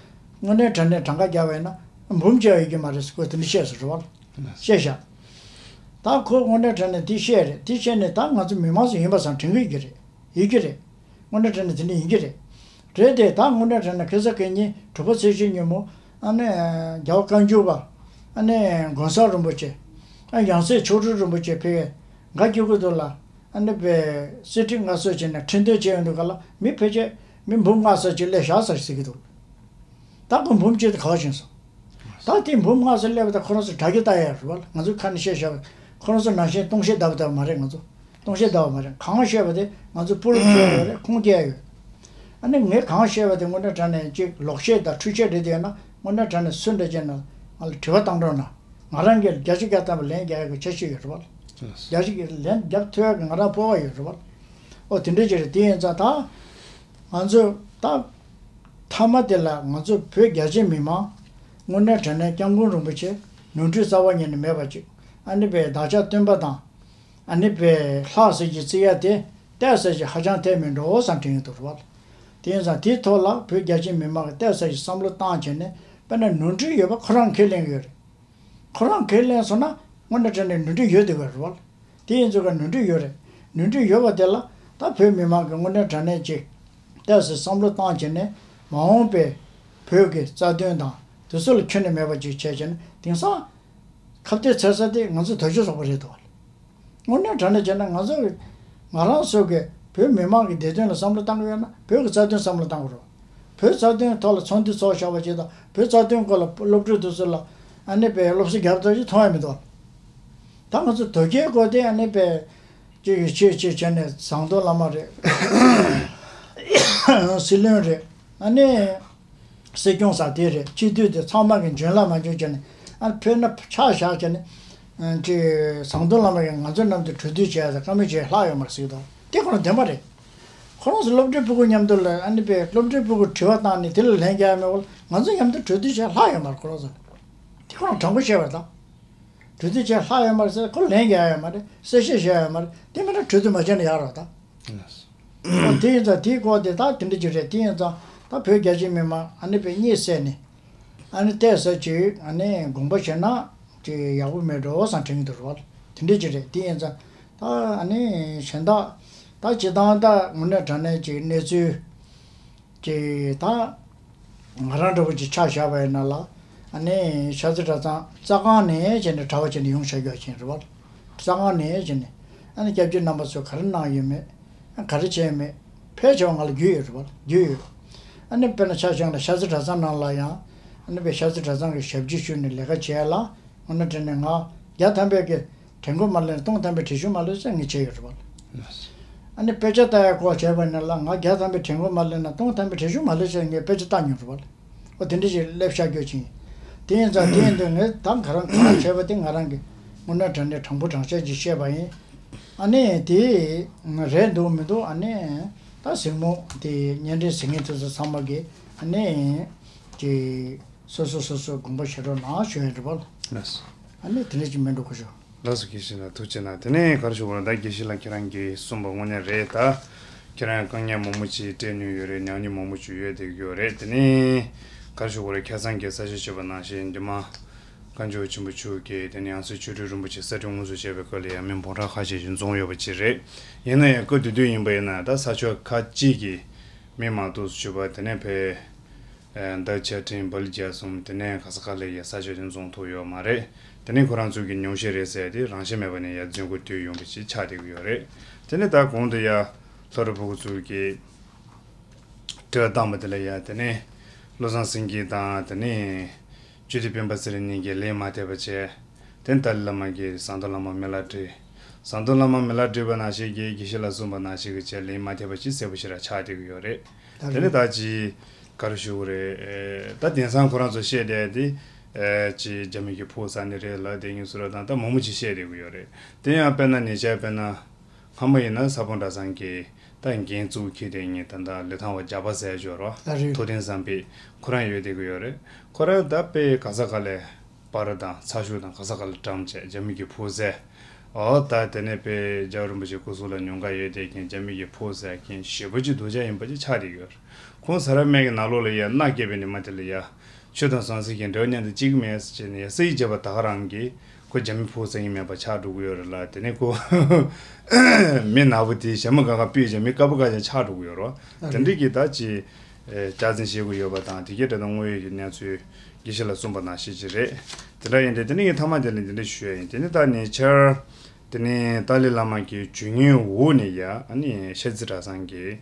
དངོས་གནས་དྲང་གནས་གྲངས་ཀ་བརྒྱབ་པ་ཡིན་ན་འབུམ་གཅིག་ཡོད་ཀྱི་མ་རེད་ཟེར་ཁོས་དེ་འདྲ་བཤད་སོང་རེད་བ། བཤད་ཤག་ད་ཁོ་དངོས་གནས་དྲང་གནས་དེ་བཤད་རེད། དེ་བཤད་ནས་ད་ང་ཚོ་མི་མང་ཚོ་ཡིན་པ་སང་དྲན་གྱི་ཡོད་ཀྱི་རེད། ཡོད་ཀྱི་རེད། དངོས་གནས་དྲང་གནས་དེ་འདྲ་ཡིན་གྱི་རེད། རེད་དེ་ད་དངོས་གནས་དྲང་གནས་ཁ་སང་ཁ་ཉིན་དྲུག་པ་ཚེས་བཅུ་ཉིན་མོ་ཨ་ནི་རྒྱལ་བ་བཀའ་འགྱུར་བ་ཨ་ནི་དགོན་གསར་རིན་པོ་ཆེ། ཨ་ཡང་སྲིད་མཆོག་སྤྲུལ་རིན་པོ་ཆེ་ཕེབས་ག་སྐྱིད་པོ་འདུག་ལ། ཨ་ནི་པའི་གསེར་ཁྲི་མངའ་གསོལ་བྱས་ནས་ཁྲི་འདོན་བྱས་ཡོང་དུས་ག་ལ་མི་ཕལ་ཆེར་མི་འབུམ་ལྔ་ཙམ་ཅིག་སླེབས་ཤག་ཟེར་ཟེར་གྱི་འདུག་ད་ཁོ་འབུམ་གཅིག་དེ་ག་བ་ཕྱིན་སོང་། ད་དེ་འབུམ་ལྔ་ཙམ་སླེབས་པ་དང་ཁོ་རང་ཚོ་དྲ་རྒྱ་ལྟ་ཡ་རེད་བ། ང་ཚོས་ཁ་ནས་བཤད་བཞག་པ་ཁོ་རང་ཚོ་ནང་བཞིན་སྟོང་བཤད་བརྡབ་བརྡབ་མ་རེད། ང་ཚོ་སྟོང་བཤད་བརྡབ་པ་མ་རེད། གང་བཤད་པ་དེ་ང་ཚོ་པུ་རུབ་བཟོས་ཡོད་རེད། ཁུངས་སྐྱེལ་ཡོད། ཨ་ནི་ངས་གང་བཤད་པ་དེ་དངོས་གནས་དྲང་གནས་ཅིག་ལོག་བཤད་དང་འཁྲུལ་བཤད་རེད་དེ་ཡོད་ན་དངོས་གནས་དྲང་གནས་སུ་འདྲ་ཅིག་ན་ང་ལ་དྲི་བ་བཏང་རོགས་གནང་། ང་རང་གིས་བརྒྱ་ཆ་བརྒྱ་ཐམ་པ་ལན་རྒྱག་ཡག་གི་འཆར་གཞི་ཡོད་རེད་བ། བརྒྱ་ཆ་བརྒྱ་ལན་རྒྱབ་ཐུབ་ཡག་གི་ང་རང་སྤོབས་པ་ཡོད་རེད་བ། ཨོ་དེ་འདྲ་ཅིག་རེད། དེ་ཡིན་ཙང་ད་ང་ཚོས་ད་མཐའ་མ་དེ་ལ་ང་ཚོ་བོད་རྒྱ་ཆེ་མི་མང་དངོས་གནས་དྲང་གནས་སྐྱབས་མགོན་རིན་པོ་ཆེ་ནོར་འཁྲུལ་རྩ་བ་ཉིད་ནས་མེད་པ་ཅིག་ཨ་ནི་པའི་བདག་ཅག་སྟོན་པ་དང་། ཨ་ནི་པའི་ལྷ་ཟེར་གྱི་རྩི་ཡ་དེ་ཏོག་ཙམ་ཅིག་ཧ་ཅང་ཐལ་མི་འགྲོ་བསམ་དྲན་གྱི་འདུག་རེད་བ། དེ་ཡིན་ཙང་དེའི་ཐོག་ལ་བོད་རྒྱ་ཆེ་མི་མང་གིས་ཏོག་ཙམ་ཞིག་བསམ་བློ་བཏང་བྱས་ནས་དཔེར་ན་ནོར་འཁྲུལ་ཡོད་པ་ཁོ་རང་ཁས་ལེན་གྱི་ཡོད་རེད། ཁོ་རང་ཁས་ལེན་སོང་ན་དངོས་གནས་དྲང་གནས་ནོར་འཁྲུལ་ཡོད་བསྡད་པ་རེད་བ། དེ་ཡིན་ཙང་ག་ནོར་འཁྲུལ་ཡོད་རེད། ནོར་འཁྲུལ་ཡོད་པ་དེ་ལ་ད་བོད་མི་མང་གིས་དངོས་གནས་དྲང་གནས་ཅིག་ཏོག་ཙམ་བསམ་བློ་བཏང་བྱས་ནས་མ་འོངས་པའི་བོད་ཀྱི་རྩ་དོན་དང་དེ་ཚོ་ལ་ཁྱོན་ནས་མེད་པ་ཅིག་བྱས་བྱས་ན་དེང་སང་ཁ་གཏད་ཚར་ས་དེ་ང་ཚོ་དོལ་རྒྱལ་ཚོགས་པ་རེད་དོ། དངོས་གནས་དྲང་གནས་བྱས་ན་ང་ཚོ་གི་ང་རང་ཚོ་གི་བོད་མི་མང་གི་བདེ་དོན་ལ་བསམ་བློ་བཏང་གི་ཡོད་ན་བོད་ཀྱི་རྩ་དོན་བསམ་བློ་བཏང་དགོས་རེད། བོད་རྩ་དོན་ཐོག་ལ་ཚོགས་འདུ་ཚོགས་བཞག་པ་ཅིག་དང་བོད་རྩ་དོན་སྐོར་ལ་སློབ་ཕྲུག་དེ་ཚོ་ལ་ཨ་ནི་པའི་སློབ་གསོ་རྒྱབ་ཐབས་ཅིག་མཐོང་ཡ་མི་འདུག་ད་ང་ཚོ་དོལ་རྒྱལ་སྐོར་དེ་ཨ་ནི་པའི་ཅིག་ཆེ་ཆེ་བྱས་ནས་ཟམ་གདོང་བླ་མ་རེད། སྲིད་བློན་རེད། ཨ་ནི། སྲིད་སྐྱོང་ཟེར་དེ་རེད། སྤྱི་འཐུས་དེ་ཚང་མ་གི་འཇོན་ལ་མ་འཇོན་བྱས་ནས་ཨ་ཕེབས་ན་ཆ་བཞག་བྱས་ནས་ཨ་ཅེ་ཟམ་གདོང་བླ་མ་གིས་ང་ཚོ་མཉམ་དུ་གྲོས་བསྡུར་བྱས་ཟེར་བཀའ་མོལ་བྱས་ལྷག་ཡོད་མ་རེད་ཟེར་གྱི་འདུག་དེ་ཁོ་རང་བདེན་པ་རེད། ཁོ་རང་ཚོ་སློབ་གྲྭའི་ཕྲུ་གུ་མཉམ་དུ་ལ་ཨ་ནི་པའི་སློབ་གྲྭའི་ཕྲུ་གུ་དྲི་བ་བཏང་ནས་དེ་ལ་ལན་རྒྱག་ཡ་མེད་པར་ང་ཚོ་མཉམ་དུ་གྲོས་བསྡུར་བྱས་ལྷག་ཡོད་མ་རེད། ཁོ་རང་ཚོ་དེ་ཁོ་རང་དྲང་པོ་བཤད་པ་རེད་ད། གྲོས་བསྡུར་བྱས་ལྷག་ཡོད་མ་རེད་ཟེར་ཁོ་ལན་རྒྱག་ཡོད་མ་རེད། གསལ་བཤད་བྱས་ཡོད་མ་རེད། དེ་མིན་ན་གྲོས་བསྡུར་མ་བྱས་ན་ཡག་རོགས་ད། ཨོ་དེ་ཡིན་ཙང་དེའི་སྐོར་དེ་ད་དེ་འདྲ་ཅིག་རེད། དེ་ཡིན་ཙང་ད་བོད་རྒྱ་ཆེ་མི་མང་ཨ་ནི་པའི་གཉིད་སད་ནས་ཨ་ནི་ཏོག་ཙམ་ཅིག་ཨ་ནི་དགོངས་པ་བཞེས་ན་ཅིག་ཡག་པོ་མེད་འགྲོ་བསམ་དྲན་གྱི་འདུག་རེད་བ། དེ་འདྲ་ཅིག་རེད། དེ་ཡིན་ཙང་ད་ཨ་ནི་གཞན་དག་ད་སྤྱིར་བཏང་ད་དངོས་གནས་དྲང་གནས་ཅིག་གནས་ཚུལ་ཅིག་ད། ང་རང་འདྲ་བོ་ཅིག་ཆ་བཞག་པ་ཡིན་ན་ལ། ཨ་ནི་ཤར་རྩེ་གྲྭ་ཚང་རྩ་ཁང་ནས་བྱས་ནས་གྲྭ་པ་བྱས་ནས་ཡོང་བྱ་རྒྱུ་ཅིག་རེད་བ། རྩ་ཁང་ནས་བྱས་ནས་ཨ་ནི་སྐྱབས་རྗེ་རྣམ་པ་ཚོས་ག་རེ་གནང་ཡོད་མེད། ག་རེ་བྱས་མེད། ཕལ་ཆེ་བ་ང་ལ་རྒྱུས་ཡོད་རེད་བ། རྒྱུས་ཡོད། ཨ་ནི་དཔེར་ན་ཆ་བཞག་ན་ཤར་རྩེ་གྲྭ་ཚང་ནང་ལ་ཡང་ཨ་ནི་དཔེ་ཤར་རྩེ་གྲྭ་ཚང་གི་ཞབས་ཕྱི་ཞུས་ནས་ལས་ཀ་བྱས་ལ། དངོས་གནས་དྲང་གནས་ང་བརྒྱ་ཐམ་པའི་གི་གྲལ་མགོ་མ་ལེན་ན་སྟོང་ཐམ་པའི་གྲལ་གཞུག་མ་ལེན་ཟེར་ངས་བྱས་ཡོད་རེད་བ། ཨ་ནི་དཔེ་ཆ་ལྟ་ཡག་སྐོར་བྱས་པ་ཡིན་ན་ལ་ང་བརྒྱ་ཐམ་པའི་གྲལ་མགོ་མ་ལེན་ན་སྟོང་ཐམ་པའི་གྲལ་གཞུག་མ་ལེན་ཟེར་ངས་དཔེ་ཆ་ལྟ་མྱོང་རེད་བ། ཨོ་དེ་འདྲ་ཞིག་སླེབས་ཤག་རྒྱུ་ཅིག་ཡིན། དེ་ཡིན་ཙང་དེ་ཡིན་དུས་ངས་ད་ང་རང་གང་བྱས་པ་དེ་ང་རང་གི་དངོས་གནས་དྲང་གནས་དྲང་པོ་དྲང་བཞག་ཅིག་བཤད་པ་ཡིན། ཨ་ནི་དེ་རེད་འདུག་མི་འདུག་ཨ་ནི་ད་གཟིགས་མོ་དེ་བརྙན་འཕྲིན་གཟིགས་མཁན་དེ་ཚོ་ཚང་མ་གི་ཨ་ནི་ཅིག་སོ་སོ་སོ་སོ་དགོངས་པ་བཞེས་རོགས་གནང་ཞུ་ཡ་རེད་བ། ལགས་སོ། ཨ་ནི་དེ་འདྲ་ཅིག་མིན་འགྲོ་ཁུ་ཤོ། ལགས་སོ། དགེ་བཤེས་ལགས་ཐུགས་རྗེ་གནང་། དེ་ནས་ག་རེ་ཞུ་དགོས་རེད། ད་དགེ་བཤེས་ལགས་ཁྱེད་རང་གིས་གསུངས་པ་དངོས་གནས་རེད། ད་ཁྱེད་རང་དཀའ་ངལ་མང་པོ་ཅིག་འཕྲད་མྱོང་ཡོད་རེད། ཉམས་མྱོང་མང་པོ་ཅིག་ཡོད་བསྡད་ཀྱི་ཡོད་རེད། དེ་ནས་ག་རེ་ཞུ་དགོས་རེད། ཁ་སང་གི་གསལ་བཤད་བྱས་པ་ནང་བཞིན་འདི་མ་བཀའ་འགྱུར་ཆེན་པོ་མཆོག་གིས་དེ་ནས་ཡང་སྲིད་མཆོག་སྤྲུལ་རིན་པོ་ཆེ་གསར་ཁྲི་དངོས་སུ་བཞེས་པའི་སྐབས་ལ་ཡང་མི་འབུམ་ཕྲག་ཁ་ཤས་ཤིག་འཛོམས་ཡོད་པ་ཅིག་རེད། ཡིན་ན་ཡང་སྐབས་དེ་དུས་ཡིན་པ་ཡིན་ན་ད་ས་ཕྱོགས་ཁག་ཅིག་གི་མི་མང་ཏོག་ཙམ་བྱུང་བ། དེ་ནས་ཕེ་མདའ་ཆ་ཕྲན་བལ་རྒྱ་གསུམ། དེ་ནས་ག་ས་ག་ལ་ཡ་ས་ཕྱོགས་དེ་འཛོམས་ཐུབ་ཡོད་མ་རེད། དེ་ནས་ཁོ་རང་ཚོ་གི་ཉུང་ཤས་རེད་ཟེར་ཏེ་རང་ཤེད་མེད་པ་ནས་ཡ་འཛིན་གྲྭ་དུས་ཡོང་བ་ཞིག་ཆགས་བསྡད་ཀྱི་ཡོད་རེད། དེ་ནས་ད་གོང་དུ་ཡ་ལྷ་རི་ཕུ་གུ་ཚོ་གི་དྲི་བ་བཏང་བ་དེ་ལ་ཡ་དེ་ནས་བློ་བཟང་སེང་གེ་དང་དེ་ནས་སྤྱི་འཐུས་སྤེན་པ་ཚེ་རིང་གཉིས་ཀྱིས་ལན་མ་ཐེབས་པ་བྱས། དེ་ནས་ཏཱ་ལའི་བླ་མ་གིས་ཟམ་གདོང་བླ་མ་མི་ལ་བཀྲིས། ཟམ་གདོང་བླ་མ་མི་ལ་སྤྲུལ་པ་ནང་བཞིན་གྱི་དགེ་བཤེས་ལ་གསུངས་པ་ནང་བཞིན་གྱི་ཆེད་ལས་མ་ཐེབས་པ་ཅིག་གསལ་པོ་ཞེ་དྲག་ཆགས་བསྡད་ཀྱི་ཡོད་རེད། ད་དེ་ནི་རེད། ད་ཅི་ག་རེ་ཞུ་དགོས་རེད། ད་དེང་སང་ཁོ་རང་ཚོ་བཤད་བསྡད་དེ་ཅི་རྒྱ་མི་གི་ཕོགས་ཟ་ནི་རེད་ལབ་བསྡད་མཁན་ཚོ་ར་དང་ད་མང་པོ་ཅིག་བཤད་བསྡད་ཀྱི་ཡོད་རེད། དེ་ཡང་དཔེར་ན་ཉེ་ཆར་དཔེར་ན། སྔ་མོ་ཡིན་ན་ས་བོན་གྲྭ་ཚང་གི་ད་འགན་གཙོ་བོ་འཁྱེར་བསྡད་མཁན་ད་ལྟ་ལི་ཐང་བ་རྒྱ་པ་ཟེར་ཡ་ཅིག་ཡོད་རེད་བ། ཨ་རེད། ཐུབ་བསྟན་བསམ་འཕེལ་ཁོ་རང་ཡོད་བསྡད་ཀྱི་ཡོད་རེད། ཁོ་རང་ད་དཔེ་ག་ས་ག་ལ་པར་དང་ཚགས་ཤོག་དང་ག་ས་ག་ལ་བཀྲམ་བྱས་རྒྱ་མི་གི་ཕོགས་ཟ། ཨོ་ད་དེ་ནས་དཔེ་རྒྱལ་བ་རིན་པོ་ཆེ་སྐུ་གཟུགས་ལ་ཉེན་ཁ་ཡོད་བསྡད་མཁན་རྒྱ་མི་གི་ཕོགས་ཟ་མཁན་ཞེ་པོ་ཅིག་སྡུག་ཅག་ཡིན་པ་ཅིག་ཆགས་བསྡད་ཀྱི་ཡོད་རེད། ཁོང་ས་ར་སྨད་ཀྱི་ནང་ལོགས་ལ་ཡ་མནའ་སྐྱེལ་བའི་ཉི་མ་དེ་ལ་ཡ། ཆོས་དང་ཟང་ཟིང་གི་འབྲེལ་བ་མཉམ་དུ་གཅིག་མེད་ཟེར་བྱས་ནས་ཡ་སེ་ཡི་བྱས་པ་ད་ག་རང་གིས་ཁོ་རྒྱ་མི་ཕོགས་ཟ་མཁན་མེད་པ་ཆགས་འགྲོ་གི་ཡོད་རེད་ལ། དེ་ནས་ཁོ་མི་ནག་པོ་དེ་ཞྭ་མོ་དཀར་དཀར་སྤུད་བྱས་མི་དཀར་པོ་དཀར་ཅན་ཆགས་འགྲོ་གི་ཡོད་རེད་བ། དེ་འདྲ་གི་ད་ཅི་སྐྱག་རྫུན་བཤད་དགོས་ཡོད་པ་དང་དེ་གའི་འདྲ་དང་དངོས་ཡོད་ཀྱི་གནས་ཚུལ་དགེ་བཤེས་ལ་གསུངས་པ་ནང་བཞིན་ཅིག་རེད། དེ་འདྲ་ཡིན་ཏེ་དེ་ནས་ངས་མཐའ་མ་དེ་ལ་འདི་འདྲ་ཞུ་ཡ་ཡིན། དེ་ནས་ད་ཉེ་ཆར་དེ་ནས་ཏཱ་ལའི་བླ་མ་གི་བྱུས་ངན་འོག་ནས་ཡ་ཨ་ནི་ཤར་རྩེ་གྲྭ་ཚང་གི་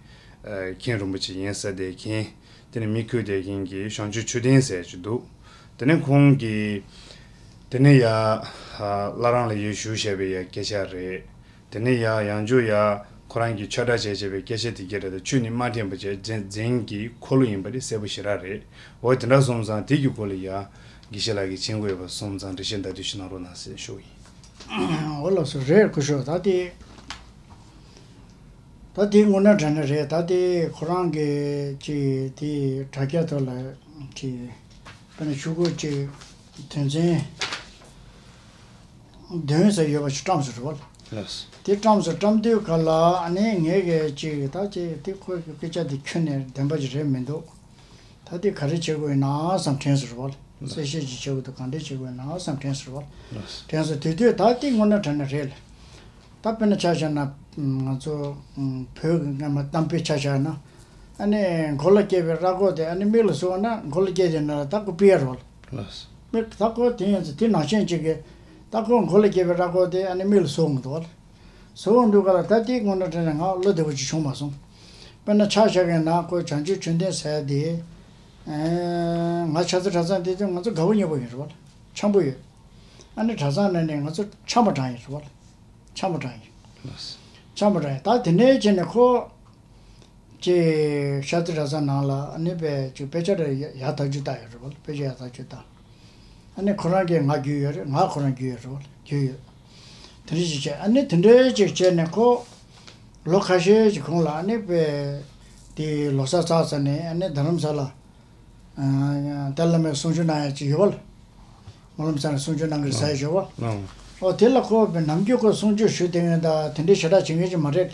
མཁན་རིན་པོ་ཆེ་ཡིན་ཟེར་བསྡད་མཁན། དེ་ནས་མི་འཁོད་བསྡད་མཁན་གྱི་བྱང་ཆུབ་ཆོས་ལྡན་ཟེར་ཅིག་འདུག་དེ་ནས་ཁོང་གིས་དེ་ནས་ཡ་བླ་བྲང་ལ་ཡོད་བཞུགས་བྱས་པའི་ཡ་སྐད་ཆ་རེད། དེ་ནས་ཡ་ཡང་བསྐྱར་ཡ་ཁོ་རང་གིས་ཆོས་གྲྭ་བྱས་བྱས་པའི་སྐད་ཆ་དེ་གའི་རེད་ད། ཆོས་ནི་མ་འདྲེན་པ་བྱས་རྫུན་གྱི་འཁོར་ལོ་ཡིན་པ་དེ་གསལ་པོ་ཞེ་དྲག་རེད། འོ་དེ་འདྲ་སོང་ཙང་དེ་གི་སྐོར་ལ་ཡ་དགེ་བཤེས་ལགས་ཀྱིས་མཁྱེན་གྱི་ཡོད་པ་སོང་ཙང་འགྲེལ་བཤད་ད་དུས་ཤིག་གནང་རོགས་གནང་ཟེར་ཞུ་གི་ཡིན། འོ་ལགས་སོ། རེད་སྐུ་ཞབས། ད་དེ། ད་དེ་དངོས་གནས་དྲང་གནས་རེད། ད་དེ་ཁོ་རང་གི་ཅིག་དེ་དྲ་རྒྱ་ཐོག་ལ་ཅིག་དཔེར་ན་ཞུ་དགོས་ཅིག་དོན་ཚན་བདུན་ཙམ་ཡོད་པ་ཞིག་བཀྲམ་སོང་རེད་བ། ལགས། དེ་བཀྲམ་སོང་། བཀྲམ་དུས་ག་ལ་ཨ་ནི་ངས་གི་ཅིག་ད་ཅིག་དེ་ཁོའི་སྐད་ཆ་དེ་ཁྱོན་ནས་བདེན་པ་ཞིག་རེད་མི་འདུག་ད་དེ་ག་རེ་བྱེད་དགོས་ཡིན་ན་བསམ་དྲན་སོང་རེད་བ། གསལ་བཤད་ཅིག་བྱེད་དགོས་འདུག་གང་འདྲས་བྱེད་དགོས་ཡིན་ན་བསམ་དྲན་སོང་རེད་བ། དྲན་སོང་། དེ་དུས་ད་དེ་དངོས་གནས་དྲང་གནས་རེད་ལ། ད་དཔེར་ན་ཆ་བཞག་ན་ང་ཚོ་བོད་ཀྱི་སྔ་མ་གཏམ་དཔེ་ཆ་བཞག་ན། ཨ་ནི་མགོ་ལ་སྐྱེས་པའི་ར་སྐོར་དེ་ཨ་ནི་མིག་ལ་ཟུག་ན་མགོ་ལ་སྐྱེས་དེ་ན་ད་ཁོ་སྤུ་ཡ་རེད་བ། ལགས། མིག་ད་ཁོ་དེ་ཡིན་ཚེ་དེ་ནང་བཞིན་ཅིག་གི་ད་ཁོ་མགོ་ལ་སྐྱེས་པའི་ར་སྐོར་དེ་ཨ་ནི་མིག་ལ་ཟུག་མི་འདུག་བ། ཟུག་འདུག་ག་ལ། ད་དེ་དངོས་གནས་དྲང་གནས་ང་བློ་བདེ་པོ་ཅིག་བྱུང་མ་སོང་། དཔེར་ན་ཆ་བཞག་གི་ན་ཁོ་བྱང་ཆུབ་ཆོས་ལྡན་ཟེར་དེ། ང་ཤར་རྩེ་གྲྭ་ཚང་དེ་དུས་ང་ཚོ་དགའ་པོ་ཉེ་པོ་ཡིན་རེད་བ། འཆམ་པོ་ཡོད། ཨ་ནི་གྲྭ་ཚང་ནང་ནས་ང་ཚོ་འཆམ་པ་གྲངས་ཡིན་རེད་བ། འཆམ་པ་གྲངས་ཡིན། འཆམ་པ་གྲངས་ཡིན། ད་དེ་ནས་བྱས་ནས་ཁོ། ཅེས་ཤར་རྩེ་གྲྭ་ཚང་ནང་ལ་ཨ་ནི་དཔེ་ཅིག་དཔེ་ཆ་རེ་ཡག་ཐག་ཆོད་བལྟ་ཡོད་རེད་བ། དཔེ་ཆ་ཡག་ཐག་ཆོད་བལྟ། ཨ་ནི་ཁོ་རང་གིས་ང་བརྒྱུད་ཡོད་རེད། ང་ཁོ་རང་བརྒྱུད་ཡོད་རེད་བ། བརྒྱུད་ཡོད། དེ་འདྲ་ཞིག་བྱས། ཨ་ནི་དེ་འདྲ་ཅིག་བྱས་ནས་ཁོ་ལོ་ཁ་ཤས་ཅིག་གོང་ལ་ཨ་ནི་དཔེ་དེ་ལོ་གསར་ཚར་ཚར་ནས་ཨ་ནི་རྡ་རམ་ས་ལ། ཏཱ་ལའི་བླ་མས་གསུང་ཆོས་གནང་ཡ་ཅིག་ཡོད་བ་ལ། སྨོན་ལམ་ཚང་ནས་གསུང་ཆོས་གནང་གི་རེད་ཟེར་ཡ་ཡོད་བ། ཨོ་དེ་ལ་ཁོ་བས་ནམ་རྒྱུན་ཁོ་གསུང་ཆོས་ཞུ་བསྡད་མཁན་དང་དེ་འདྲའི་ཞེ་དྲག་བྱེད་མཁན་ཅིག་མ་རེད།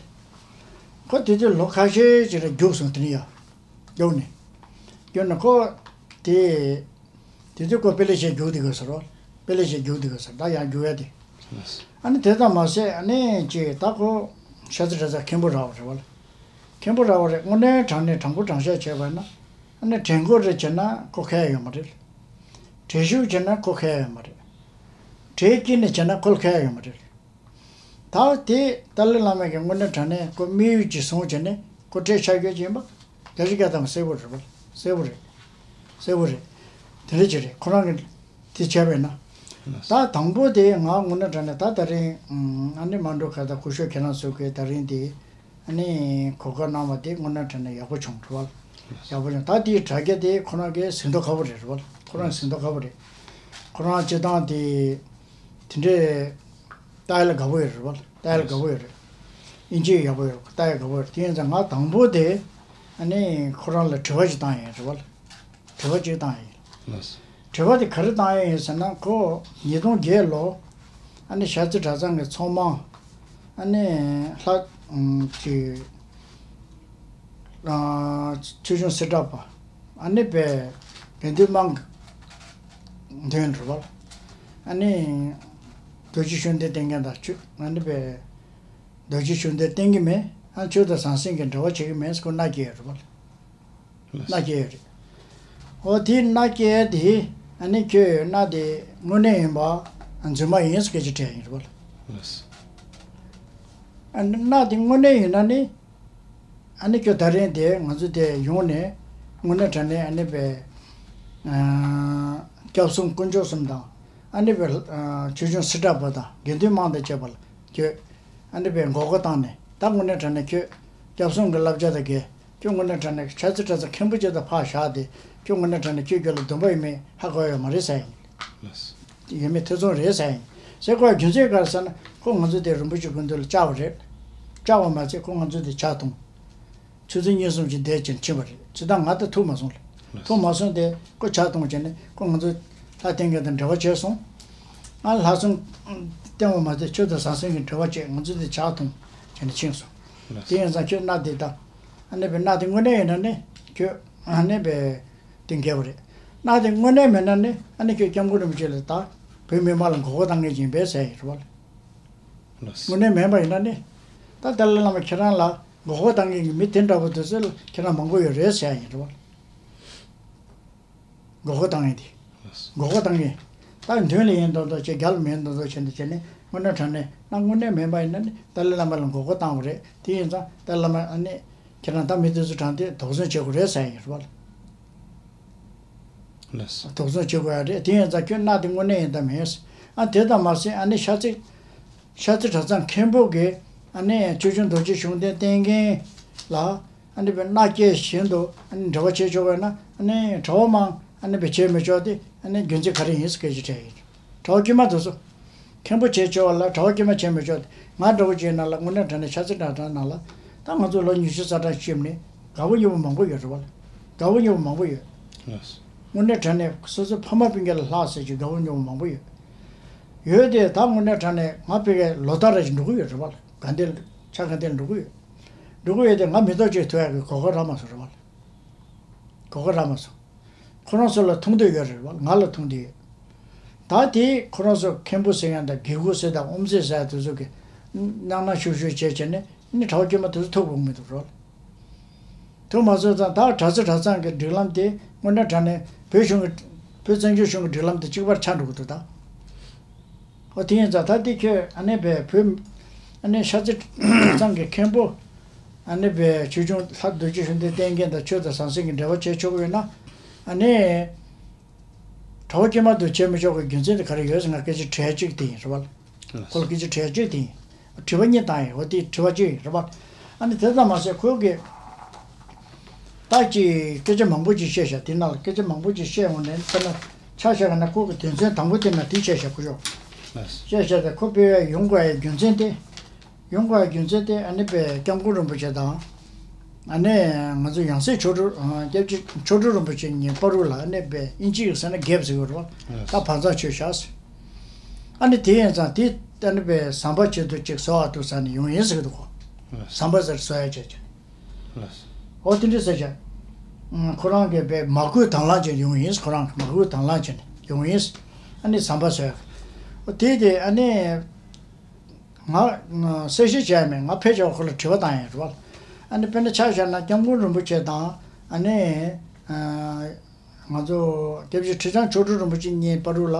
ཁོ་དེ་དུས་ལོ་ཁ་ཤས་ཅིག་ལ་རྒྱུགས་སོང་། དེ་ནས་ཡ། རྒྱུགས་ནས། རྒྱུགས་ནས་ཁོ་དེ། དེ་དུས་ཁོ་དཔེ་ལེགས་བཤད་རྒྱུགས་བསྡད་དགོས་ཟེར་བ། དཔེ་ལེགས་བཤད་རྒྱུགས་བསྡད་དགོས་ཟེར། ད་ཡང་རྒྱུགས་ཡ་དེ། ཨ་ནི་དེ་ཙམ་མ་ཟད་ཨ་ནི་ཅིག་ད་ཁོ་ཤར་རྩེ་གྲྭ་ཚང་མཁན་པོ་རག་པ་རེད་བ་ལ། མཁན་པོ་རག་པ་རེད། དངོས་གནས་དྲང་གནས་དྲང་པོ་དྲང་བཞག་བྱས་པ་ན། ཨ་ནི་དྲན་སྐུལ་རེ་བྱས་ན་ཁོ་ཁ་ཡ་ཡོད་མ་རེད། དྲན་ཤུགས་བྱས་ན་ཁོ་ཁ་ཡ་ཡོད་མ་རེད། གྲལ་དཀྱིལ་ནས་བྱས་ན་ཁོ་ལ་ཁ་ཡ་ཡོད་མ་རེད། ད་དེ་ཏཱ་ལའི་བླ་མ་གིས་དངོས་གནས་དྲང་གནས་ཁོ་དམིགས་ཡུལ་ཅིག་བཟུང་བྱས་ནས་ཁོ་གྲལ་ཆ་བཞག་གི་ཡིན་པ། བརྒྱ་ཆ་བརྒྱ་ཐམ་པ་གསལ་པོ་རེད་པ། གསལ་པོ་རེད། གསལ་པོ་རེད། དེ་འདྲ་ཅིག་རེད། ཁོ་རང་གིས་དེ་བྱས་པས་ན། ད་དང་པོ་དེ་ང་དངོས་གནས་དྲང་གནས་ད་ད་རིང་ཨ་ནི་མ་འགྲོ་ཁ་ད་སྐུ་ཞབས་ཁྱེད་རང་ཚོ་གིས་ད་རིང་དེ་ཨ་ནི་གོ་སྐབས་གནང་བ་དེ་དངོས་གནས་དྲང་གནས་ཡག་པོ་བྱུང་། རེད་པ། ཡག་པོ་བྱུང་། ད་དེའི་དྲ་རྒྱ་དེ་ཁོ་རང་གི་ཟིན་ཐོ་ཁ་པོ་རེད། རེད་པ། ཁོ་རང་ཟིན་ཐོ་ཁ་པོ་རེད། ཁོ་རང་སྤྱིར་བཏང་དེ་དེ་འདྲའི་ལྟ་ཡ་ལ་དགའ་པོ་ཡོད་རེད་པ། ལྟ་ཡ་ལ་དགའ་པོ་ཡོད་རེད། དབྱིན་ཇི་ཡག་པོ་ཡོད་རེད། ལྟ་ཡ་དགའ་པོ་ཡོད་རེད། དེ་ཡིན་ཙང་ང་དང་པོ་དེ་ཨ་ནི་ཁོ་རང་ལ་དྲི་བ་ཞིག་བཏང་ཡིན། རེད་པ། དྲི་བ་ཅིག་བཏང་ཡིན། དྲི་བ་དེ་ག་རེ་བཏང་ཡིན་ཟེར་ན། ཁོ་ཉིས་སྟོང་བརྒྱད་ལོ་ཨ་ནི་ཤར་རྩེ་གྲྭ་ཚང་གི་ཚོགས་མང་ཨ་ནི་ལྷ་ཅིག་ཆོས་སྐྱོང་སྲིད་གྲགས་པ་ཨ་ནི་པའི་དགེ་འདུན་དམངས་མདུན་རུ་བར་ཨ་ནི་རྡོ་རྗེ་ཤུགས་ལྡན་བསྟེན་མཁན་དང་ཆོས་ཨ་ནི་པའི་རྡོ་རྗེ་ཤུགས་ལྡན་བསྟེན་གྱི་མེད། ཨ་ཆོས་དང་ཟང་ཟིང་གི་འབྲེལ་བ་བྱེད་ཀྱི་མེད་ཟེར་ཁོ་མནའ་སྐྱེལ་ཡོད་རུ་བར། མནའ་སྐྱེལ་ཡོད་རེད། འོ་དེ་མནའ་སྐྱེལ་དེ་ཨ་ནི་ཁྱོད་མནའ་དེ་དངོས་གནས་ཡིན་པ་རྫུན་མ་ཡིན་ཟེར་སྐད་ཆ་དྲིས་ཡིན་རུ་བར། ཨ་ནི་མནའ་དེ་དངོས་གནས་ཡིན་ན་ནི། ཨ་ནི་ཁྱོད་ད་རིང་དེ་ང་ཚོ་དེ་ཡོང་ནས་དངོས་གནས་དྲང་གནས་ཨ་ནི་པའི་སྐྱབས་གསུམ་དཀོན་མཆོག་གསུམ་དང་ཨ་ནི་པའི་ཆོས་སྐྱོང་སྲིད་གྲགས་པ་དང་དགེ་འདུན་དམངས་དང་བཅས་པ་ལ་ཁྱོད་ ཨ་ནི་པའི་མགོ་སྐོར་བཏང་ནས། ད་དངོས་གནས་དྲང་གནས་ཁྱོད་སྐྱབས་གསུམ་གྱི་བསླབ་བྱ་དང་འགལ། ཁྱོད་དངོས་གནས་དྲང་གནས་ཆ་ཚིག་གྲྭ་ཚང་མཁན་པོ་ཅིག་དང་ཕར་བཞག་སྟེ། ཁྱོད་དངོས་གནས་དྲང་གནས་ཁྱོད་རྒྱུད་ལ་སྡོམ་པ་ཡོད་མེད་ཧ་གོ་ཡོད་མ་རེད་ཟེར་ཡིན། ལགས། ཡོད་མེད་ཐེ་ཚོམ་རེད་ཟེར་ཡིན། ཟེར་དགོས་རྒྱུ་མཚན་ག་རེ་ཟེར་ན། ཁོ་ང་ཚོ་དེ་རིན་པོ་ཆེ་སྐུ་མདུན་ལ་བཅར་བ་རེད། བཅར་བ་མ་ཚད་ཁོ་ང་ཚོ་དེ་ཇ་འཐུང་། ཆུ་ཚོད་གཉིས་གསུམ་ཞིག་བསྡད་ཅིང་ཕྱིན་པ་རེད། ཇི་ལྟར་ང་ད་ཐུག་མ་སོང་ལ། ཐུག་མ་སོང་སྟེ་ཁོ་ཇ་འཐུང་བྱས་ནས་ཁོ་ང་ཚོ་ལྷ་བསྟེན་མཁན་དང་འབྲེལ་བ་བྱས་སོང་། ང་ལྷ་སྲུང་བསྟེན་པ་མ་ཚད་ཆོས་དང་ཟང་ཟིང་གི་འབྲེལ་བ་བྱས། ང་ཚོ་དེ་ཇ་འཐུང་བྱས་ནས་ཕྱིན་སོང་། དེ་ཡིན་ཙང་ཁྱོད་མནའ་དེ་ད། ཨ་ནི་པའི་མནའ་དེ་དངོས་གནས་ཡིན་ན་ནི་ཁྱོད་ཨ་ནི་པའི་དེ་འགལ་བ་རེད། མནའ་དེ་དངོས་གནས་མིན་ན་ནི་ཨ་ནི་ཁྱོད་སྐྱབས་མགོན་རིན་པོ་ཆེ་ལ་ད་བོད་མི་མང་ལ་མགོ་སྐོར་བཏང་མཁན་ཡིན་པས་ཟེར་ཡིན་རེད་བ། དངོས་གནས་མིན་པ་ཡིན་ན་ནི། ད་ཏཱ་ལའི་བླ་མ་ཁྱེད་རང་ལ་མགོ་སྐོར་བཏང་མཁན་གྱི་མི་དེ་འདྲ་པོ་དེ་ཚོ་ལ་ཁྱེད་རང་མང་པོ་ཡོད་རེད་ཟེར་ཡ་ཡིན་རེད་བ། མགོ་སྐོར་བཏང་མཁན་དེ། མགོ་སྐོར་བཏང་མཁན། ད་མདུན་ལ་ཡིན་མདོག་མདོག་བྱས། རྒྱབ་ལ་མེད་མདོག་མདོག་བྱས་འདུག་བྱས་ནས། དངོས་གནས་དྲང་གནས་ན་དངོས་གནས་མིན་པ་ཡིན་ན་ནི་ཏཱ་ལའི་བླ་མ་ལ་མགོ་སྐོར་བཏང་བ་རེད། དེ་ཡིན་ཙང་ཏཱ་ལའི་བླ་མ་ཨ་ནི་ཁྱེད་རང་ད་མི་དེ་ཚོ་དྲངས་ཏེ་དོགས་ཟོན་བྱེད་དགོས་རེད་ཟེར་ཡ་ཡིན་རེད་བ། ལགས། དོགས་ཟོན་བྱེད་དགོས་ཡ་རེད། དེ་ཡིན་ཙང་ཁྱོད་མནའ་དེ་དངོས་གནས་ཡིན་དང་མིན། ཨ་དེ་དང་མ་ཟད་ཨ་ནི་ཤ་ཚིག་ཤ་ཚིག་གྲྭ་ཚང་མཁན་པོ་གིས་ཨ་ནི་ཆོས་སྐྱོང་རྡོ་རྗེ་གཞུང་བརྟེན་བསྟེན་མཁན་ལ་ཨ་ནི་པའི་མནའ་སྐྱེལ་བཞིན་དུ་ཨ་ནི་འབྲེལ་བ་བྱེད་ཆོག་པས་ན། ཨ་ནི་གྲྭ་པ་མང་ཨ་ནི་པའི་བྱེད་མི་ཆོག་སྟེ། ཨ་ནི་རྒྱུ་མཚན་ག་རེ་ཡིན་ཟེར་སྐད་ཆ་དྲིས་ཡིན། གྲྭ་པ་དཀྱུས་མ་དེ་ཚོ། མཁན་པོ་བྱེད་ཆོག་པ་ལ་གྲྭ་པ་དཀྱུས་མ་བྱེད་མི་ཆོག་སྟེ། ང་འདྲ་པོ་ཅིག་ཡིན་ན་ལ་དངོས་གནས་དྲང་གནས་ཤ་ཚིག་གྲྭ་ཚང་ནང་ལ་ད་ང་ཚོ་ལོ་ཉི་ཤུ་རྩ་གྲངས་སྐྱེས་ནས་དགའ་པོ་ཉེ་པོ་མང་པོ་ཡོད་རེད་བ། དགའ་པོ་ཉེ་པོ་མང་པོ་ཡོད། ལགས། དངོས་གནས་དྲང་གནས་སོ་སོའི་ཕ་མ་སྤུན་ཀྱག་ལ་ལྷག་ཟེར་གྱི་དགའ་པོ་ཉེ་པོ་མང་པོ་ཡོད། ཡོད་དེ་ད་དངོས་གནས་དྲང་གནས་ང་ཕ་གིར་ལོ་ལྟར་རེ་བཞིན་འགྲོ་གི་ཡོད་རེད་བ། དགའ་ལྡན་ཕྱྭ་དགའ་ལྡན་འགྲོ་གི་ཡོད། འགྲོ་གི་ཡོད་དེ་ང་མི་ཐོག་གཅིག་ཐུག་ཡག་གི་གོ་སྐབས་རག་མ་སོང་རེད་བ། གོ་སྐབས་རག་མ་སོང་། ཁོ་རང་ཚོ་ལ་ཐུག་འདོད་ཡོད་རེད་བ། ང་ལ་ཐུག་འདོད་ཡོད། ད་དེ་ཁོ་རང་ཚོ་མཁན་པོ་ཟེར་ཡང་དང་དགེ་བསྐོས་ཟེར་དང་དབུ་མཛད་ཟེར་དེ་ཚོ་གི་གནང་གནང་ཞུ་ཞུ་བྱས་བྱས་ནས་ནི་གྲྭ་པ་དཀྱུས་མ་དེ་ཚོ་ཐུག་དགོས་མི་འདུག་རོ། ཐུག་མ་ཚུགས་ཙང་ད་གྲྭ་ཚང་གྲྭ་ཚང་གི་སྒྲིག་ལམ་དེ་དངོས་གནས་དྲང་གནས་བོད་གཞུང་གི་བོད་བཙན་བྱོལ་གཞུང་གི་སྒྲིག་ལམ་དེ་གཅིག་པར་ཆགས་འགྲོ་གི་འདུག་ད། ཨོ་དེ་ཡིན་ཙང་ད་དེ་ཁྱོད་ཨ་ནི་པའི་བོད་ཨ་ནི་ཤ་ཚིག་གྲྭ་ཚང་གི་མཁན་པོ། ཨ་ནི་པའི་ཆོས་སྐྱོང་ལྷ་རྡོ་རྗེ་གཞུང་བརྟེན་བསྟེན་མཁན་དང་ཆོས་དང་ཟང་ཟིང་གི་འབྲེལ་བ་བྱེད་ཆོག་གི་ཡོད་ན། ཨ་ནི་གྲྭ་པ་དཀྱུས་མ་དུ་བྱེད་མི་ཆོག་གི་རྒྱུ་མཚན་དེ་ག་རེ་ཡོད་ཟེར་ང་སྐད་ཆ་དྲིས་གཅིག་དེ་ཡིན་རེད་བ། ཁོ་ལ་སྐད་ཆ་དྲིས་གཅིག་དེ་ཡིན། དྲི་བ་གཉིས་བཏང་ཡིན། འོ་དེ་དྲི་བ་གཅིག་ཡིན་རེད་བ། ཨ་ནི་དེ་ཙམ་མ་ཟད་ཁོ་གིས་ད་ཅིག་སྐད་ཆ་མང་པོ་ཅིག་བཤད་ཤག་དེ་ནང་ལ་སྐད་ཆ་མང་པོ་ཅིག་བཤད་འོང་ནས་དཔེར་ན་ཆ་བཞག་ན་ཁོ་གི་དོན་ཚན་དང་པོ་དེ་ན་དེ་བཤད་ཤག་ཁོ་ཤོག་བཤད་ཤག་དེ་ཁོ་དཔེ་ཡོང་དགོས་ཡའི་རྒྱུ་མཚན་དེ། ཡོང་དགོས་ཡའི་རྒྱུ་མཚན་དེ་ཨ་ནི་པའི་སྐྱབས་མགོན་རིན་པོ་ཆེ་དང་། ཨ་ནི་ང་ཚོ་ཡང་སྲིད་མཆོག་སྤྲུལ་སྐྱབས་རྗེ་མཆོག་སྤྲུལ་རིན་པོ་ཆེ་གཉིས་བར་དུ་ལ་ཨ་ནི་པའི་ཨིན་ཇི་ཡིག་ཟེར་ན་གེབ་ཟེར་གྱི་རེད་བ། ད་བར་མཚམས་ཆོད་བཞག་ཟེར། ཨ་ནི་དེ་ཡིན་ཙང་དེ་ཨ་ནི་པའི་ཟམ་པ་ཆེད་དུ་ཅིག་བཟོ་བ་འདུག་ཟེར་ནས་ཡོང་ཡིན་ཟེར་གྱི་འདུག་གོ། ཟམ་པ་ཟེར་བཟོ་ཡ་བྱས་བྱས་ནས། ལགས། འོ་དེ་འདྲ་ཟེར་བྱས། ཁོ་རང་གིས་པའི་མ་བསྐུལ་དང་བླངས་བྱས་ཡོང་ཡིན། ཁོ་རང་གིས་མ་བསྐུལ་དང་བླངས་བྱས་ནས་ཡོང་ཡིན། ཨ་ནི་ཟམ་པ་བཟོས། འོ་དེ་དེ་ཨ་ནི་ང་གསལ་བཤད་བྱས་མེད། ང་ཕལ་ཆེར་ཁོ་ལ་དྲི་བ་བཏང་ཡིན་རེད་བ། ཨ་ནི་དཔེར་ན་ཆ་བཞག་ན་སྐྱབས་མགོན་རིན་པོ་ཆེ་དང་ཨ་ནི་ང་ཚོ་སྐྱབས་རྗེ་ཁྲི་བྱང་མཆོག་སྤྲུལ་རིན་པོ་ཆེ་གཉིས་བར་དུ་ལ་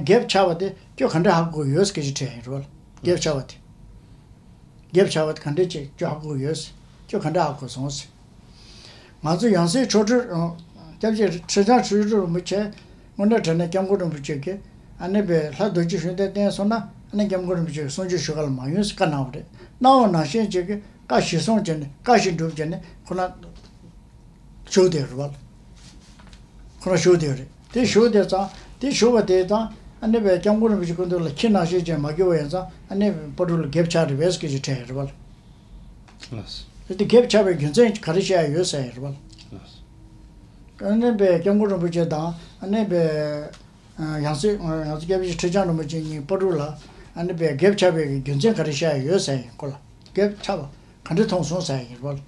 གེབ་ཆགས་པ་དེ་ཁྱོད་ག་འདྲ་ཧ་གོ་ཡོད་སྐད་ཆ་དྲིས་ཡིན་རེད་བ། གེབ་ཆགས་པ་དེ། རྒྱབ་ཆགས་པ་ག་འདྲས་ཅིག་ཁྱོད་ཧ་གོ་ཡོད། ཁྱོད་ག་འདྲས་ཧ་གོ་སོང་ཟེར། ང་ཚོ་ཡང་སྲིད་མཆོག་སྤྲུལ་སྐྱབས་རྗེ་ཁྲི་བྱང་ཆོས་སྤྲུལ་རིན་པོ་ཆེ་དངོས་གནས་དྲང་གནས་སྐྱབས་མགོན་རིན་པོ་ཆེ་གིས་ཨ་ནི་པའི་ལྷ་རྡོ་རྗེ་གཞུང་བརྟེན་བསྟེན་སོང་ན་ཨ་ནི་སྐྱབས་མགོན་རིན་པོ་ཆེ་གིས་གསུང་ཆོས་ཞུ་ག་ལ་མ་ཡོང་ཟེར་བཀའ་གནང་བ་རེད། གནང་བ་ནང་བཞིན་ཅིག་གིས་བཀའ་གཞིར་བཟུང་བྱས་ནས་བཀའ་གཞིར་སྒྲུབ་བྱས་ནས་ཁོ་ན། བཞུགས་བསྡད་རེད་བ། ཁོ་རང་བཞུགས་བསྡད་རེད། དེ་བཞུགས་བསྡད་ཙང་དེ་བཞུགས་པ་དེ་དང་ཨ་ནི་པའི་སྐྱབས་མགོན་རིན་པོ་ཆེ་སྐུ་མདུན་ལ་ཁྱི་ནང་བཞིན་ཅན་མ་གྱུར་བ་ཡིན་ཙང་ཨ་ནི་སྤ་གྲོ་ལ་འགེབས་ཆགས་རེད་པས་སྐད་ཆ་དྲིས་རེད་བ། ལགས། དེ་འགེབས་ཆགས་པའི་རྒྱུ་མཚན་ག་རེ་བཤད་ཡོད་ཟེར་རེད་བ། ལགས། ཨ་ནི་པའི་སྐྱབས་མགོན་རིན་པོ་ཆེ་དང་ཨ་ནི་པའི་ཡང་སྲིད་ཡང་སྲིད་སྐྱབས་རྗེ་ཁྲི་བྱང་རིན་པོ་ཆེ་གཉིས་སྤ་གྲོ་ལ་ཨ་ནི་པའི་འགེབས་ཆགས་པའི་རྒྱུ་མཚན་ག་རེ་བཤད་ཡོད་ཟེར་ཡིན་ཁོ་ལ་འགེབས་ཆགས་པ་ག་འདྲ་མཐོང་སོང་ཟེར་ཡིན་རེད་བ།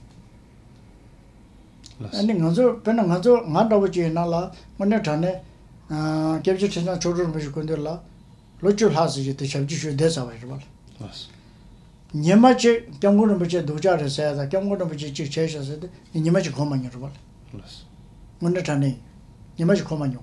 ལགས། ཨ་ནི་ང་ཚོ་དཔེར་ན་ང་ཚོ་ང་འདྲ་པོ་ཅིག་ཡིན་ན་ལ་དངོས་གནས་དྲང་གནས་སྐྱབས་རྗེ་ཁྲི་བྱང་མཆོག་སྤྲུལ་རིན་པོ་ཆེ་སྐུ་མདུན་ལ་ལོ་བཅུ་ལྷག་ཙམ་ཞིག་དེ་ཞབས་ཕྱི་ཞུས་བསྡད་ཚར་བ་ཡིན་རེད་བ། ལགས། ཉི་མ་གཅིག་སྐྱབས་མགོན་རིན་པོ་ཆེ་སྡུག་ཅག་རེད་ཟེར་ཡ་དང་སྐྱབས་མགོན་རིན་པོ་ཆེ་གཅིག་བྱས་ཤག་ཟེར་ཏེ་ཉི་མ་གཅིག་གོ་མ་མྱོང་རེད་བ། ལགས། དངོས་གནས་དྲང་གནས་ཉི་མ་གཅིག་གོ་མ་མྱོང་།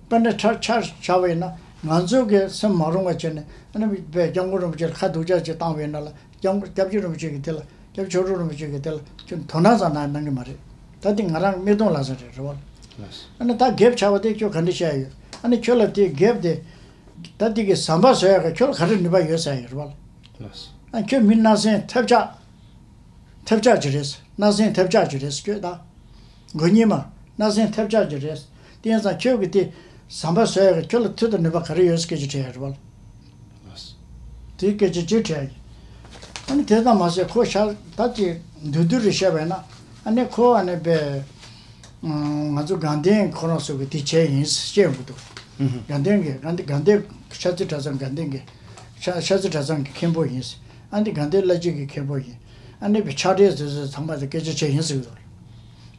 དཔེར་ན་ཆ་ཆ་བཞག་པ་ཡིན་ན་ང་ཚོ་གི་སེམས་མ་རུང་བ་བྱས་ནས་ཨ་ནི་པའི་སྐྱབས་མགོན་རིན་པོ་ཆེ་ལ་ཁ་སྡུག་ཅག་ཅིག་བཏང་བ་ཡིན་ན་ལ། སྐྱབས་སྐྱབས་རྗེ་རིན་པོ་ཆེ་གིས་དེ་ལ་སྐྱབས་ཆོས་སྤྲུལ་རིན་པོ་ཆེ་གིས་དེ་ལ་ཁྱོད་དོ་སྣང་ཙམ་གནང་གནང་གི་མ་རེད། ད་དེ་ང་རང་མིག་མཐོང་ལག་ཟིན་རེད་རེད་བ། ལགས། ཨ་ནི་ད་འགེབས་ཆགས་པ་དེ་ཁྱོད་ག་འདྲ་བཤད་ཡོད། ཨ་ནི་ཁྱོད་ལ་དེ་འགེབས་དེ་ད་དེ་གི་ཟམ་པ་བཟོ་ཡག་གི་ཁྱོད་ལ་ག་རེ་ནུས་པ་ཡོད་ཟེར་ཡོད་རེད་བ། ལགས། ཨ་ཁྱོད་མི་སྣ་སེང་ཐབས་ཆག་ཐབས་ཆག་ཅིག་རེད། སྣ་སེང་ཐབས་ཆག་ཅིག་རེད་ཁྱོད་ད། མགོ་གཉིས་མ། སྣ་སེང་ཐབས་ཆག་ཅིག་རེད། དེ་ཡིན་ཙང་ཁྱོད་ཀྱིས་དེ་ཟམ་པ་བཟོ་ཡག་གི་ཁྱོད་ལ་མཐུ་དང་ནུས་པ་ག་རེ་ཡོད་སྐད་ཆ་དྲིས་ཡག་རེད་བ། དེའི་སྐད་ཆ་ཅིག་དྲིས་ཡག་གི། ཨ་ནི་དེ་ཙམ་མ་ཟད་ཁོ་ཤ་ད་ཅིག་བསྡུས་བསྡུས་རེ་བཤད་པ་ཡིན་ན། ཨ་ནི་ཁོ་ཨ་ནི་པས། ང་ཚོ་དགའ་ལྡན་ཁོ་རང་ཚོ་གི་དེ་བྱས་ཡིན་ཟེར་བཤད་ཡོང་གི་འདུག་དགའ་ལྡན་གི་དགའ་ལྡན་དགའ་ལྡན་ཤར་རྩེ་གྲྭ་ཚང་དགའ་ལྡན་གི་ཤར་ཤར་རྩེ་གྲྭ་ཚང་གི་མཁན་པོ་ཡིན། ཨ་ནི་དགའ་ལྡན་བླ་སྤྱི་གི་མཁན་པོ་ཡིན། ཨ་ནི་པའི་ཕྱག་སྦྲེལ་དེ་ཚོ་ཚང་མ་དེ་སྐད་ཆ་བྱས་ཡིན་ཟེར་གི་འདུག་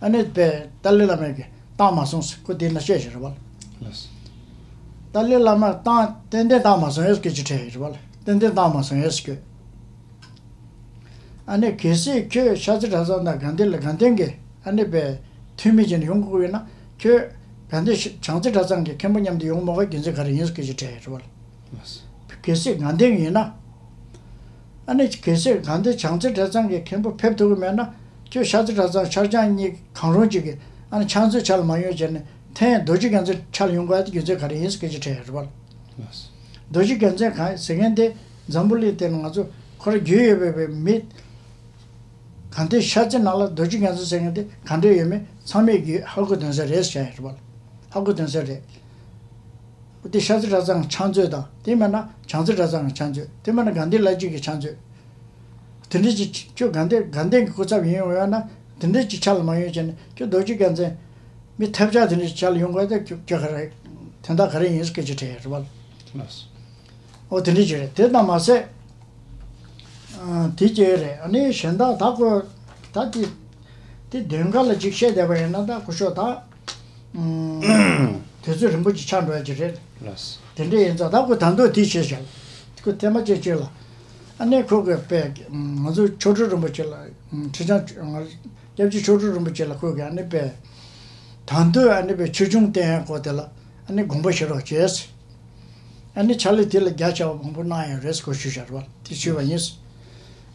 ཨ་ནི་པའི་ཏཱ་ལའི་བླ་མས་གི་བཏང་མ་སོང་ཟེར་ཁོ་དེ་ན་བཤད་བཞག་རེད་བ། ཏཱ་ལའི་བླ་མས་བཏང་ཏན་ཏན་བཏང་མ་སོང་ཡོད་སྐད་ཆ་དྲིས་རེད་བ། ཏན་ཏན་བཏང་མ་སོང་ཡོད་ཟེར་གི། ཨ་ནི་གལ་སྲིད་ཁྱོད་ཤར་རྩེ་གྲྭ་ཚང་དང་དགའ་ལྡན་ལ་དགའ་ལྡན་གྱི་ཨ་ནི་པའི་འཐུས་མི་ཅན་ཡོང་དགོས་ཡོད་ན། ཁྱོད་དགའ་ལྡན་ཤ་བྱང་རྩེ་གྲྭ་ཚང་གི་མཁན་པོ་མཉམ་དུ་ཡོང་མ་དགོས་རྒྱུ་མཚན་ག་རེ་ཡིན་སྐད་ཆ་དྲིས་རེད་བ། གལ་སྲིད་དགའ་ལྡན་ཡིན་ན། ཨ་ནི་གལ་སྲིད་དགའ་ལྡན་བྱང་རྩེ་གྲྭ་ཚང་གི་མཁན་པོ་ཕེབས་ཐུབ་ཀྱི་མེད་ན། ཁྱོད་ཤར་རྩེ་གྲྭ་ཚང་ཤར་བྱང་གཉིས་གང་རུང་གཅིག་གི་ཨ་ནི་ཕྱག་མཛོད་ཕྱག་ལ་མ་ཡོང་བྱས་ནས་ཐེངས་རྡོ་རྗེ་རྒྱལ་མཚན་ཕྱག་ལ་ཡོང་དགོས་ཡ་དེ་རྒྱུ་མཚན་ག་རེ་ཡིན་སྐད་ཆ་དྲིས་རེད་བ། རྡོ་རྗེ་རྒྱལ་མཚན་གང་ཟེར་མཁན་དེ་འཛམ་བུ་གླིང་སྟེང་ན་ང་ཚོ་ཁོ་རང་རྒྱུས་ཡོད་པའི་པའི་མི། གང་དེ་ཤར་རྩེ་ནང་ལ་རྡོ་རྗེ་རྒྱལ་མཚན་ཟེར་མཁན་དེ་ག་འདྲ་ཡོད་མེད་ཚང་མས་ཀྱིས་ཧ་གོ་དོན་གསལ་རེད་ཟེར་ཡ་ཡིན་རེད་བ། ཧ་གོ་དོན་གསལ་རེད། དེ་ཤར་རྩེ་གྲྭ་ཚང་གི་ཕྱག་མཛོད་དང་དེ་མིན་ན་བྱང་རྩེ་གྲྭ་ཚང་གི་ཕྱག་མཛོད་དེ་མིན་ན་དགའ་ལྡན་བླ་སྤྱི་གི་ཕྱག་མཛོད། དེ་འདྲ་ཅིག་ཁྱོད་དགའ་ལྡན་དགའ་ལྡན་གྱི་སྐུ་ཚབ་ཡིན་འོས་ན་དེ་འདྲ་ཅིག་ཕྱག་ལ་མ་ཡོང་བྱས་ནས་ཁྱོད་རྡོ་རྗེ་རྒྱལ་མཚན་མི་ཐབས་ཆག་དེ་འདྲ་ཅིག་ཕྱག་ལ་ཡོང་དགོས་ད་ཁྱོད་ཁྱོད་ག་རེ་དོན་དག་ག་རེ་ཡིན་སྐད་ཆ་དྲིས་རེད་བ། ཨོ་དེ་འདྲ་ཅིག་རེད། དེ་ཙམ་མ་ཟད། ཨ་དེ་ཅིག་རེད། ཨ་ནི་གཞན་དག་ད་ཁོ་ད་དེ་དེ་དོན་ག་ལ་ཅིག་བཤད་བསྡད་པ་ཡིན་ན་ད་ཁོ་ཤོག་ད། ཨུམ། དུས་ཚོད་རིང་པོ་ཅིག་ཆགས་འགྲོ་ཡ་ཅིག་རེད། ལགས། དེ་འདྲ་ཡིན་ཙང་ད་ཁོ་ད་དུང་དེ་བྱས་བཞག་ཁོ་ཐེངས་མ་གཅིག་གཅིག་ལ། ཨ་ནི་ཁོ་གི་པས་ང་ཚོ་མཆོག་སྤྲུལ་རིན་པོ་ཆེ་ལ། ཁྲི་བྱང་སྐྱབས་རྗེ་མཆོག་སྤྲུལ་རིན་པོ་ཆེ་ལ་ཁོ་གི་ཨ་ནི་པས། ད་དུང་ཨ་ནི་པས་ཆོས་སྐྱོང་བསྟེན་ཡ་སྐོར་དེ་ལ་ཨ་ནི་དགོངས་པ་བཞེས་རོགས་བྱས། ཨ་ནི་ཕྱག་ལས་དེ་ལ་རྒྱ་ཆེ་བ་མང་པོ་གནང་ཡོད་རེད་ཟེར་ཁོ་ཞུས་བཞག་རེད་བ། དེ་ཞུས་པ་ཡིན།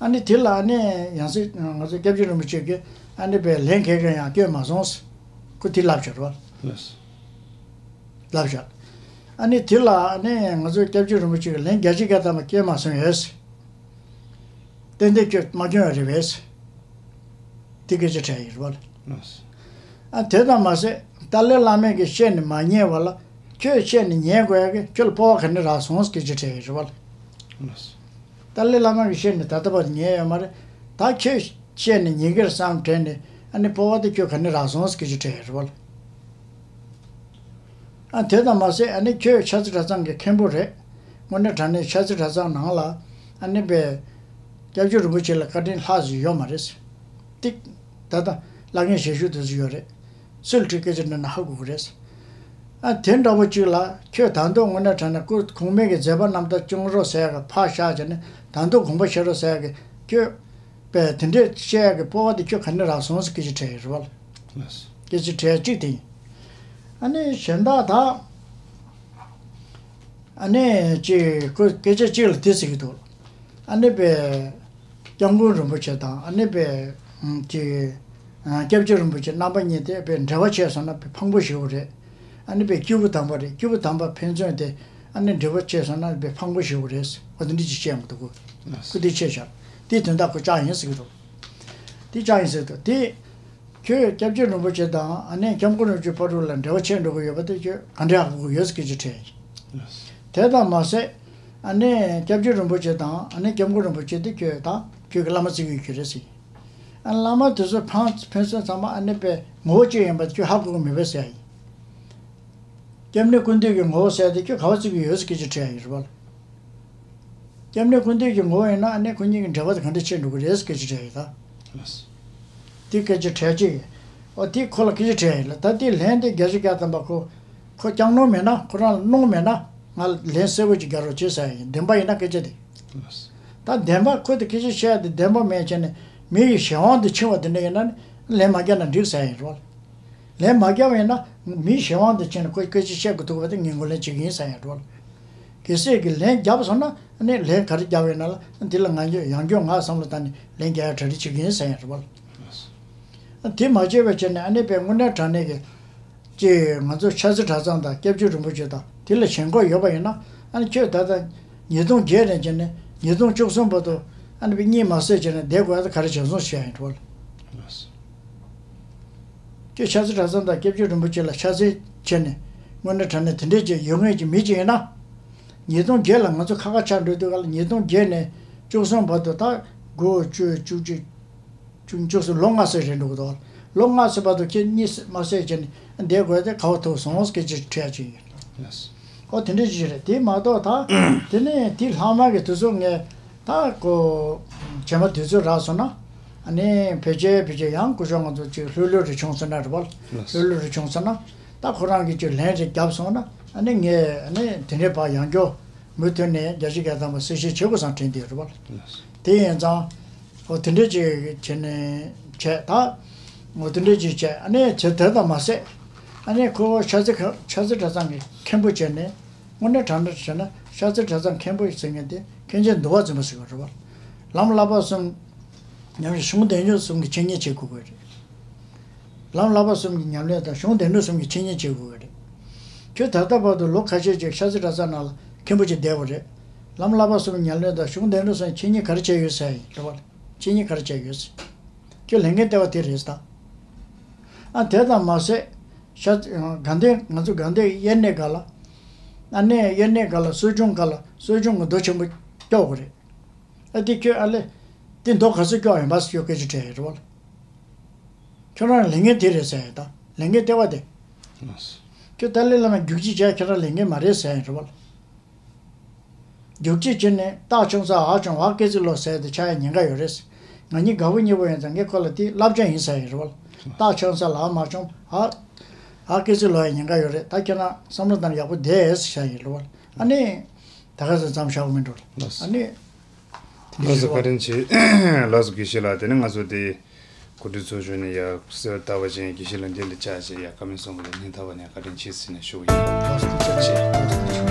ཨ་ནི་དེ་ལ་ཨ་ནི་ཡང་སྲིད་ང་ཚོ་སྐྱབས་རྗེ་རིན་པོ་ཆེ་གིས་ཨ་ནི་པའི་ལན་ག་གེ་ཡང་བསྐྱོན་མ་སོང་ཟེར། ཁོ་དེ་ལབ་བཞག་རེད་བ། ལབ་བཞག་ཨ་ནི་དེ་ལ་ཨ་ནི་ང་ཚོ་སྐྱབས་རྗེ་རིན་པོ་ཆེ་གིས་ལན་བརྒྱ་ཆ་བརྒྱ་ཐམ་པ་བསྐྱོན་མ་སོང་ཡོད་ཟེར། ཏན་ཏན་ཁྱོད་མ་སྐྱོན་ཡོད་རེད་པས། དེ་སྐད་ཆ་དྲིས་ཡིན་རེད་བ། ཨ་དེ་ཙམ་མ་ཟད་ཏཱ་ལའི་བླ་མས་ཀྱིས་བཤད་ནས་མ་ཉན་པ་ལ་ཁྱོད་བཤད་ནས་ཉན་དགོས་ཡ་གི་ཁྱོད་ལ་སྤོབས་པ་ག་ནས་རག་སོང་སྐད་ཆ་དྲིས་ཡིན་རེད་བ། ཏཱ་ལའི་བླ་མ་གིས་བཤད་ནས་ད་ལྟ་བར་དུ་ཉན་ཡོད་མ་རེད། ད་ཁྱོད་བཤད་ནས་ཉན་གྱི་རེད་བསམ་དྲན་ནས་ཨ་ནི་སྤོབས་པ་དེ་ཁྱོད་ག་ནས་རག་སོང་སྐད་ཆ་དྲིས་ཡིན་རེད་བ། ཨ་དེ་ཙམ་མ་ཟད་ཨ་ནི་ཁྱོད་ཤར་རྩེ་གྲྭ་ཚང་གི་མཁན་པོ་རེད། དངོས་གནས་དྲང་གནས་ཤར་རྩེ་གྲྭ་ཚང་ནང་ལ་ཨ་ནི་པའི་སྐྱབས་རྗེ་རིན་པོ་ཆེ་ལ་བཀའ་དྲིན་ལྷག་ཙམ་ཡོད་མ་རེད། ཏིག་ད་ལྟ་བླ་རྒན་ཞལ་བཞུགས་དེ་ཚོ་ཡོད་རེད། སུ་ལ་ཁྲིད་སྐད་ཆ་འདྲི་ན་ཧ་གོ་གི་རེད། ཨ་དེ་འདྲ་པོ་གཅིག་ལ་ཁྱོད་ད་དུང་དངོས་གནས་དྲང་གནས་སྐུ་གོང་མའི་གི་མཛད་པ་རྣམ་དག་སྐྱོང་རོགས་ཟེར་ཡ་གི་ཕར་བཞག་བྱས་ནས་ད་དུང་དགོངས་པ་བཞེས་རོགས་ཟེར་ཡ་གི་ཁྱོད། པས་དེ་འདྲས་བཤད་ཡག་གི་སྤོབས་པ་དེ་ཁྱོད་ག་ནས་རག་སོང་ཟེར་སྐད་ཆ་དྲིས་ཡོད་རེད་བ། སྐད་ཆ་དྲིས་ཡག་གཅིག་དེ་ཡིན། ཨ་ནི་གཞན་དག་ད། ཨ་ནི་ཅིག་ཁོས་སྐད་ཆ་གཅིག་ལ་དེ་ཟེར་གྱི་འདུག་ཨ་ནི་པས་སྐྱབས་མགོན་རིན་པོ་ཆེ་དང་ཨ་ནི་པས་ཅིག་སྐྱབས་རྗེ་རིན་པོ་ཆེ་རྣམ་པ་གཉིས་དེ་པས་འབྲེལ་བ་བྱས་སོང་ན་པས་ཕངས་པོ་ཞེ་པོ་རེད། ཨ་ནི་པས་སྐྱེས་བུ་དམ་པ་རེད། སྐྱེས་བུ་དམ་པ་ཕན་ཚུན་དེ་ཨ་ནི་འབྲེལ་བ་བྱས་སོང་ན་པས་ཕངས་པོ་ཞེ་པོ་རེད། འོ་དེ་འདྲ་ཅིག་བཤད་མི་འདུག་གོ་ཁོ་དེ་བཤད་བཞག་དེའི་དོན་དག་ཁོ་བཅག་ཡིན་ཟེར་གྱི་འདུག་དེ་བཅག་ཡིན་ཟེར་དུས་དེ། ཁྱོད་སྐྱབས་རྗེ་རིན་པོ་ཆེ་དང་ཨ་ནེ་སྐྱབས་མགོན་རིན་པོ་ཆེ་བར་དུ་ལ་འབྲེལ་བ་ཆད་འགྲོ་གི་ཡོད་པ་དེ་ཁྱོད་ག་འདྲ་ཧ་གོ་གི་ཡོད་ཟེར་སྐད་ཆ་དྲིས་ཡིན། དེ་དང་མ་ཟད། ཨ་ནེ་སྐྱབས་རྗེ་རིན་པོ་ཆེ་དང་ཨ་ནེ་སྐྱབས་མགོན་རིན་པོ་ཆེ་དེ་ཁྱོད་དང་ཁྱོད་ཀྱི་བླ་མ་བརྩི་གི་ཡོད་ཀྱི་རེད་ཟེར། ཨ་བླ་མ་དེ་ཚོ་ཕན་ཕན་ཚུན་ཚང་མ་ཨ་ནེ་པའི་ངོ་བོ་གཅིག་ཡིན་པ་དེ་ཁྱོད་ཧ་གོ་གི་མེད་པས་ཟེར་ཡ་ཡིན། སྐྱབས་གནས་སྐུ་མདུན་གྱི་ངོ་བོ་ཟེར་དེ་ཁྱོད་ག་པར་བརྩི་གི་ཡོད་ཟེར་སྐད་ཆ་དྲིས་ཡ་ཡིན་རེད་བ། སྐྱབས་གནས་སྐུ་མདུན་གྱི་ངོ་བོ་ཡིན་ན་ཨ་ནེ་ཁོ་གཉིས་ཀྱི་འབྲེལ་བ་དེ་ག་འདྲ་ཆད་འགྲོ་གི་རེད་ཟེར་སྐད་ཆ་དྲིས་ཡ་ཡིན་ད། དེ་སྐད་ཆ་དྲིས་ཅིག་ཨོ་དེ་ཁོ་ལ་སྐད་ཆ་དྲིས་ཡ་ཡིན་ལ་ད་དེ་ལན་དེ་བརྒྱ་ཆ་བརྒྱ་ཐམ་པ་ཁོ། ཁོ་སྐྱག་གནོང་མེད་ན་ཁོ་རང་ལ་གནོང་མེད་ན་ང་ལན་གསལ་པོ་ཅིག་རྒྱག་རོགས་བྱེད་ཟེར་ཡ་ཡིན་བདེན་པ་ཡིན་ན་སྐད་ཆ་དེ། ད་བདེན་པ་ཁོ་དེ་སྐད་ཆ་བཤད་ཡ་དེ་བདེན་པ་མེད་བྱས་ནས་མི་ཡི་གཞན་དབང་དུ་ཕྱིན་པ་དེ་འདྲ་ཡིན་ན་ནི་ལན་མ་རྒྱག་ན་འགྲིག་ཟེར་ཡ་ཡིན་རོ། ལན་མ་རྒྱག་པ་ཡིན་ན་མིའི་གཞན་དབང་དུ་ཕྱིན་ནས་ཁོས་སྐད་ཆ་བཤད་དགོས་ཐུག་པ་དེ་ངས་ངོས་ལེན་བྱེད་ཀྱི་ཡིན་ཟེར་ཡ་འགྲོ། གལ་སྲིད་ཀྱི་ལན་བརྒྱབ་སོང་ན་ཨ་ནི་ལན་ག་རེ་བརྒྱབ་ཡོད་ན་ལ་འདི་ལ་ང་ཚོས་ཡང་སྐྱོན་ང་བསམ་བློ་བཏང་ནས་ལན་རྒྱག་ཡ་གྲ་སྒྲིག་བྱེད་ཀྱི་ཡིན་ཟེར་ཡ་རེད་བ། དེ་མ་བྱས་པ་བྱས་ནས་ཨ་ནི་པའི་དངོས་གནས་དྲང་གནས་ཀྱི་ཅེས་ང་ཚོ་ཤར་རྩེ་གྲྭ་ཚང་དང་སྐྱབས་རྗེ་རིན་པོ་ཆེ་དང་དེ་ལ་ཞེན་ཁོག་ཡོད་པ་ཡིན་ན་ཨ་ནི་ཁྱོད་ད་ལྟ་ཉིས་སྟོང་བརྒྱད་ནས་བྱས་ནས་ཉིས་སྟོང་བཅུ་གསུམ་བར་དུ་ ཨ་ནི་བའི་གཉིད་མ་སད་བྱས་ནས་བསྡད་དགོས་ད་ག་རེ་བྱས་སོང་ཞེས་ཡང་འགྲོ་བ་ལ། ཁྱོད་ཤ་ཚ་གྲྭ་ཚང་དང་སྐྱབས་རྗེ་རིན་པོ་ཆེ་ལ་ཤ་ཚ་བྱས་ནས་དངོས་གནས་དྲང་གནས་དེ་འདྲས་ཀྱི་ཡོད་ངེས་ཀྱི་མི་ཅིག་ཡིན་ན། ཉིས་སྟོང་བརྒྱད་ལ་ང་ཚོ་ཁ་ཁ་ཆགས་འགྲོ་དུས་ག་ལ་ཉིས་སྟོང་བརྒྱད་ནས་བཅུ་གསུམ་བར་དུ་ད་དགུ་བཅུ་བཅུ་གཅིག་བཅུ་གཉིས་བཅུ་གསུམ་ལོ་ལྔ་ཙམ་རེད་འགྲོ་གི་འདུག་ལོ་ལྔ་ཙམ་བར་དུ་ཁྱེད་གཉིད་མ་སད་བྱས་ནས་བསྡད་དགོས་ཏེ་ག་བ་ཐུག་སོང་སྐད་ཆ་དྲི་ཡ་ཅིག་ཡིན། ཨོ་དེ་འདྲ་ཅིག་རེད། དེ་མ་གཏོགས་ད་དེ་ནས་དེ་ལྷག་མ་གི་དུས་ཚོད་ངས་ད་ཁོ་བྱེ་མ་དུས་ཚོད་རག་སོང་ན་ཨ་ནི་ཕལ་ཆེར་ཕལ་ཆེར་ཡང་སྐུ་ཞབས་ང་ཚོ་ཅིག་ལྷོད་ལྷོད་རེ་བྱུང་སོང་ན་རེད་བ། ལྷོད་ལྷོད་རེ་བྱུང་སོང་ན་ད་ཁོ་རང་གིས་ཅིག་ལན་རེ་བརྒྱབ་སོང་ན་ཨ་ནི་ངས་ཨ་ནི་དེ་འདྲའི་བར་ཡང་བསྐྱར་མུ་མཐུད་ནས་རྒྱལ་སྤྱི་སྐད་གཏམ་པ་གསལ་བཤད་བྱེད་དགོས་བསམ་དྲན་དེ་རེད་བ། དེ་ཡིན་ཙང་། འོ་དེ་འདྲ་ཅིག་བྱས་ནས་བྱས་ད། འོ་དེ་འདྲ་ཅིག་བྱས་ཨ་ནི་བྱས་དེ་དང་མ་ཟད། ཨ་ནི་ཁོ་ཤ་ཚ་ཁ་ཤ་ཚ་གྲྭ་ཚང་གི་མཁན་པོ་བྱས་ནས་དངོས་གནས་དྲང་གནས་བྱས་ན་ཤ་ཚ་གྲྭ་ཚང་མཁན་པོ་ཟེར་མཁན་དེ་མཁན་ཆེན་འདུལ་བ་འཛིན་པ་ཟེར་བ་རེད་བ། ལམ་བསླབ་པ་གསུམ། ཉམས་ཞིབ་གཞུང་དོན་གཅོད་གསུམ་གྱི་འཆད་ཉན་བྱེད་དགོས་ཀྱི་རེད། ལམ་བསླབ་པ་གསུམ་གྱི་ཉམས་ལེན་དང་གཞུང་དོན་གྲུབ་གསུམ་གྱི་འཆད་ཉན་བྱེད་དགོས་ཀྱི་རེད། ཁྱོད་ད་ལྟ་བར་དུ་ལོ་ཁ་ཤས་ཅིག་ཤ་ཚ་གྲྭ་ཚང་ནང་ལ་མཁན་པོ་ཅིག་བསྡད་པ་རེད། ལམ་བསླབ་པ་གསུམ་གྱི་ཉམས་ལེན་དང་གཞུང་དོན་གྲུབ་གསུམ་འཆད་ཉན་ག་རེ་བྱས་ཡོད་ཟེར་ཡིན་རེད་བ། འཆད་ཉན་ག་རེ་བྱས་ཡོད་ཟེར། ཁྱོད་ལས་འགན་ལྟེ་བ་དེ་རེད་ཟེར། ཨ་དེ་དང་མ་ཟད། ཤ་དགའ་ལྡན་ང་ཚོ་དགའ་ལྡན་དབྱར་གནས་སྒང་ལ། ཨ་ནེ་དབྱར་གནས་སྒང་ལ་གསོ་སྦྱོང་སྒང་ལ་གསོ་སྦྱོང་གི་མདོ་ཆེན་པོ་སྐྱོར་དགོས་རེད། ཨ་དེ་ཁྱོད་ཨ་ལེ། དེ་མདོ་ག་ཚོད་སྐྱོར་ཡིན་པ་ཞུ་སྐད་ཆ་དྲིས་ཡོད་རེད་བ། ཁྱོད་རང་ལས་འགན་དེ་རེད་ཟེར་ཡ་ད་ལས་འགན་ལྟེ་བ་དེ། ཁྱོད་ཏཱ་ལའི་བླ་མ་རྒྱུག་ཁྱི་བྱས་ཁྱོད་རང་ལས་འགན་མ་རེད་ཟེར་ཡ་རེད་བ། རྒྱུག་ཁྱི་བྱས་ནས་རྟགས་ཆུང་ས་འ་ཆུང་འ་སྐད་ཅིག་ལོག་ཟེར་དེ་ཆགས་ཡ་ཉེན་ཁ་ཡོད་རེད། ང་གཉིས་དགའ་པོ་གཉིས་པོ་ཡིན་ཙང་ངས་ཁོ་ལ་དེ་བསླབ་བྱ་ཡིན་ཟེར་ཡ་རེད་བ། རྟགས་ཆུང་ས་ལ་མ་ཆུང་འ། འ་སྐད་ཅིག་ལོག་ཡ་ཉེན་ཁ་ཡོད་རེད། ད་ཁྱོད་རང་བསམ་བློ་བཏང་ཡག་པོ་བསྡད་ཟེར་ཡ་རེད་བ། ཨ་ནི། ད་ག་ཚོད་ཙམ་བཞག་མི་འགྲོ་ལ། ཨ་ནི། དེ་འདྲ་ལགས་སོ། ཞུ་བ། བཀའ་དྲིན་ཆེ། ལགས་སོ། དགེ་བཤེས་ལགས། དེ་ནས་ང་ཚོ་དེ་གོ་སྒྲིག་ཚོགས་ཞུགས་ནས་ཡ་གསོལ་བ་ཟླ་བ་ཅན་དགེ་བཤེས་ལགས་འདི་ལ་བཅར་བྱས་ཡ་བཀའ་མོལ་གསུང་བ་ལ་སྙིང་ཐག་པ་ནས་བཀའ་དྲིན་ཆེ་ཟེར་ནས་ཞུ་བ་ཡིན། ལགས་སོ། ཐུགས་རྗེ་ཆེ། ལགས་སོ། ཐུགས་རྗེ་ཆེ།